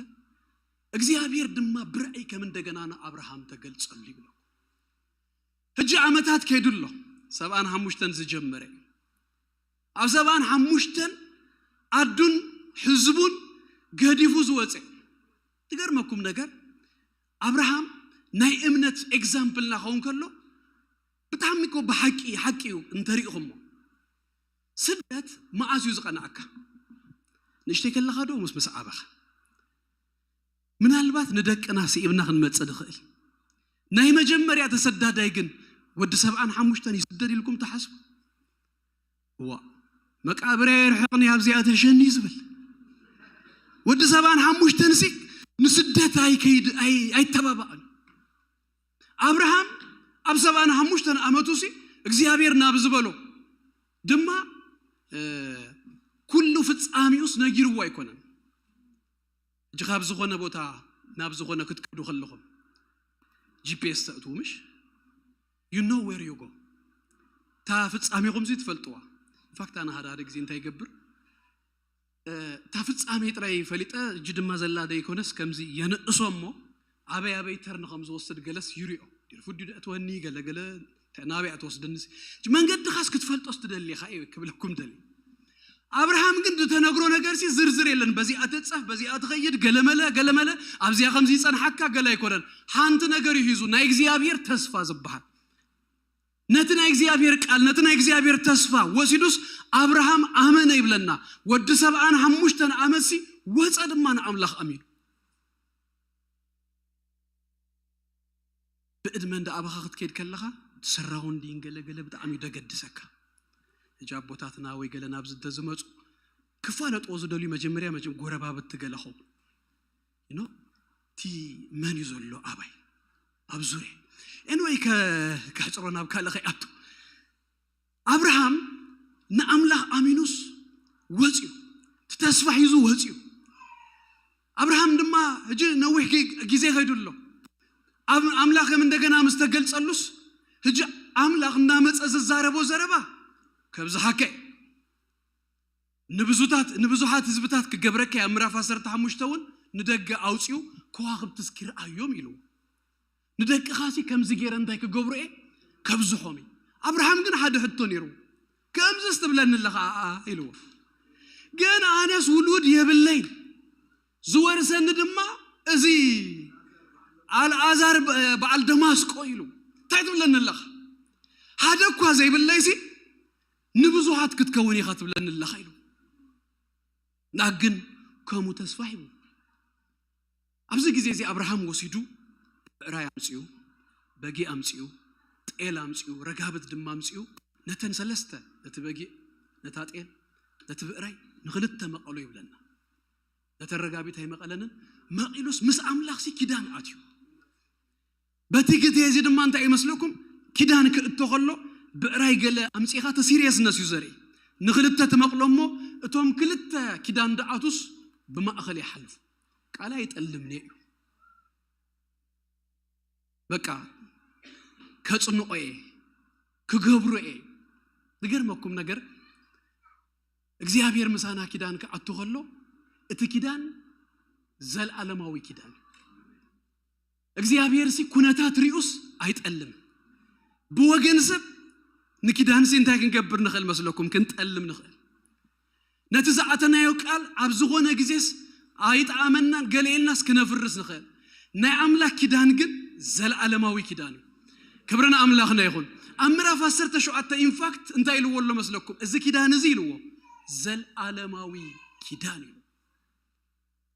እግዚኣብሔር ድማ ብርዒ ከም እንደገና ንኣብርሃም ተገልጸሉ ይብሎ። ሕጂ ዓመታት ከይዱ ኣሎ። ሰብኣን ሓሙሽተን ዝጀመረ እዩ። ኣብ ሰብኣን ሓሙሽተን ዓዱን ህዝቡን ገዲፉ ዝወፀ። ትገርመኩም ነገር ኣብርሃም ናይ እምነት ኤግዛምፕል ናኸውን ከሎ ብጣዕሚ እኮ ብሓቂ ሓቂ እዩ እንተሪእኹሞ። ስደት መዓስ እዩ ዝቐንዓካ? ንእሽተይ ከለኻ ዶ ምስ ምስ ዓበኻ? ምናልባት ንደቅና ስኢብና ክንመጽእ ንኽእል። ናይ መጀመርያ ተሰዳዳይ ግን ወዲ ሰብዓን ሓሙሽተን ይስደድ ኢልኩም ትሓስቡ? እዋ መቃብርያ የርሕቕኒ ኣብዚኣ ተሸኒ ዝብል ወዲ ሰብዓን ሓሙሽተን ሲ ንስደት ኣይከይድ ኣይ- ኣይተባባዕን። ኣብርሃም ኣብ ሰብዓን ሓሙሽተን ዓመቱ ሲ እግዚኣብሔር ናብ ዝበሎ ድማ እ፣ ኩሉ ፍጻሜኡስ ነጊርዎ ኣይኮነን። ሕጂ ካብ ዝኾነ ቦታ ናብ ዝኾነ ክትከዱ ከለኹም ጂፒኤስ ተእትዉ ምሽ you know where you go። እታ ፍጻሜኹም ዚ ትፈልጥዋ። ኢንፋክት ኣነ ሓደ ሓደ ግዜ እንታይ ይገብር እ፣ እታ ፍጻሜ ጥራይ ፈሊጠ እጂ ድማ ዘላ ደይኮነስ ከምዚ የንእሶ እሞ ኣበይ ኣበይ ተርን ከም ዝወስድ ገለስ ይሪኦ። ፉዲ ደእትወኒ ገለ ገለ ናበይ ትወስድኒ መንገድኻስ ክትፈልጦስ ትደሊ ኢኻ እዩ ክብለኩም ደሊ። ኣብርሃም ግን ዝተነግሮ ነገር ሲ ዝርዝር የለን። በዚኣ ትጻፍ በዚኣ ትኸይድ ገለመለ ገለመለ ኣብዚኣ ከምዚ ይጸንሓካ ገለ ኣይኮነን። ሓንቲ ነገር እዩ ሂዙ ናይ እግዚኣብሔር ተስፋ ዝበሃል ነቲ ናይ እግዚኣብሔር ቃል ነቲ ናይ እግዚኣብሔር ተስፋ ወሲዱስ ኣብርሃም ኣመነ ይብለና። ወዲ ሰብኣን ሓሙሽተን ዓመት ሲ ወፀ ድማ ንኣምላኽ ኣሚኑ። ብእድመ እንዳ ኣባኻ ክትከይድ ከለኻ ሰራውንዲን ገለ ገለ ብጣዕሚ እዩ ደገድሰካ። ሕጂ ኣቦታትና ወይ ገለ ናብዚ እንተዝመፁ ክፋለጥዎ ዝደልዩ መጀመርያ መጀ- ጎረባብቲ ገለ ኸውን ኖ እቲ መን እዩ ዘሎ ኣባይ ኣብ ዙርያ ኤንወይ ከሕፅሮ ናብ ካልእ ከይኣቱ ኣብርሃም ንኣምላኽ ኣሚኑስ ወፅዩ፣ እቲ ተስፋ ሒዙ ወፅዩ። ኣብርሃም ድማ ሕጂ ነዊሕ ጊ- ግዜ ከይዱ ኣሎ። ኣብ ኣምላኽ ከም እንደገና ምስ ተገልጸሉስ፣ ሕጂ ኣምላኽ እናመጸ ዝዛረቦ ዘረባ ከብዝሓከ ንብዙታት ንብዙሓት ህዝብታት ክገብረካ እየ። ኣብ ምዕራፍ ዓሰርተ ሓሙሽተ እውን ንደገ ኣውፅኡ፣ ከዋኽብቲ እስኪ ረኣዮም ኢሉ። ንደቅኻ ሲ ከምዚ ገይረ እንታይ ክገብሩ እየ? ከብዝሖም እዩ። ኣብርሃም ግን ሓደ ሕቶ ነይሩ። ከምዚስ ትብለኒ ኣለኻ ኣኣ ኢልዎ። ግን ኣነስ ውሉድ የብለይ፣ ዝወርሰኒ ድማ እዚ ኣልኣዛር በ- በዓል ደማስቆ ኢሉ። እንታይ ትብለኒ ኣለኻ? ሓደ እኳ ዘይብለይሲ ንብዙሃት ክትከውን ኢኻ ትብለኒ ኣለኻ ኢሉ። ና ግን ከምኡ ተስፋ ሂቡ። ኣብዚ ግዜ እዚ ኣብርሃም ወሲዱ ብዕራይ ኣምፅኡ፣ በጊ ኣምፅኡ፣ ጤል ኣምፅኡ፣ ረጋብት ድማ ኣምፅኡ። ነተን ሰለስተ፣ ነቲ በጊ፣ ነታ ጤል፣ ነቲ ብዕራይ ንክልተ መቐሎ ይብለና። ነተን ረጋቢት ኣይመቐለንን። መቒሉስ ምስ ኣምላኽሲ ኪዳን ኣትዩ። በቲ ግዜ እዚ ድማ እንታይ ይመስለኩም? ኪዳን ክእቶ ከሎ ብዕራይ ገለ ኣምፂኻ እቲ ሲሪየስነስ እዩ ዘርኢ። ንክልተ ትመቕሎ እሞ እቶም ክልተ ኪዳን ደኣቱስ ብማእኸል ይሓልፉ። ቃል ኣይጠልም እዩ። በቃ ከጽንቆ እየ፣ ክገብሮ እየ። ዝገርመኩም ነገር እግዚኣብሔር ምሳና ኪዳን ክኣቱ ከሎ እቲ ኪዳን ዘልዓለማዊ ኪዳን እዩ። እግዚኣብሔር ሲ ኩነታት ሪኡስ ኣይጠልም። ብወገን ሰብ ንኪዳን ሲ እንታይ ክንገብር ንኽእል መስለኩም? ክንጠልም ንኽእል። ነቲ ዝኣተናዮ ቃል ኣብ ዝኾነ ግዜስ ኣይጠኣመናን ገለ ኢልናስ ክነፍርስ ንኽእል። ናይ ኣምላኽ ኪዳን ግን ዘልዓለማዊ ኪዳን እዩ። ክብሪ ንኣምላኽና ይኹን። ኣብ ምዕራፍ ዓሰርተ ሸውዓተ ኢንፋክት እንታይ ኢልዎ ኣሎ መስለኩም? እዚ ኪዳን እዚ ኢልዎ ዘልዓለማዊ ኪዳን እዩ።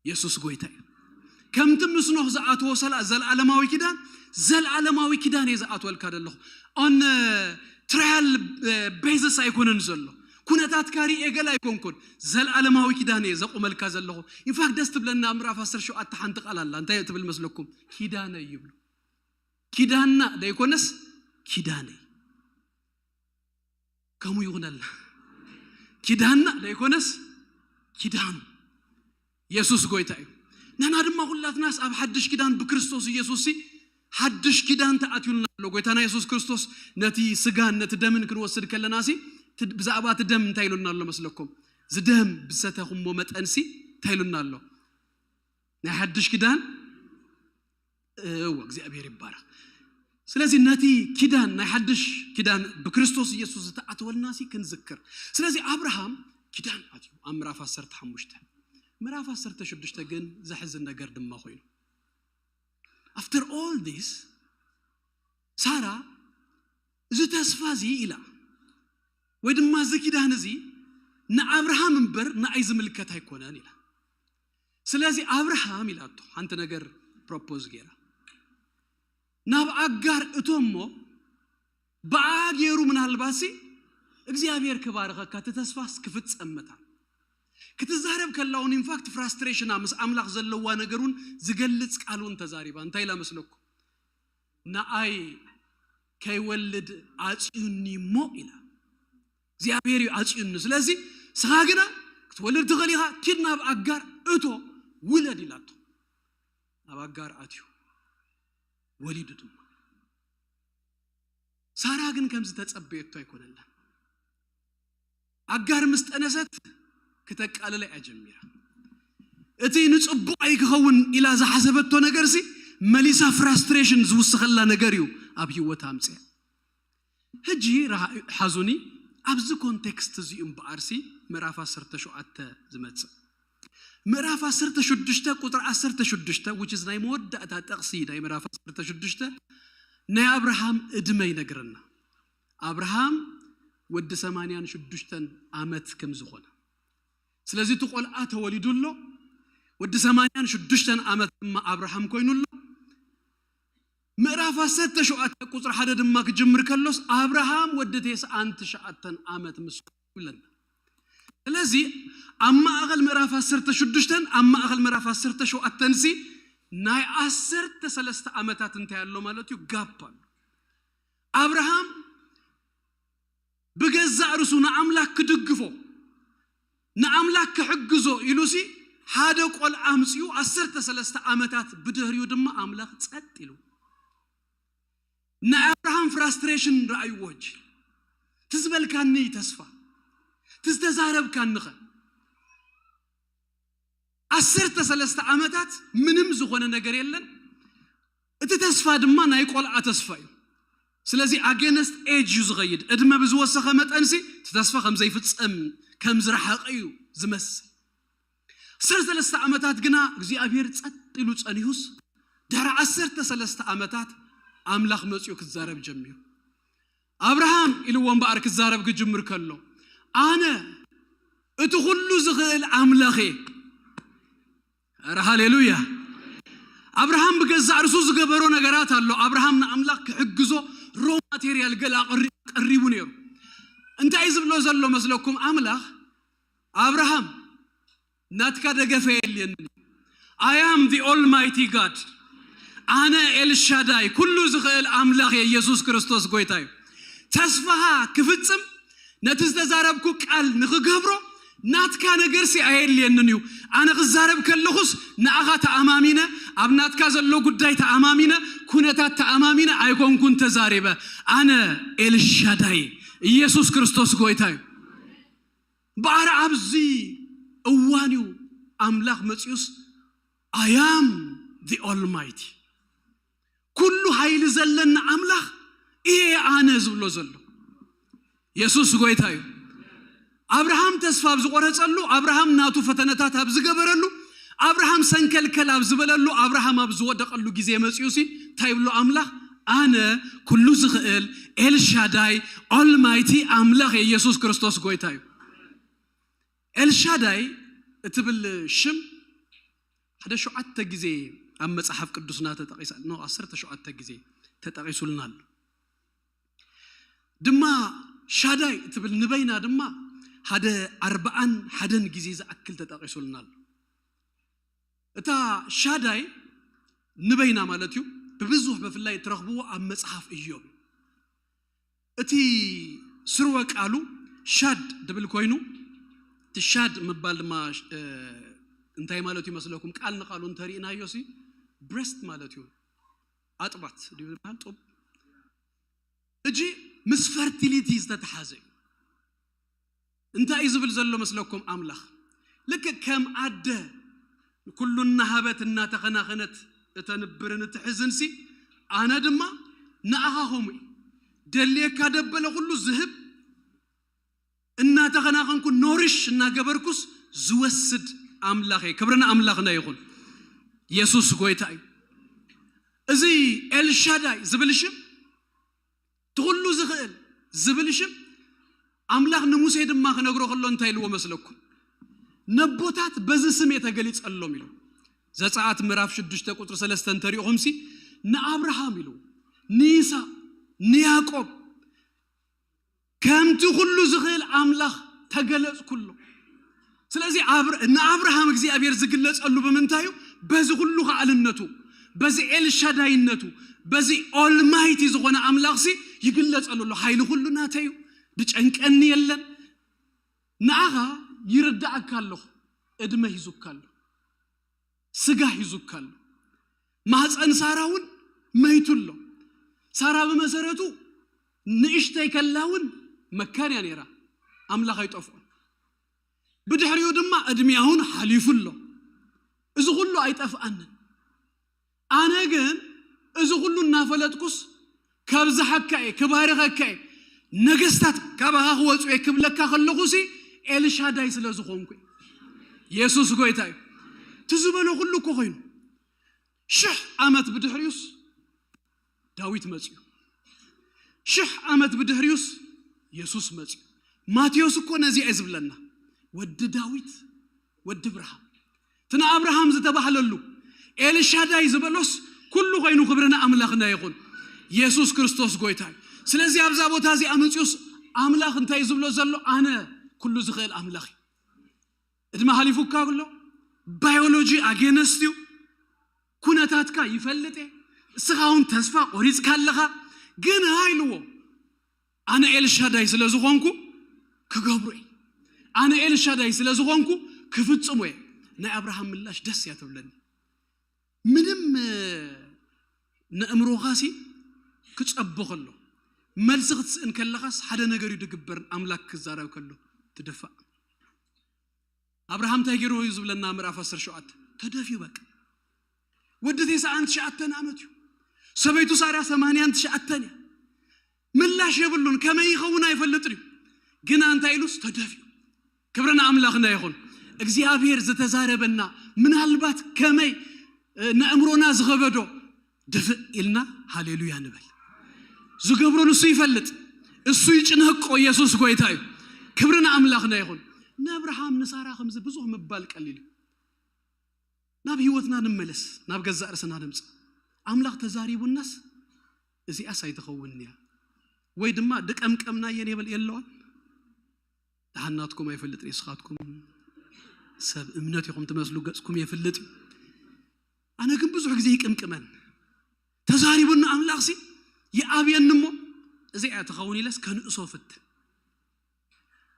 የሱስ ጎይታ እዩ። ከምቲ ምስ ኖህ ዝኣትዎ ሰላ- ዘልዓለማዊ ኪዳን፣ ዘልዓለማዊ ኪዳን እየ ዝኣትወልካ ዘለኹ። ኦን ትራያል ቤዝስ ኣይኮነን ዘሎ። ኩነታትካ ሪኤ ገለ ኣይኮንኩን። ዘልዓለማዊ ኪዳን እየ ዘቑመልካ ዘለኹ። ኢንፋክት ደስ ትብለና ኣብ ምዕራፍ ዓሰርተ ሸውዓተ ሓንቲ ቃል ኣላ። እንታይ ትብል መስለኩም? ኪዳነይ ይብሉ። ኪዳና ደይኮነስ ኪዳነይ። ከምኡ ይኹነልና። ኪዳና ደይኮነስ ኪዳኑ። የሱስ ጎይታ እዩ። ንሕና ድማ ኩላትናስ ኣብ ሓድሽ ኪዳን ብክርስቶስ ኢየሱስ ሲ ሓድሽ ኪዳን ተኣትዩልና ኣሎ። ጎይታና የሱስ ክርስቶስ ነቲ ስጋን ነቲ ደምን ክንወስድ ከለና ሲ እቲ- ብዛዕባ እቲ ደም እንታይ ኢሉና ኣሎ መስለኩም? ዝደም ብሰተኹሞ መጠን ሲ እንታይ ኢሉና ኣሎ? ናይ ሓድሽ ኪዳን እወ እግዚኣብሔር ይባረክ። ስለዚ ነቲ ኪዳን ናይ ሓድሽ ኪዳን ብክርስቶስ ኢየሱስ ዝተኣተወልና ሲ ክንዝክር። ስለዚ ኣብርሃም ኪዳን ኣትዩ ኣብ ምዕራፍ ዓሰርተ ሓሙሽተ። ምዕራፍ ዓሰርተ ሽዱሽተ ግን ዘሕዝን ነገር ድማ ኮይኑ። After all this ሳራ እዚ ተስፋ እዚ ኢላ ወይ ድማ እዚ ኪዳን እዚ ንኣብርሃም እምበር ንኣይ ዝምልከት ኣይኮነን ኢላ። ስለዚ ኣብርሃም ኢላቶ ሓንቲ ነገር ፕሮፖዝ ገይራ ናብ ኣጋር እቶ እሞ ብኣ ገይሩ ምናልባሲ እግዚኣብሔር ክባርኸካ እቲ ተስፋስ ክፍጸም መታን ክትዛረብ ከላ እውን ኢንፋክት ፍራስትሬሽና ምስ ኣምላኽ ዘለዋ ነገር እውን ዝገልጽ ቃል እውን ተዛሪባ እንታይ ኢላ መስለኩም ንኣይ ከይወልድ ኣጽዩኒ እሞ ኢላ እግዚኣብሔር እዩ ኣጽዩኒ ስለዚ ስኻ ግና ክትወልድ ትኽእል ኢኻ ኪድ ናብ ኣጋር እቶ ውለድ ኢላቶ ናብ ኣጋር ኣትዩ ወሊዱ ድማ ሳራ ግን ከምዚ ተጸበየቶ ኣይኮነላን ኣጋር ምስ ጠነሰት ክተቃልለ እያ ጀሚራ እቲ ንጽቡቕ ኣይክኸውን ኢላ ዝሓሰበቶ ነገርሲ መሊሳ ፍራስትሬሽን ዝውስኸላ ነገር እዩ ኣብ ህይወት ኣምፅያ ሕጂ ሓዙኒ ኣብዚ ኮንቴክስት እዚ እምበኣርሲ ምዕራፍ ዓሰርተ ሸውዓተ ዝመፅእ ምዕራፍ ዓሰርተ ሽዱሽተ ቁፅሪ ዓሰርተ ሽዱሽተ which is ናይ መወዳእታ ጠቕሲ ናይ ምዕራፍ ዓሰርተ ሽዱሽተ ናይ ኣብርሃም እድመ ይነግረና ኣብርሃም ወዲ ሰማንያን ሽዱሽተን ዓመት ከም ዝኾነ ስለዚ እቲ ቆልዓ ተወሊዱ ኣሎ ወዲ ሰማንያን ሽዱሽተን ዓመት ድማ ኣብርሃም ኮይኑ ኣሎ ምዕራፍ ዓሰርተ ሸውዓተ ቁፅሪ ሓደ ድማ ክጅምር ከሎስ ኣብርሃም ወዲ ቴስዓን ትሽዓተን ዓመት ምስ ይብለና ስለዚ ኣብ ማእኸል ምዕራፍ ዓሰርተ ሽዱሽተን ኣብ ማእኸል ምዕራፍ ዓሰርተ ሸውዓተን ሲ ናይ ዓሰርተ ሰለስተ ዓመታት እንታይ ኣሎ ማለት እዩ ጋፕ ኣሎ ኣብርሃም ብገዛእ ርሱ ንኣምላክ ክድግፎ ንኣምላክ ክሕግዞ ኢሉሲ ሓደ ቆልዓ ኣምፅኡ ዓሰርተ ሰለስተ ዓመታት ብድህሪኡ ድማ ኣምላክ ጸጥ ኢሉ። ናይ ኣብርሃም ፍራስትሬሽን ረኣይዎ። ሕጂ ትዝበልካኒ ተስፋ ትዝተዛረብካንኸ? ዓሰርተ ሰለስተ ዓመታት ምንም ዝኾነ ነገር የለን። እቲ ተስፋ ድማ ናይ ቆልዓ ተስፋ እዩ። ስለዚ ኣጌነስት ኤጅ እዩ ዝኸይድ። እድመ ብዝወሰኸ መጠንሲ እቲ ተስፋ ከም ዘይፍጸም ከም ዝረሓቐ እዩ ዝመስል። ዓሰርተ ሰለስተ ዓመታት ግና እግዚኣብሔር ጸጥ ኢሉ ጸኒሁስ ድሕሪ ዓሰርተ ሰለስተ ዓመታት ኣምላኽ መጺኡ ክዛረብ ጀሚሩ። ኣብርሃም ኢልዎ እምበኣር ክዛረብ ክጅምር ከሎ ኣነ እቲ ኩሉ ዝኽእል ኣምላኽ እየ። ኧረ ሃሌሉያ። ኣብርሃም ብገዛእ ርሱ ዝገበሮ ነገራት ኣሎ። ኣብርሃም ንኣምላኽ ክሕግዞ ሮ ማቴሪያል ገለ ኣቐሪ- ቀሪቡ ነይሩ። እንታይ ዝብሎ ዘሎ መስለኩም ኣምላኽ? ኣብርሃም ናትካ ደገፈ የልየንን። I am the Almighty God። ኣነ ኤልሻዳይ ኩሉ ዝኽእል ኣምላኽ እየ። ኢየሱስ ክርስቶስ ጎይታ እዩ። ተስፋኻ ክፍጽም ነቲ ዝተዛረብኩ ቃል ንኽገብሮ ናትካ ነገርሲ ኣየድልየንን እዩ። ኣነ ክዛረብ ከለኹስ ንኣኻ ተኣማሚነ፣ ኣብ ናትካ ዘሎ ጉዳይ ተኣማሚነ፣ ኩነታት ተኣማሚነ ኣይኮንኩን ተዛሪበ። ኣነ ኤልሻዳይ፣ ኢየሱስ ክርስቶስ ጎይታ እዩ። በኣር ኣብዚ እዋን እዩ ኣምላኽ መፂኡስ I am the Almighty፣ ኩሉ ሓይሊ ዘለኒ ኣምላኽ እየ ኣነ ዝብሎ ዘሎ። የሱስ ጎይታ እዩ። ኣብርሃም ተስፋ ኣብ ዝቆረፀሉ፣ ኣብርሃም ናቱ ፈተነታት ኣብ ዝገበረሉ፣ ኣብርሃም ሰንከልከል ኣብ ዝበለሉ፣ ኣብርሃም ኣብ ዝወደቀሉ ግዜ መፂኡ ሲ እንታይ ይብሎ ኣምላኽ? ኣነ ኩሉ ዝኽእል ኤልሻዳይ ኦልማይቲ ኣምላኽ እየ። ኢየሱስ ክርስቶስ ጎይታ እዩ። ኤልሻዳይ እትብል ሽም ሓደ ሸውዓተ ግዜ ኣብ መጽሓፍ ቅዱስና ተጠቒሳ፣ ኖ ዓሰርተ ሸውዓተ ግዜ ተጠቒሱልና ኣሎ። ድማ ሻዳይ እትብል ንበይና ድማ ሓደ ኣርብዓን ሓደን ግዜ ዝኣክል ተጠቒሱልና ኣሎ። እታ ሻዳይ ንበይና ማለት እዩ። ብብዙሕ ብፍላይ እትረኽብዎ ኣብ መጽሓፍ እዮብ እዩ። እቲ ስርወ ቃሉ ሻድ ድብል ኮይኑ፣ እቲ ሻድ ምባል ድማ እንታይ ማለት እዩ መስለኩም? ቃል ንቃሉ እንተሪእናዮ ሲ ብረስት ማለት እዩ። ኣጥባት ድዩ ዝበሃል? ጡብ። እጂ ምስ ፈርቲሊቲ ዝተተሓዘ እዩ። እንታይ እዩ ዝብል ዘሎ መስለኩም ኣምላኽ? ልክዕ ከም ኣደ ንኩሉ እናሃበት እናተኸናኸነት እተንብርን እትሕዝንሲ፣ ኣነ ድማ ንኣኻ ከምኡ እዩ። ደልየካ ደበለ ኩሉ ዝህብ፣ እናተኸናኸንኩ ኖሪሽ እናገበርኩስ ዝወስድ ኣምላኽ እየ። ክብሪ ንኣምላኽና ይኹን። የሱስ ጎይታ እዩ። እዚ ኤልሻዳይ ዝብል ሽም፣ እቲ ኩሉ ዝኽእል ዝብል ሽም ኣምላኽ ንሙሴ ድማ ክነግሮ ከሎ እንታይ ኢልዎ መስለኩም? ነቦታት በዚ ስም እየ ተገሊጸሎም ኢሉ። ዘጸኣት ምዕራፍ ሽዱሽተ ቁጽሪ ሰለስተ እንተሪእኹምሲ ንኣብርሃም ኢሉ፣ ንይስሐቅ፣ ንያዕቆብ ከምቲ ኩሉ ዝኽእል ኣምላኽ ተገለጽኩሎ። ስለዚ ኣብር- ንኣብርሃም እግዚኣብሔር ዝግለጸሉ ብምንታይ እዩ? በዚ ኩሉ ከኣልነቱ፣ በዚ ኤልሻዳይነቱ፣ በዚ ኦልማይቲ ዝኾነ ኣምላኽሲ ይግለጸሉ ኣሎ። ሓይሊ ኩሉ ናተይ እዩ፣ ድጨንቀኒ የለን። ንኣኻ ይርዳእካ ኣለኹ፣ እድመ ሂዙካ ኣሎ፣ ስጋ ሂዙካ ኣሎ፣ ማህፀን ሳራ እውን መይቱ ኣሎ። ሳራ ብመሰረቱ ንእሽተይ ከላ እውን መካን እያ ነይራ፣ ኣምላኽ ኣይጠፍኦን። ብድሕሪኡ ድማ እድሜኣ እውን ሓሊፉ ኣሎ። እዚ ኩሉ ኣይጠፍኣንን። ኣነ ግን እዚ ኩሉ እናፈለጥኩስ ከብዝሓካ እየ፣ ክባርኸካ እየ፣ ነገስታት ካባኻ ክወፁ እየ ክብለካ ከለኹሲ ኤልሻዳይ ስለ ዝኾንኩ እየ። የሱስ ጎይታ እዩ። እቲ ዝበሎ ኩሉ እኮ ኮይኑ ሽሕ ዓመት ብድሕሪኡስ ዳዊት መፅዩ። ሽሕ ዓመት ብድሕሪኡስ የሱስ መፅዩ። ማቴዎስ እኮ ነዚ እዩ ዝብለና፣ ወዲ ዳዊት፣ ወዲ ብርሃን። እቲ ንኣብርሃም ዝተባህለሉ ኤልሻዳይ ዝበሎስ ኩሉ ኮይኑ ክብሪ ንኣምላኽና ይኹን። የሱስ ክርስቶስ ጎይታ እዩ። ስለዚ ኣብዛ ቦታ እዚኣ መፅዩስ ኣምላኽ እንታይ እዩ ዝብሎ ዘሎ? ኣነ ኩሉ ዝኽእል ኣምላኽ እዩ። እድመ ሓሊፉካ ኣሎ። ባዮሎጂ ኣጌነስት እዩ። ኩነታትካ ይፈልጥ እየ። እስኻ እውን ተስፋ ቆሪፅካ ኣለኻ። ግን ሃ ኢልዎ፣ ኣነ ኤልሻዳይ ስለ ዝኾንኩ ክገብሮ እየ። ኣነ ኤልሻዳይ ስለ ዝኾንኩ ክፍጽሞ እየ። ናይ ኣብርሃም ምላሽ ደስ እያ ትብለኒ። ምንም ነእምሮኻሲ ክጸቦ ከሎ፣ መልሲ ክትስእን ከለኻስ ሓደ ነገር እዩ ድግበር። ኣምላክ ክዛረብ ከሎ ትድፋእ። ኣብርሃም እንታይ ገይሩ እዩ ዝብለና ምዕራፍ ዓሰርተ ሸውዓተ? ተደፍዩ በቃ። ወዲ ተስዓን ትሽዓተን ዓመት እዩ። ሰበይቱ ሳራ ሰማንያን ትሽዓተን እያ። ምላሽ የብሉን። ከመይ ይኸውን ኣይፈልጥን እዩ። ግና እንታይ ኢሉስ? ተደፍዩ። ክብሪ ንኣምላኽና ይኹን። እግዚኣብሔር ዝተዛረበና ምናልባት ከመይ፣ እ፣ ነእምሮና ዝኸበዶ ድፍእ ኢልና ሃሌሉያ ንበል። ዝገብሮ ንሱ ይፈልጥ። እሱ ይጭነቆ። ኢየሱስ ጎይታ እዩ። ክብሪ ንኣምላኽና ይኹን። ንኣብርሃም ንሳራ ከምዚ ብዙሕ ምባል ቀሊል እዩ። ናብ ህይወትና ንመለስ፣ ናብ ገዛእ ርእስና ንምጻእ። ኣምላኽ ተዛሪቡናስ እዚኣስ ኣይትኸውን እያ። ወይ ድማ ድቀምቀምናየን የበል የለዋን። ደሓን ናትኩም ኣይፈልጥን እዩ፣ ንስኻትኩም ሰብ እምነት ኢኹም ትመስሉ፣ ገጽኩም የፍልጥ እዩ። ኣነ ግን ብዙሕ ግዜ ይቅምቅመን። ተዛሪቡና ኣምላኽሲ ይኣብየኒ እሞ እዚኣ ትኸውን ኢለስ ከንእሶ ፍትን።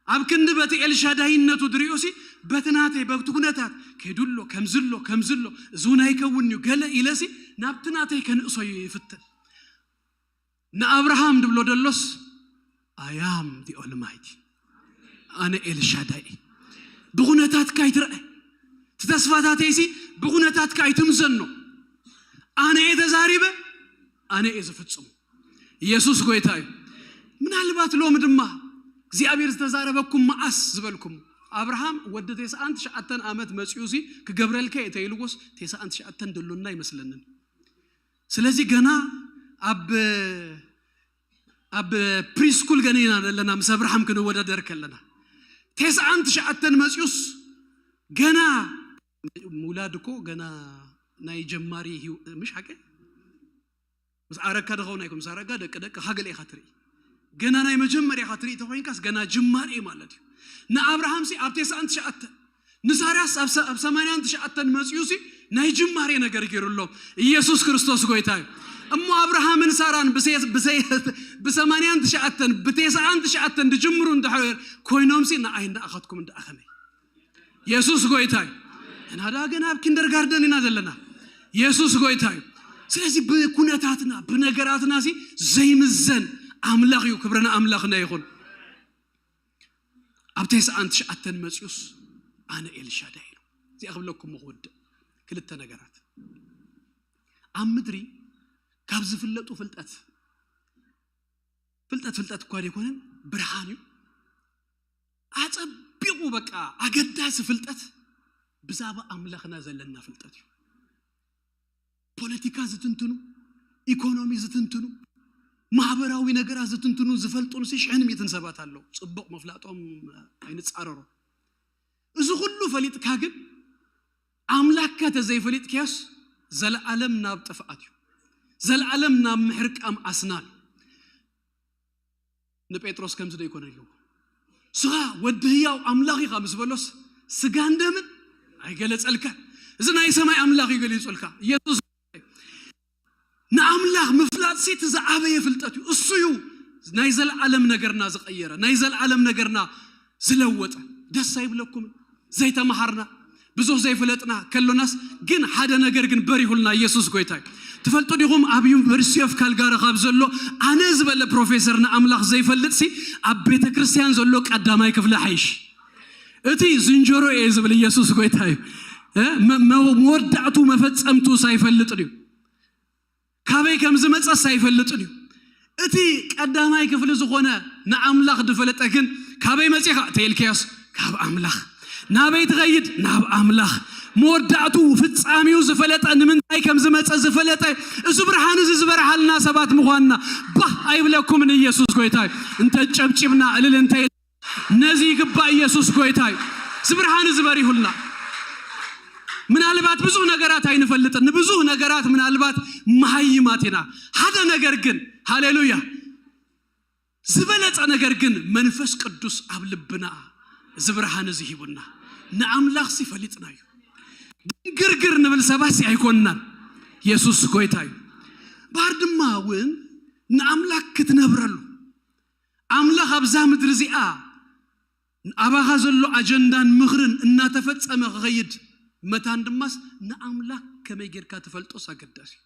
ኣብ ክንዲ በቲ ኤልሻዳይነቱ ድሪኦሲ በቲ ናተይ በብቲ ኩነታት ከይዱ ኣሎ፣ ከምዚ ኣሎ፣ ከምዚ ኣሎ፣ እዚ እውን ኣይከውን እዩ ገለ ኢለሲ ናብቲ ናተይ ከንእሶ ይፍትን። ንኣብርሃም ድብሎ ደሎስ፣ I am the Almighty፣ ኣነ ኤልሻዳይ። ብኹነታትካ ኣይትርአ። እቲ ተስፋታተይሲ ብኹነታትካ ኣይትምዘኖ። ኣነ እየ ተዛሪበ፣ ኣነ እየ ዝፍጽሞ። ኢየሱስ ጎይታ እዩ። ምናልባት ሎሚ ድማ እግዚኣብሔር ዝተዛረበኩም መዓስ ዝበልኩም፣ ኣብርሃም ወዲ ተስዓን ትሽዓተን ዓመት መጺኡሲ ክገብረልካ እየ ተይልዎስ ተስዓን ትሽዓተን ደሎና ኣይመስለንን። ስለዚ ገና ኣብ ኣብ ፕሪስኩል ገና ኢና ዘለና፣ ምስ ኣብርሃም ክንወዳደር ከለና ተስዓን ትሽዓተን መጺኡስ ገና ምውላድ እኮ ገና ናይ ጀማሪ ህይወ-፣ ምሽ ሓቀ? ምስ ኣረካ ድኸውን ኣይኮን፣ ምስ ኣረጋ ደቂ ደቂ ሃገለ ኢኻ ትርኢ። ገና ናይ መጀመርያ ኢኻ ትርኢ ተኾይንካስ ገና ጅማሬ ማለት እዩ። ንኣብርሃምሲ ኣብ ተስዓን ትሽዓተን፣ ንሳራስ ኣብ ሰ-፣ ኣብ ሰማንያን ትሽዓተን መጺኡሲ ናይ ጅማሬ ነገር ገይሩሎም። ኢየሱስ ክርስቶስ ጎይታ እዩ። እሞ ኣብርሃምን ሳራን ብሰ-፣ ብሰ-፣ ብሰማንያን ትሽዓተን፣ ብተስዓን ትሽዓተን ድጅምሩ እንድሕር ኮይኖምሲ ንኣይ እንዳኣኻትኩም እንዳኣኸመይ። ኢየሱስ ጎይታ እዩ። እና ዳ ገና ኣብ ኪንደርጋርደን ኢና ዘለና። ኢየሱስ ጎይታ እዩ። ስለዚ ብኩነታትና፣ ብነገራትናሲ ዘይምዘን ኣምላኽ እዩ። ክብሪ ንኣምላኽና ይኹን። ኣብ ተስዓን ትሽዓተን መጺኡስ ኣነ ኤልሻዳይ ኢሉ። እዚኣ ክብለኩም ክውድእ። ክልተ ነገራት። ኣብ ምድሪ ካብ ዝፍለጡ ፍልጠት፣ ፍልጠት ፍልጠት እኳ ዘይኮነን ብርሃን እዩ። ኣጸቢቑ በቃ ኣገዳሲ ፍልጠት ብዛዕባ ኣምላኽና ዘለና ፍልጠት እዩ። ፖለቲካ ዝትንትኑ፣ ኢኮኖሚ ዝትንትኑ፣ ማህበራዊ ነገራት ዝትንትኑ፣ ዝፈልጡን ሲ ሽሕን ሚእትን ሰባት ኣለዉ። ጽቡቕ ምፍላጦም ኣይንጻረሮ። እዚ ኩሉ ፈሊጥካ ግን ኣምላክካ ተዘይፈሊጥካዮስ ዘለዓለም ናብ ጥፍኣት እዩ። ዘለዓለም ናብ ምሕርቃም ኣስናን እዩ። ንጴጥሮስ ከምዚ ዶ ይኮነ ኢልዎ? ስኻ ወዲ ህያው ኣምላኽ ኢኻ ምስ በሎስ ስጋን ደምን ኣይገለጸልካን። እዚ ናይ ሰማይ ኣምላኽ እዩ ገሊጹልካ። ኢየሱስ ንኣምላኽ ምፍላጥሲ እቲ ዝዓበየ ፍልጠት እዩ። እሱ እዩ ናይ ዘለዓለም ነገርና ዝቐየረ፣ ናይ ዘለዓለም ነገርና ዝለወጠ። ደስ ኣይብለኩምን? ዘይተመሃርና፣ ብዙሕ ዘይፈለጥና ከሎናስ ግን ሓደ ነገር ግን በሪሁልና። ኢየሱስ ጎይታ እዩ። ትፈልጡ ዲኹም? ኣብ ዩኒቨርሲቲ ኦፍ ካልጋሪ ካብ ዘሎ ኣነ ዝበለ ፕሮፌሰር ንኣምላኽ ዘይፈልጥሲ ኣብ ቤተ ክርስቲያን ዘሎ ቀዳማይ ክፍሊ ሓይሽ። እቲ ዝንጀሮ እየ ዝብል ኢየሱስ ጎይታ እዩ። እ? መ-፣ መ-፣ መወዳእቱ መፈጸምቱ ሳይፈልጥ ድዩ? ካበይ ከም ዝመጸስ ኣይፈልጥን እዩ። እቲ ቀዳማይ ክፍሊ ዝኾነ ንኣምላኽ ዝፈለጠ ግን ካበይ መጺኻ ተይልካዮስ ካብ ኣምላኽ። ናበይ ትኸይድ? ናብ ኣምላኽ። መወዳእቱ ፍጻሜኡ ዝፈለጠ፣ ንምንታይ ከም ዝመጸ ዝፈለጠ፣ እዚ ብርሃን እዚ ዝበርሃልና ሰባት ምዃንና ባህ ኣይብለኩምን? ኢየሱስ ጎይታ እዩ። እንተ ጨብጭብና እልል እንተ ነዚ ይግባእ ኢየሱስ ጎይታ እዩ። እዚ ብርሃን እዚ በሪሁልና። ምናልባት ብዙሕ ነገራት ኣይንፈልጥን፣ ንብዙሕ ነገራት ምናልባት መሃይማት ኢና። ሓደ ነገር ግን፣ ሃሌሉያ፣ ዝበለጸ ነገር ግን መንፈስ ቅዱስ ኣብ ልብና እዚ ብርሃን እዚ ሂቡና። ንኣምላኽሲ ፈሊጥናዮ። ድንግርግር ንብል ሰባትሲ ኣይኮንናን። ኢየሱስ ጎይታ እዩ። ባር ድማ እውን ንኣምላኽ ክትነብረሉ፣ ኣምላኽ ኣብዛ ምድሪ እዚኣ ኣባኻ ዘሎ ኣጀንዳን ምኽርን እናተፈጸመ ክኸይድ መታን ድማስ ንኣምላኽ ከመይ ጌርካ ትፈልጦስ ኣገዳሲ እዩ።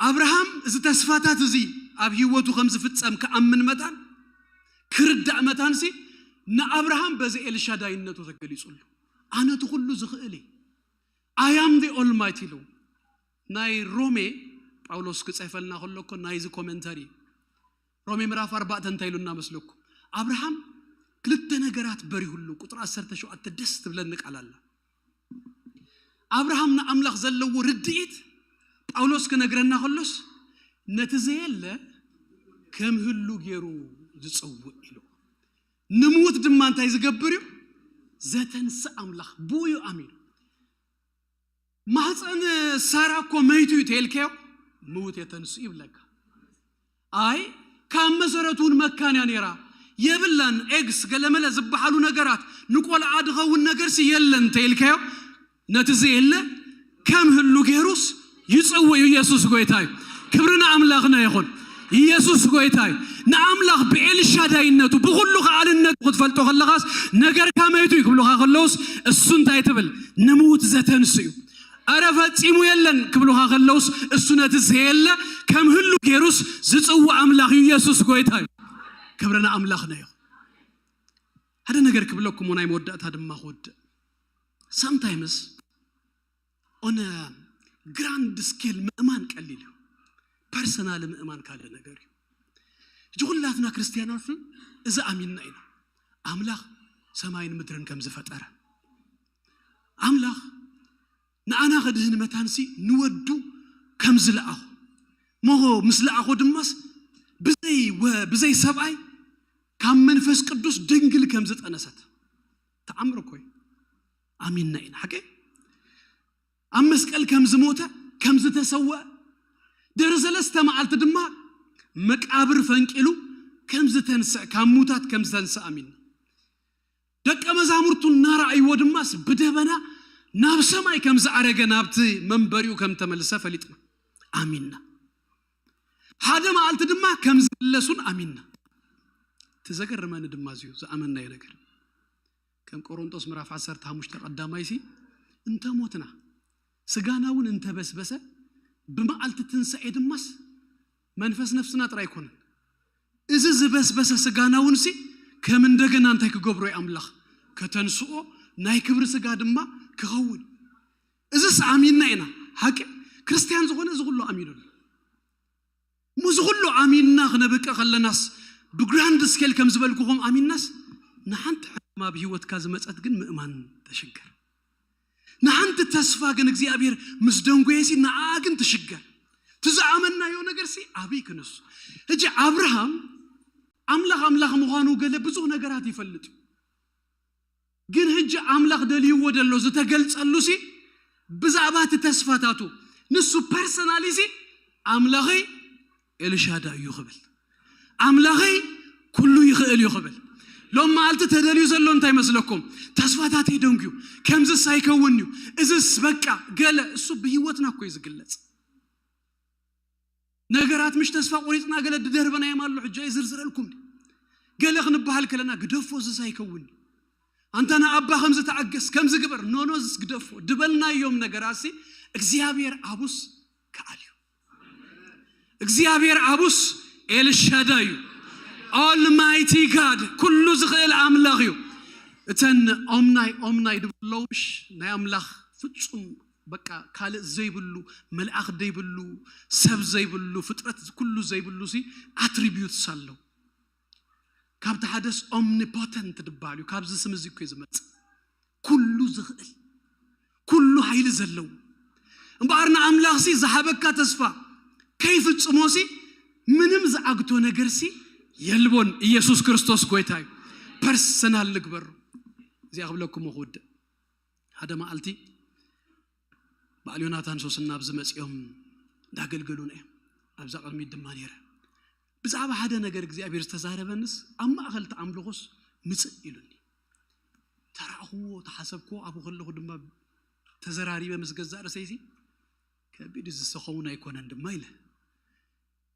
ኣብርሃም እዚ ተስፋታት እዚ ኣብ ህይወቱ ከም ዝፍጸም ክኣምን መታን ክርዳእ መታንሲ ንኣብርሃም በዚ ኤልሻዳይነቱ ተገሊጹሉ። ኣነ እቲ ኩሉ ዝኽእል እየ። I am the Almighty ኢሉ ናይ ሮሜ ጳውሎስ ክጽሕፈልና ከሎ እኮ ናይዚ ኮመንተሪ ሮሜ ምዕራፍ ኣርባዕተ እንታይ ኢሉ እናመስለኩም ኣብርሃም ክልተ ነገራት በሪሁሉ። ቁጥሪ ዓሰርተ ሸውዓተ ደስ ትብለኒ ቃል ኣላ። ኣብርሃም ንኣምላኽ ዘለዎ ርድኢት ጳውሎስ ክነግረና ከሎስ ነቲ ዘየለ ከም ህሉ ገይሩ ዝጽውእ ኢሉ ንምውት ድማ እንታይ ዝገብር እዩ? ዘተንስእ ኣምላኽ ብኡ እዩ ኣሚኑ። ማህፀን ሳራ እኮ መይቱ እዩ ተልካዮ ምውት የተንሱ ይብለካ። ኣይ ካብ መሰረቱ እውን መካንያ ነይራ የብላን። ኤግስ ገለመለ ዝበሃሉ ነገራት ንቆልዓ ድኸውን ነገርሲ የለን ተልካዮ ነቲ ዘየለ ከም ህሉ ገይሩስ ይጽውእ እዩ። ኢየሱስ ጎይታ እዩ። ክብሪ ንኣምላኽና ይኹን። ኢየሱስ ጎይታ እዩ። ንኣምላኽ ብኤልሻዳይነቱ ብኹሉ ከኣልነቱ ክትፈልጦ ከለኻስ ነገርካ መይቱ እዩ ክብሉኻ ከለውስ እሱ እንታይ ትብል? ንምውት ዘተንሱ እዩ። ኣረ ፈጺሙ የለን ክብሉኻ ከለውስ እሱ ነቲ ዘየለ ከም ህሉ ገይሩስ ዝጽውእ ኣምላኽ እዩ። ኢየሱስ ጎይታ እዩ። ክብሪ ንኣምላኽና ይኹን። ሓደ ነገር ክብለኩም ናይ መወዳእታ ድማ ክወድእ። Sometimes on a grand scale ምእማን ቀሊል እዩ። ፐርሰናል ምእማን ካልእ ነገር እዩ። ሕጂ ኩላትና ክርስትያናት እዚ ኣሚንና ኢና። ኣምላኽ ሰማይን ምድርን ከም ዝፈጠረ ኣምላኽ ንኣና ከድህን መታንሲ ንወዱ ከም ዝለኣኹ ሞሆ ምስ ለኣኹ ድማስ ብዘይ ወ ብዘይ ሰብኣይ ካብ መንፈስ ቅዱስ ድንግል ከም ዝጠነሰት ተኣምር እኮ እዩ። ኣሚንና ኢና ሓቂ ኣብ መስቀል ከም ዝሞተ ከም ዝተሰወአ ድሕሪ ሰለስተ መዓልቲ ድማ መቃብር ፈንቂሉ ከም ዝተንስእ ካብ ሙታት ከም ዝተንስእ ኣሚንና ደቀ መዛሙርቱ እናረኣይዎ ድማስ ብደበና ናብ ሰማይ ከም ዝኣረገ ናብቲ መንበሪኡ ከም ተመልሰ ፈሊጥና ኣሚንና ሓደ መዓልቲ ድማ ከም ዝምለሱን ኣሚንና እቲ ዘገርመኒ ድማ እዚዩ ዝኣመንናዮ ነገር ከም ቆሮንጦስ ምዕራፍ ዓሰርተ ሓሙሽተ ቀዳማይ ሲ እንተ ሞትና ስጋና እውን እንተበስበሰ ብመዓልቲ ትንሳኤ ድማስ መንፈስ ነፍስና ጥራይ ኣይኮነን እዚ ዝበስበሰ ስጋና እውን ሲ ከም እንደገና እንታይ ክገብሮ እዩ ኣምላኽ ከተንስኦ ናይ ክብሪ ስጋ ድማ ክኸውን እዚስ ኣሚንና ኢና ሓቂ ክርስትያን ዝኾነ እዚ ኩሉ ኣሚኑ ኣሎ እሞ እዚ ኩሉ ኣሚንና ክነበቅዕ ከለናስ ብግራንድ ስኬል ከም ዝበልኩኹም ኣሚንናስ ንሓንቲ ሕማም ኣብ ህይወትካ ዝመፀት ግን ምእማን ተሽገር ንሓንቲ ተስፋ ግን እግዚኣብሔር ምስ ደንጎየሲ ንዓኣ ግን ትሽገር ትዝኣመናዮ ነገርሲ ኣብይ ክንሱ ሕጂ ኣብርሃም ኣምላኽ ኣምላኽ ምዃኑ ገለ ብዙ ነገራት ይፈልጥ እዩ ግን ሕጂ ኣምላኽ ደልይዎ ደሎ ዝተገልጸሉ ሲ ብዛዕባ እቲ ተስፋታቱ ንሱ ፐርሰናሊ ሲ ኣምላኸይ ኤልሻዳ እዩ ክብል ኣምላኸይ ኩሉ ይኽእል እዩ ክብል ሎም መዓልቲ ተደልዩ ዘሎ እንታይ መስለኩም ተስፋታተይ ደንጉዩ ከምዝስ ኣይከውን እዩ እዝስ በቃ ገለ እሱ ብህይወትና እኮ እዩ ዝግለጽ ነገራት ምሽ ተስፋ ቆሪፅና ገለ ድደርበናዮም ኣሎ ሕጂ ኣይዝርዝረልኩም ገለ ክንበሃል ከለና ግደፎ እዝስ ኣይከውን ኣንታ ንኣባ ከምዚ ተዓገስ ከምዚ ግበር ኖኖ እዝስ ግደፎ ድበልናዮም ነገራሲ እግዚኣብሔር ኣቡስ ከኣል እዩ እግዚኣብሔር ኣቡስ ኤልሻዳ እዩ ኦልማይቲ ጋድ ኩሉ ዝኽእል ኣምላኽ እዩ እተን ኦምናይ ኦምናይ ድብለውሽ ናይ ኣምላኽ ፍፁም በቃ ካልእ ዘይብሉ መልኣኽ ዘይብሉ ሰብ ዘይብሉ ፍጥረት ኩሉ ዘይብሉ ሲ ኣትሪቢዩትስ ኣለዉ ካብቲ ሓደስ ኦምኒፖተንት ድበሃል እዩ ካብዚ ስም እዚ እኮ ዝመፅእ ኩሉ ዝኽእል ኩሉ ሓይሊ ዘለዎ እምበኣር ንኣምላኽሲ ዝሃበካ ተስፋ ከይፍፅሞሲ ምንም ዝኣግቶ ነገርሲ የልቦን ኢየሱስ ክርስቶስ ጎይታ እዩ ፐርሰናል ንግበሩ እዚኣ ክብለኩም ክውድእ ሓደ መዓልቲ በዓል ዮናታን ሶስና ኣብዚ መፂኦም እንዳገልገሉና እዮም ኣብዛ ቅድሚት ድማ ነይረ ብዛዕባ ሓደ ነገር እግዚኣብሔር ዝተዛረበንስ ኣብ ማእኸል ተኣምልኾስ ምፅእ ኢሉኒ ተራእኽዎ ተሓሰብክዎ ኣብኡ ከለኹ ድማ ተዘራሪበ ምስ ገዛእ ርእሰይሲ ከቢድ እዚ ዝኸውን ኣይኮነን ድማ ኢለ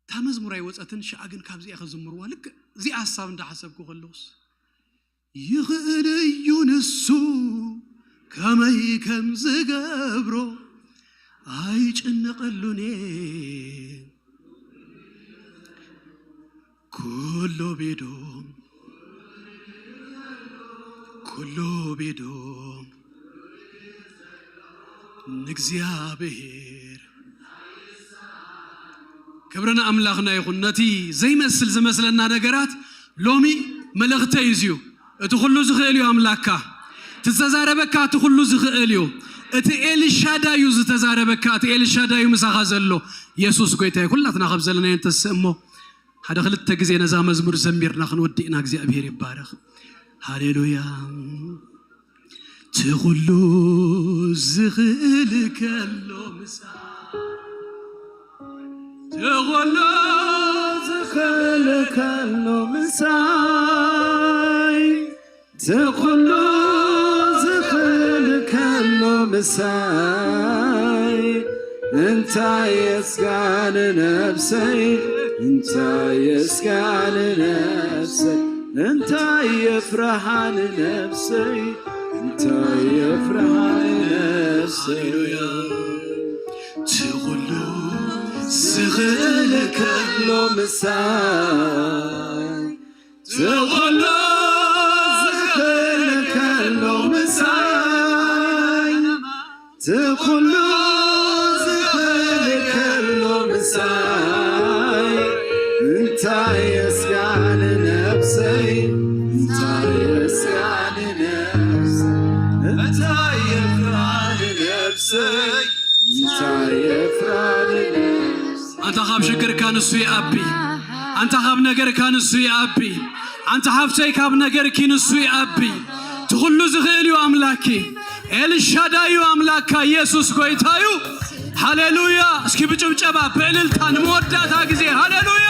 እታ መዝሙር ኣይወፀትን ሽኣ ግን ካብዚኣ ከዝምርዋ ልክ እዚኣ ሓሳብ እንዳሓሰብኩ ከለኹስ ይኽእል እዩ ንሱ ከመይ ከም ዝገብሮ ኣይጭነቐሉን እየ። ኩሉ ቢዱ ኩሉ ቢዱ ንእግዚኣብሔር። ክብሪ ንኣምላኽና ይኹን። ነቲ ዘይመስል ዝመስለና ነገራት ሎሚ መልእኽተይ እዩ። እቲ ኩሉ ዝኽእል እዩ ኣምላካ። እቲ ዝተዛረበካ እቲ ኩሉ ዝኽእል እዩ። እቲ ኤልሻዳይ እዩ ዝተዛረበካ፣ እቲ ኤልሻዳይ እዩ ምሳኻ ዘሎ። የሱስ ጎይታ እዩ። ኩላትና ካብ ዘለናዮ ንተስእ እሞ ሓደ ክልተ ግዜ ነዛ መዝሙር ዘሚርና ክንወድእ ኢና። እግዚኣብሔር ይባረኽ። ሃሌሉያ። እቲ ኩሉ ዝኽእል ከሎ ምሳይ፣ እቲ ኩሉ ዝኽእል ከሎ ምሳይ፣ እቲ ኩሉ ዝኽእል ከሎ ምሳይ፣ እንታይ የስጋን ነፍሰይ፣ እንታይ የስጋን ነፍሰይ፣ እንታይ የፍርሃን ነፍሰይ፣ እንታይ የፍርሃን ነፍሰይ። እቲ ኩሉ ዝኽእል ከሎ ምሳይ፣ እቲ ኩሉ ዝኽእል ከሎ ምሳይ፣ እቲ ኩሉ ዝኽእል ከሎ ምሳይ፣ እንታይ የስጋን ነፍሰይ፣ እንታይ የስጋን ነፍሰይ፣ እንታይ የፍርሃን ነፍሰይ፣ እንታይ የፍርሃን ነፍሰይ። ኣንታ ካብ ሽግርካ ንሱ ይኣቢ። ኣንታ ካብ ነገርካ ንሱ ይኣቢ። ኣንታ ሓፍተይ ካብ ነገርኪ ንሱ ይኣቢ። እቲ ኩሉ ዝኽእል እዩ ኣምላኪ። ኤልሻዳይ እዩ ኣምላካ። ኢየሱስ ጎይታ እዩ። ሃሌሉያ። እስኪ ብጭብጨባ ብዕልልታ ንመወዳእታ ግዜ ሃሌሉያ።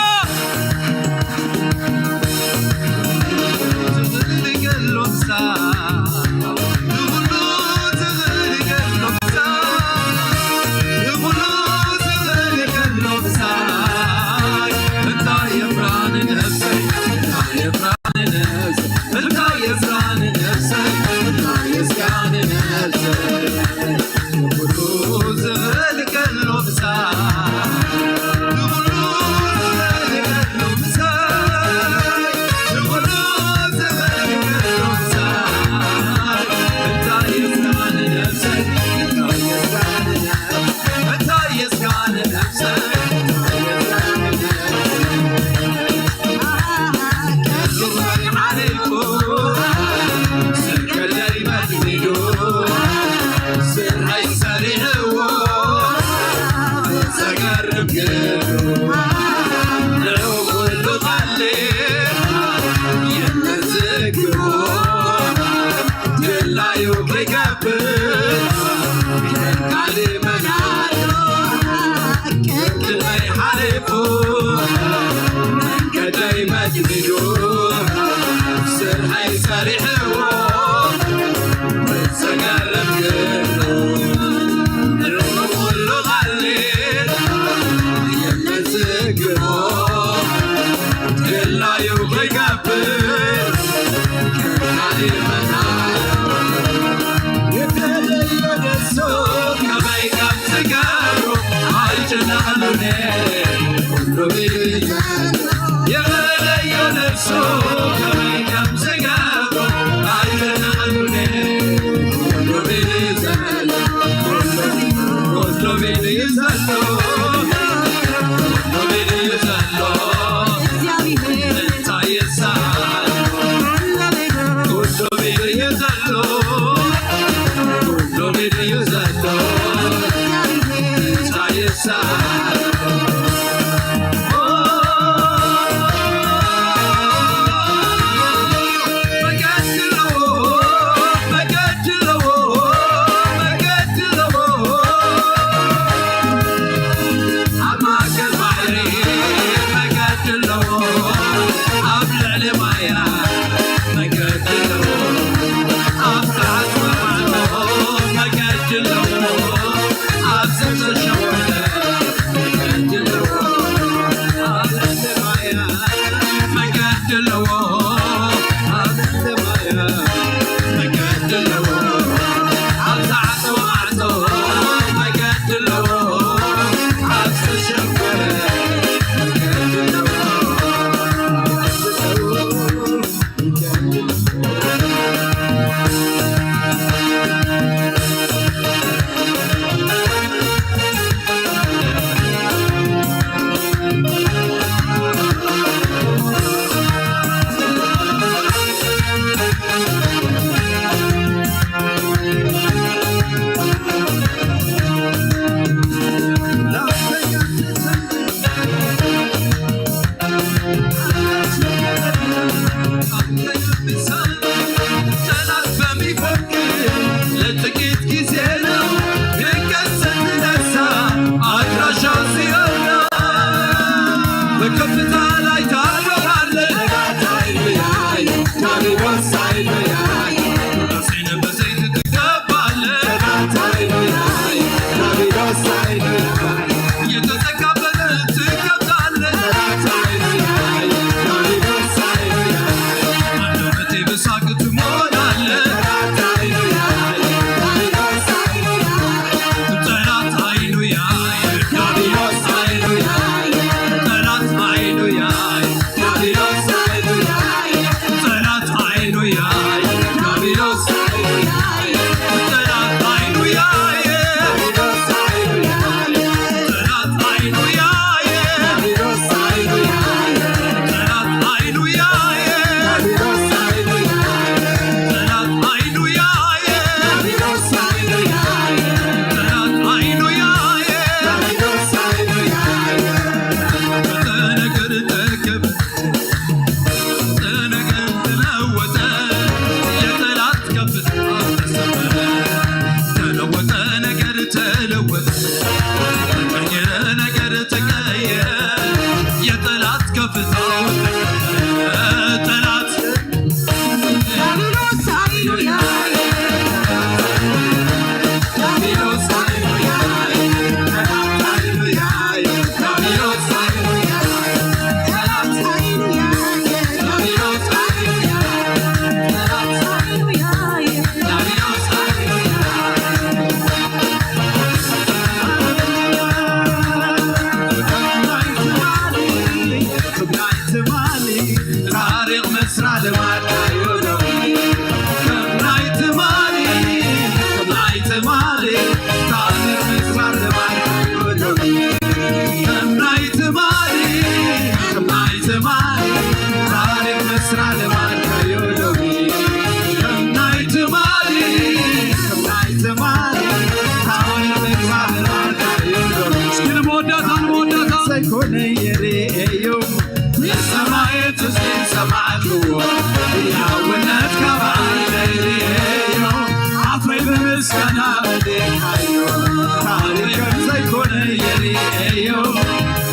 ታሪክ ከም ዘይኮነ የርእየዮ።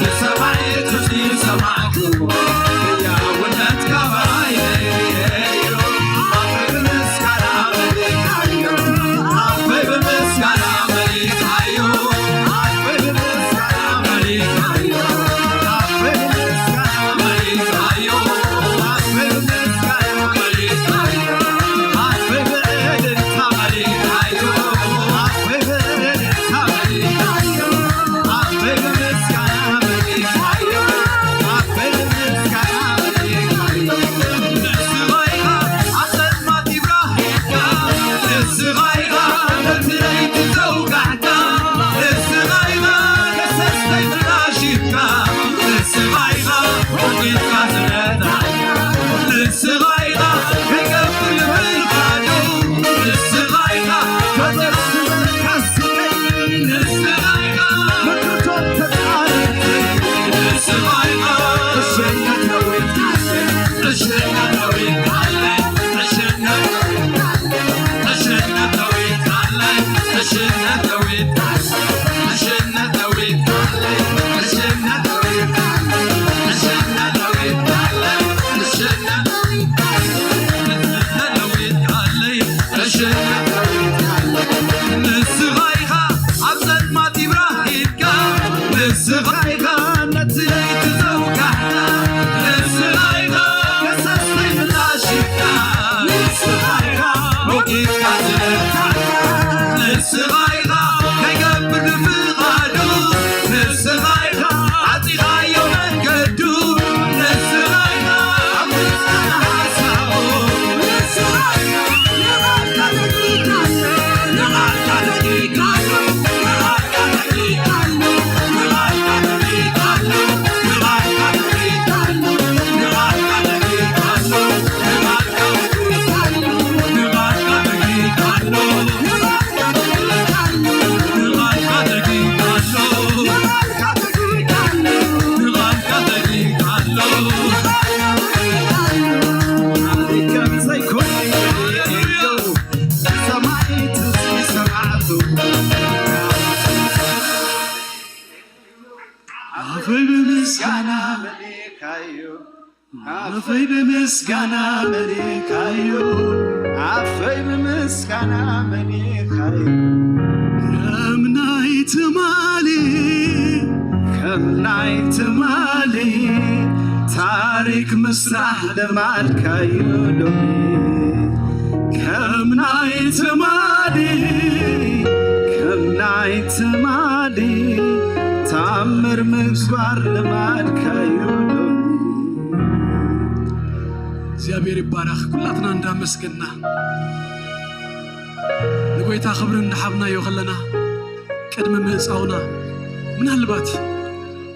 ንሰማይ እቲ ዝሰማዕክዎ ህያውነትካ ብዓይነይ ርእየዮ። ኣፈይ ብምስጋና መሊእካዮ፣ ኣፈይ ብምስጋና መሊእካዮ፣ ኣፈይ ብምስጋና መሊእካዮ፣ ኣፈይ ብምስጋና መሊእካዮ፣ ኣፈይ ብምስጋና መሊእካዮ፣ ኣፈይ ብዕልልታ መሊእካዮ፣ ኣፈይ ብዕልልታ መሊእካዮ፣ ኣፈይ ብምስጋና መሊእካዮ፣ ኣፈይ ብምስጋና መሊእካዮ። ንስኻ ኢኻ ኣብ ጸልማት ይብራህ ኢልካ፣ ንስኻ ኢኻ ነቲ ለይቲ ዘውጋዕካ፣ ንስኻ ኢኻ ከሰስተይ ተናሺብካ፣ ንስኻ ኢኻ ወቂልካ ዝረታዕካ፣ ንስኻ ኢኻ ከይገብር ንምልካዱ፣ ንስኻ ኢኻ ከበስበካ ስበይ፣ ንስኻ ኢኻ ምክርቶም ተጻረተይ፣ ንስኻ ኢኻ እሸኛ ተወልካለይ፣ እሸኛ ተወልካለይ፣ እሸኛ ተወልካለይ፣ እሸኛ ተወልካለይ፣ እሸኛ ተወልካለይ፣ እሸኛ ተወልካለይ፣ እሸኛ ተወልካለይ፣ እሸኛ ተወልካለይ፣ እሸኛ ንስኻ ኢኻ ኣብ ጸልማት ይብራህ ኢልካ፣ ንስኻ ኢኻ ነቲ ለይቲ ዘውጋሕካ፣ ንስኻ ኢኻ ከሰስተይ ምላሽ ሂብካ፣ ንስኻ ኢኻ ወቂስካ ዝረታዕካ፣ ንስኻ ኢኻ ከይገብር ብፍቓዱ፣ ንስኻ ኢኻ ዓጺኻዮ መንገዱ፣ ንስኻ ኢኻ ኣብ ምስጋና ሓሳቡ፣ ንስኻ ኢኻ ንቓልካ ተጊካሉ፣ ንቓልካ ተጊካሉ፣ ንቓልካ ተጊካሉ፣ ንቓልካ ተጊካሉ፣ ንቓልካ ተጊካሉ፣ ንቓልካ ተጊካሉ፣ ንቓልካ ተጊካሉ፣ ንቓልካ ተጊካሉ፣ ንቓልካ ተጊካሉ። ንቓልካ ተጊካሉ። ንቓልካ ተጊካሉ። ንቓልካ ተጊካሉ። ታሪክ ከም ዘይኮነ የርእዮ። ሰማይ ትዚ ሰማዕቱ። ኣፈይ ብምስጋና መሊእካዮ። ኣፈይ ብምስጋና መሊእካዮ፣ ኣፈይ ብምስጋና መሊእካዮ። ከም ናይ ትማሊ፣ ከም ናይ ትማሊ፣ ታሪክ ምስራሕ ልማድካዮ ሎሚ። ከም ናይ ትማሊ፣ ከም ናይ ትማሊ፣ ታምር ምግባር ልማድካዮ ሎሚ። እግዚኣብሔር ይባረኽ። ኩላትና እንዳመስገና ንጎይታ ክብሪ እንዳሓብናዮ ከለና፣ ቅድሚ ምእጻውና፣ ምናልባት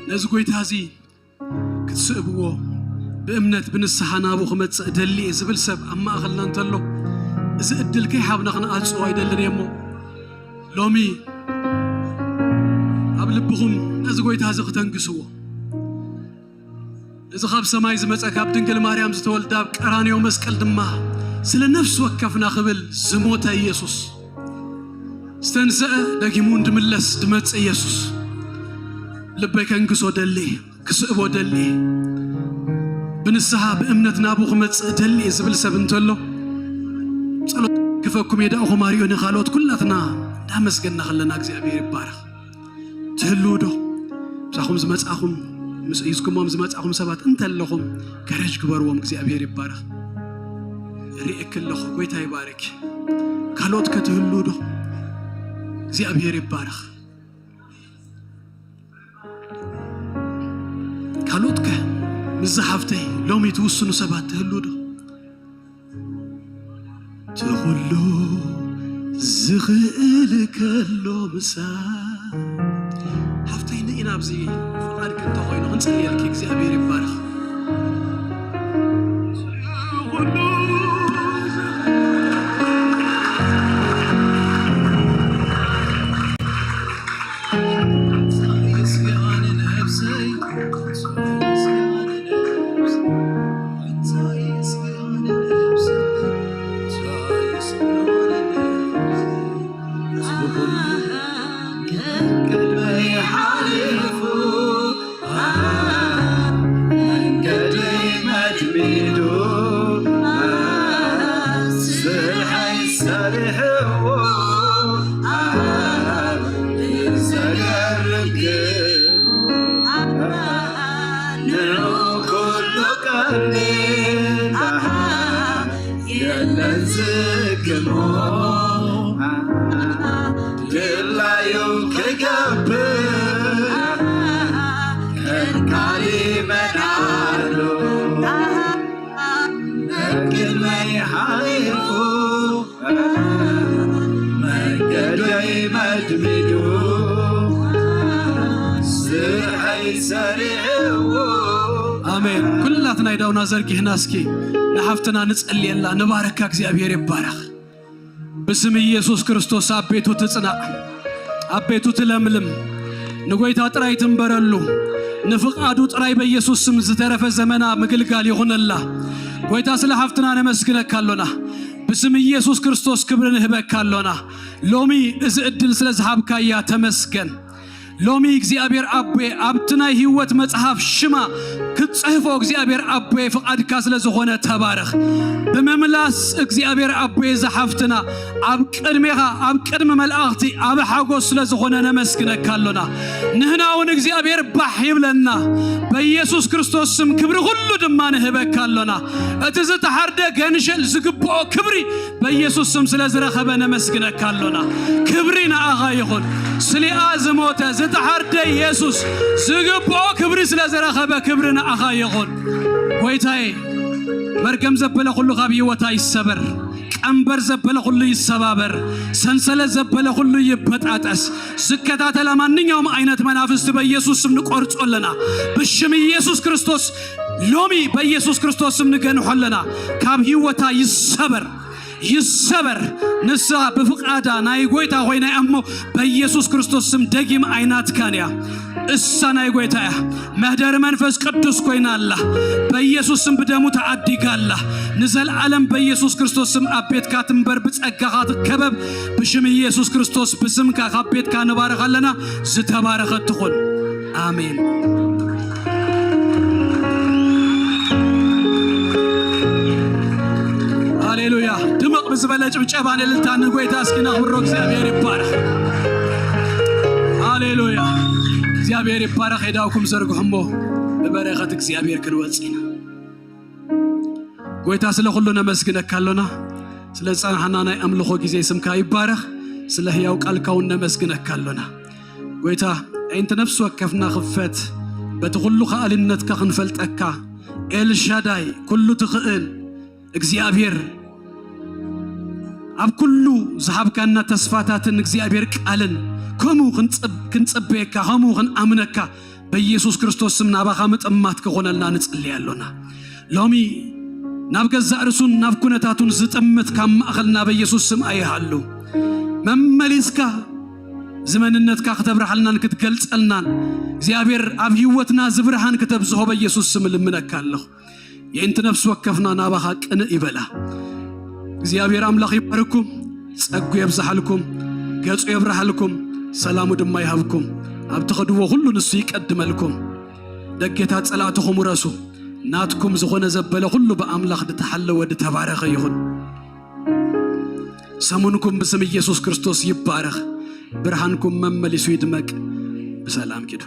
ነዚ ጎይታ እዚ ክትስእብዎ፣ ብእምነት ብንስሓ ናብኡ ክመጽእ እደሊ እየ ዝብል ሰብ ኣብ ማእኸልና እንተሎ፣ እዚ ዕድል ከይሓብና ክንኣጽዎ ኣይደልን እየ። እሞ ሎሚ ኣብ ልብኹም ነዚ ጎይታ እዚ ክተንግስዎ፣ እዚ ካብ ሰማይ ዝመጸ፣ ካብ ድንግል ማርያም ዝተወልደ፣ ኣብ ቀራንዮ መስቀል ድማ ስለ ነፍሲ ወከፍና ክብል ዝሞተ ኢየሱስ፣ ዝተንስአ፣ ደጊሙ እንድምለስ ድመጽእ ኢየሱስ፣ ልበይ ከንግሶ ደሊ፣ ክስእቦ ደሊ፣ ብንስሓ ብእምነት ናብኡ ክመጽእ ደሊ ዝብል ሰብ እንተሎ፣ ጸሎት ክፈኩም የዳእኹም ኣርዩኒ። ካልኦት ኩላትና እንዳመስገና ከለና እግዚኣብሔር ይባረኽ። ትህልዉ ዶ? ምሳኹም ዝመጻኹም፣ ምስ ሒዝኩሞም ዝመጻኹም ሰባት እንተለኹም፣ ከረጅ ግበርዎም። እግዚኣብሔር ይባረኽ። ርእየኪ ኣለኹ። ጎይታ ይባረኪ። ካልኦት ከ ትህልዉ ዶ? እግዚኣብሔር ይባረኽ። ካልኦት ከ ምስዛ ሓፍተይ ሎሚ ትውስኑ ሰባት ትህልዉ ዶ? እቲ ኩሉ ዝኽእል ከሎ ምሳይ። ሓፍተይ ንኢ ናብዚ ፍቓድኪ እንተኾይኑ ክንጽልየልኪ። እግዚኣብሔር ይባረኽ። ከቅድመይ ሓሊፉ፣ መንገደይ መድሚዱ፣ ስርሐይ ሰሪሕዎ፣ ብዘገርም ግብሩ፣ ንዑ ኩሉ ቀሊል፣ የለን ዝግሞ፣ ድላዩ ክገብር፣ ከልካሊ መን ኣሎ? ቅድመይ ሓሊፉ፣ መንገደይ መድሚዱ፣ ስርሐይ ሰሪሕዎ። ኣሜን። ኩላትና ኢዳውና ዘርጊሕና እስኪ ንሓፍትና ንጸልየላ፣ ንባረካ። እግዚኣብሔር ይባረኽ። ብስም ኢየሱስ ክርስቶስ ኣብ ቤቱ ትጽናዕ፣ ኣብ ቤቱ ትለምልም። ንጎይታ ጥራይ ትንበረሉ፣ ንፍቓዱ ጥራይ በኢየሱስ ስም ዝተረፈ ዘመና ምግልጋል ይኹነላ። ጎይታ ስለ ሓፍትና ነመስግነካ ኣሎና። ብስም ኢየሱስ ክርስቶስ ክብሪ ንህበካ ኣሎና። ሎሚ እዚ ዕድል ስለ ዝሃብካያ ተመስገን። ሎሚ እግዚኣብሔር ኣቦየ ኣብቲ ናይ ህይወት መጽሓፍ ሽማ ክትጽሕፎ እግዚኣብሔር ኣቦየ ፍቓድካ ስለ ዝኾነ ተባረኽ። ብምምላስ እግዚኣብሔር ኣቦየ ዝሓፍትና ኣብ ቅድሜኻ ኣብ ቅድሚ መላእኽቲ ኣብ ሓጎስ ስለ ዝኾነ ነመስግነካ ኣሎና። ንህና እውን እግዚኣብሔር ባሕ ይብለና። በኢየሱስ ክርስቶስ ስም ክብሪ ኩሉ ድማ ንህበካ ኣሎና። እቲ ዝተሓርደ ገንሸል ዝግብኦ ክብሪ በኢየሱስ ስም ስለ ዝረኸበ ነመስግነካ ኣሎና። ክብሪ ንኣኻ ይኹን። ስሊኣ ዝሞተ ዝተሓርደ ኢየሱስ ዝግብኦ ክብሪ ስለ ዝረኸበ ክብሪ ንኣኻ ይኹን። ጎይታዬ፣ መርገም ዘበለ ኩሉ ካብ ህይወታ ይሰበር። ቀንበር ዘበለ ኩሉ ይሰባበር። ሰንሰለት ዘበለ ኩሉ ይበጣጠስ። ዝከታተላ ማንኛውም ዓይነት መናፍስቲ በኢየሱስ ስም ንቆርጾ ኣለና። ብሽም ኢየሱስ ክርስቶስ ሎሚ በኢየሱስ ክርስቶስ ስም ንገንሖ ኣለና። ካብ ህይወታ ይሰበር፣ ይሰበር። ንሳ ብፍቓዳ ናይ ጎይታ ኮይና እያ እሞ በኢየሱስ ክርስቶስ ስም ደጊም ኣይናትካን እያ። እሳ ናይ ጎይታ እያ። መህደሪ መንፈስ ቅዱስ ኮይና ኣላ። በኢየሱስ ስም ብደሙ ተዓዲጋ ኣላ። ንዘለዓለም በኢየሱስ ክርስቶስ ስም ኣብ ቤትካ ትንበር፣ ብጸጋኻ ትከበብ። ብሽም ኢየሱስ ክርስቶስ ብስምካ ካብ ቤትካ ንባርኽ ኣለና። ዝተባረኸት ትኹን። ኣሜን። ሃሌሉያ። ድምቕ ብዝበለ ጭብጨባ ንእልልታ ንጎይታ እስኪ ነኽብሮ። እግዚኣብሔር ይባረኽ። ሃሌሉያ። እግዚኣብሔር ይባረኽ። ሄዳውኩም ዘርግሑ እሞ ብበረኸት እግዚኣብሔር ክንወጽእ ኢና። ጎይታ ስለ ኩሉ ነመስግነካ ኣሎና። ስለ ዝጸናሕና ናይ ኣምልኾ ግዜ ስምካ ይባረኽ። ስለ ህያው ቃልካ እውን ነመስግነካ ኣሎና። ጎይታ፣ ኣዒንቲ ነፍሲ ወከፍና ክፈት፣ በቲ ኩሉ ከኣልነትካ ክንፈልጠካ። ኤልሻዳይ፣ ኩሉ ትኽእል እግዚኣብሔር፣ ኣብ ኩሉ ዝሃብካና ተስፋታትን እግዚኣብሔር ቃልን ከምኡ ክንጽብ-፣ ክንጽበየካ፣ ከምኡ ክንኣምነካ በኢየሱስ ክርስቶስ ስም ናባኻ ምጥማት ክኾነልና ንጽሊ ኣሎና። ሎሚ ናብ ገዛእ ርእሱን ናብ ኩነታቱን ዝጥምት ካብ ማእኸልና በኢየሱስ ስም ኣይሃሉ። መመሊስካ ዝመንነትካ ክተብርሃልናን ክትገልጸልናን እግዚኣብሔር ኣብ ህይወትና ዝብርሃን ክተብዝሆ በኢየሱስ ስም እልምነካ ኣለኹ። የእንቲ ነፍሲ ወከፍና ናባኻ ቅንእ ይበላ። እግዚኣብሔር ኣምላኽ ይባርኩም፣ ጸጉ የብዝሓልኩም፣ ገጹ የብርሃልኩም፣ ሰላሙ ድማ ይሃብኩም። ኣብ ትኸድዎ ሁሉ ንሱ ይቀድመልኩም። ደጌታት ጸላእትኹም ውረሱ። ናትኩም ዝኾነ ዘበለ ኩሉ ብኣምላኽ ዝተሓለወ ዝተባረኸ ይኹን። ሰሙንኩም ብስም ኢየሱስ ክርስቶስ ይባረኽ። ብርሃንኩም መመሊሱ ይድመቅ። ብሰላም ኪዱ።